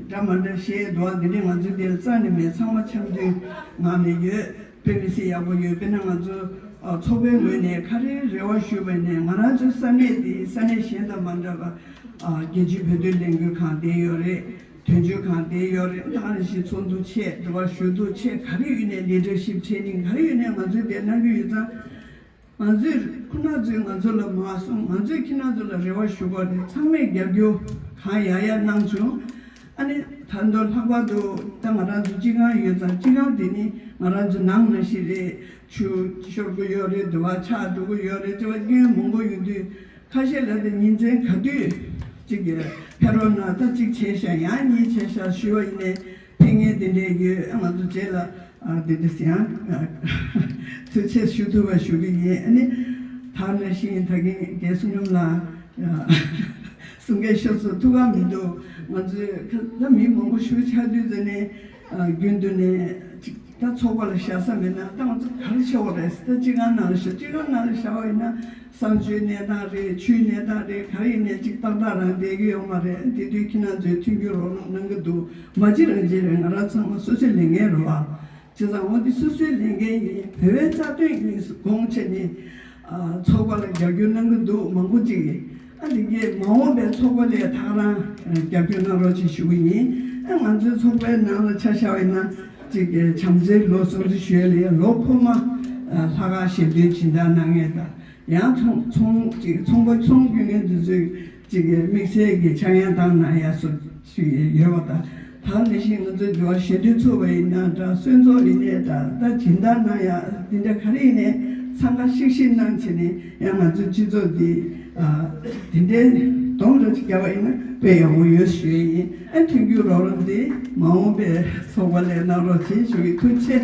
འདྲ་མ་འདྲ་བཤད་འདུག་པ། འདི་འདྲས་ང་ཚོའི་དེ་ལ་རྩ་ནས་མེད། ཚང་མ་འཆམ་མཐུན་ངང་ནས་ཡོད། དཔེ་མི་སྲིད་ཡག་པོ་ཡོད། དཔེར་ན་ང་ཚོ་ཨ་ཚོགས་པའི་ངོས་ནས་ག་རེ་རེ་བ་ཞུས་པ་ཡིན་ནའི་ང་རང་ཚོའི་ས་གནས་འདི་ས་གནས་གཞན་དང་མ་འདྲ་བ། ཨ་རྒྱལ་སྤྱིའི་བོད་དོན་ལས་འགུལ་ཁང་བསྡད་ཡོད་རེད། དོན་གཅོད་ཁང་བསྡད་ཡོད་རེད། ད་ག་ནང་བཞིན་ཚོགས་འདུ་ཆེ་འགྲོ་བ་ཞུ་གཏུག་ཆེ་ག་རེ་ཡོད་ནའི་ལི་ཌར་ཤིབ་ཊེ་ནིང་ག་རེ་ཡོད་ནའི་ང་ཚོས་དེ་གནང་གི་ཡོད་ཙང་། ང་ཚོས་ཁོང་རྣམ་ཚོས་ང་ཚོ་ལ་མ་གསུངས། ང་ཚོས་ཁྱེད་རྣམ་ཚོ་ལ་རེ་བ་ཞུ་དགོས་རེད། ཚང་མས་རྒྱབ་སྐྱོར་གང་ཡག་ཡག་གནང་བྱུང་། ཨ་ནི་ད་དུང་ལྷག་པར་དུ་ད་ང་རང་ཚོ་སྤྱི་ཁང་ཡོད་ཙང་། སྤྱི་ཁང་དེ་ནི་ང་རང་ཚོ་ནང་ནང་བཞིན་རེད། ཆུ་ཤོར་གི་ཡོད་རེད། དུ་བ་ཆག་འགྲོ་གི་ཡོད་རེད། དེ་བ་སྐྱོན་མང་པོ་ཡོད་དུས། ཁ་ཤས་ལ་དེ་ཉིན་མཚན་ག་དུས་ཅིག་ཕེབས་རོགས་གནང་། ད་གཅིག་བྱས་ཤག་ཡང་གཉིས་བྱས་ཤག་ཞུས་པ་ཡིན་ནའི་ཕན་ངེས་དེ་འདྲས་ཡོད། ང་ཚོ་རྗེས་ལ་ཨ་དེ་འདྲས་ཡང་ཐུགས་རྗེ་ཆེ་ཞུ་ཐུབ་པ་ཞུ་གི་ཡིན། ཨ་ནི་ད་ནང་བཞིན་ད་གིན་རྒན་བསོད་སྙོམས་ལགས་གསུང་སྐད་ཤོར་སོང་། ཐུགས་ཁག་མི་འདུག་ང་ཚོས་ད་མི་མང་པོ་ཞིག་ཆགས་དུས་ཙ་ནས་རྒྱུན་དུ་ནས་ཅིག་ད་ཚོགས་པ་ལ་བཞག་ས་མེད་ན་ད་ང་ཚོ་ག་རེ་བྱེད་དགོས་རེད། ད་སྤྱི་ཁང་ནང་ལ་བཞག་སྤྱི་ཁང་ནང་ལ་བཞག་པ་ཡིན་ན། གསང་སྤྱོད་གནས་སྟངས་རེད། ཆུའི་གནས་སྟངས་རེད། ག་རེ་ཡིན་ནའི་ཅིག་ཏག་ཏག་རང་བསྡད་ཀྱི་ཡོད་མ་རེད། དེ་དུས་ཁྱེད་རང་ཚོས་མཐུན་འགྱུར་རོགས་རམ་གནང་གི་འདུག་མ་གཅིག་རང་གཅིག་རེད། ང་རང་ཚང་མ་སོ་སོའི་ལས་འགན་རེད་བ། བྱས་ཙང་འོ་འདི་སོ་སོའི་ལས་འགན་ཡིན། བོད་པའི་རྩ་དོན་ཡིན་དགོངས་བྱས་ནས་ཨ་ཚོགས་པ་ལ་རྒྱབ་སྐྱོར་གནང་གི་འདུག་མང་པོ་ཅིག་ཨ་འདི་གས་མ་འོངས་པའི་ཚོགས་པ་ལ་ད་ག་རང་རྒྱབ་སྐྱོར་གནང་རོགས་བྱེད་ཞུ་གི་ཡིན། ཨ་ང་ཚོའི་ཚོགས་པའི་ནང་ལ་ཆ་བཞག་པ་ཡིན་ན་ཅིག་གི་བྱམས་བརྩེའི་ལོ་སྲུང་བརྩི་ཞུ་ཡ་ལ་ཡ་ལོ་འཁོར་མ་ཨ་ལྷག་དཀར་ཞལ་འདོན་སྦྱིན་བདག་གནང་མཁན་དང་། ཡང་ཚོང་ཚོང་ཅིག་ཚོང་པ་ཚོང་བསྐྱོན་མཁན་དེ་ཚོས་ཅིག་དམིགས་བསལ་གྱི་ཆག་ཡང་བཏང་གནང་ཡ་སོགས་ཅིག་ཡོད་པ་དང་། ད་ནང་བཞིན་ང་ཚོའི་འབྱོར་བ་ཞལ་འདོན་ཚུགས་པ་ཡིན་ན་འདྲ། གསོལ་ཚོགས་ཡིན་ནའི་འདྲ། ད་སྦྱིན་བདག་གནང་ཡ་འདི་འདྲ་ག་རེ་ཡིན་ནའི་འཚང་ཁ་ཤིག་ཤིག་གནང་བྱས་ནས་ཡང་ང་ཚོའི་སྤྱི་ཚོགས་འདི་ཨ་དེ་འདྲའི་སྡོམ་འདྲ་ཅིག་བརྒྱབ་པ་ཡིན་ན་དཔེ་ཡག་པོ་ཡོད་ཞུ་ཡ་ཡིན། ཨ་མཐུན་འགྱུར་རོགས་རམ་འདི་མ་འོངས་པའི་ཚོགས་པ་ལ་གནང་རོགས་བྱེད་ཞུ་གི། ཐུགས་རྗེ་ཆེ།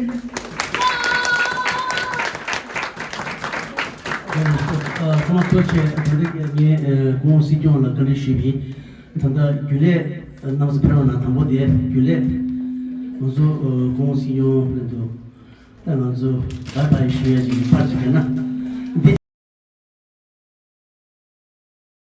ཨ་ཚང་མ་ཐུགས་རྗེ་ཆེ། ད་རེས་ངས་ཨ་སྐུ་ངོ་སྲིད་སྐྱོང་ལ་བཀའ་འདྲི་ཞུས་པ་ཡིན། ད་ལྟ་རྒྱུན་ལས་རྣམ་པ་ཚོ་ཕེབས་རོགས་གནང་། དང་པོ་དེ་རྒྱུན་ལས་ང་ཚོ་ཨ་སྐུ་ངོ་སྲིད་སྐྱོང་ལ་འདུག་ད་ང་ཚོ་བཱའི་བཱའི་ཞུ་ཡ་ཅིག་ཡིན། པར་ཅིག་བརྒྱབ་ན།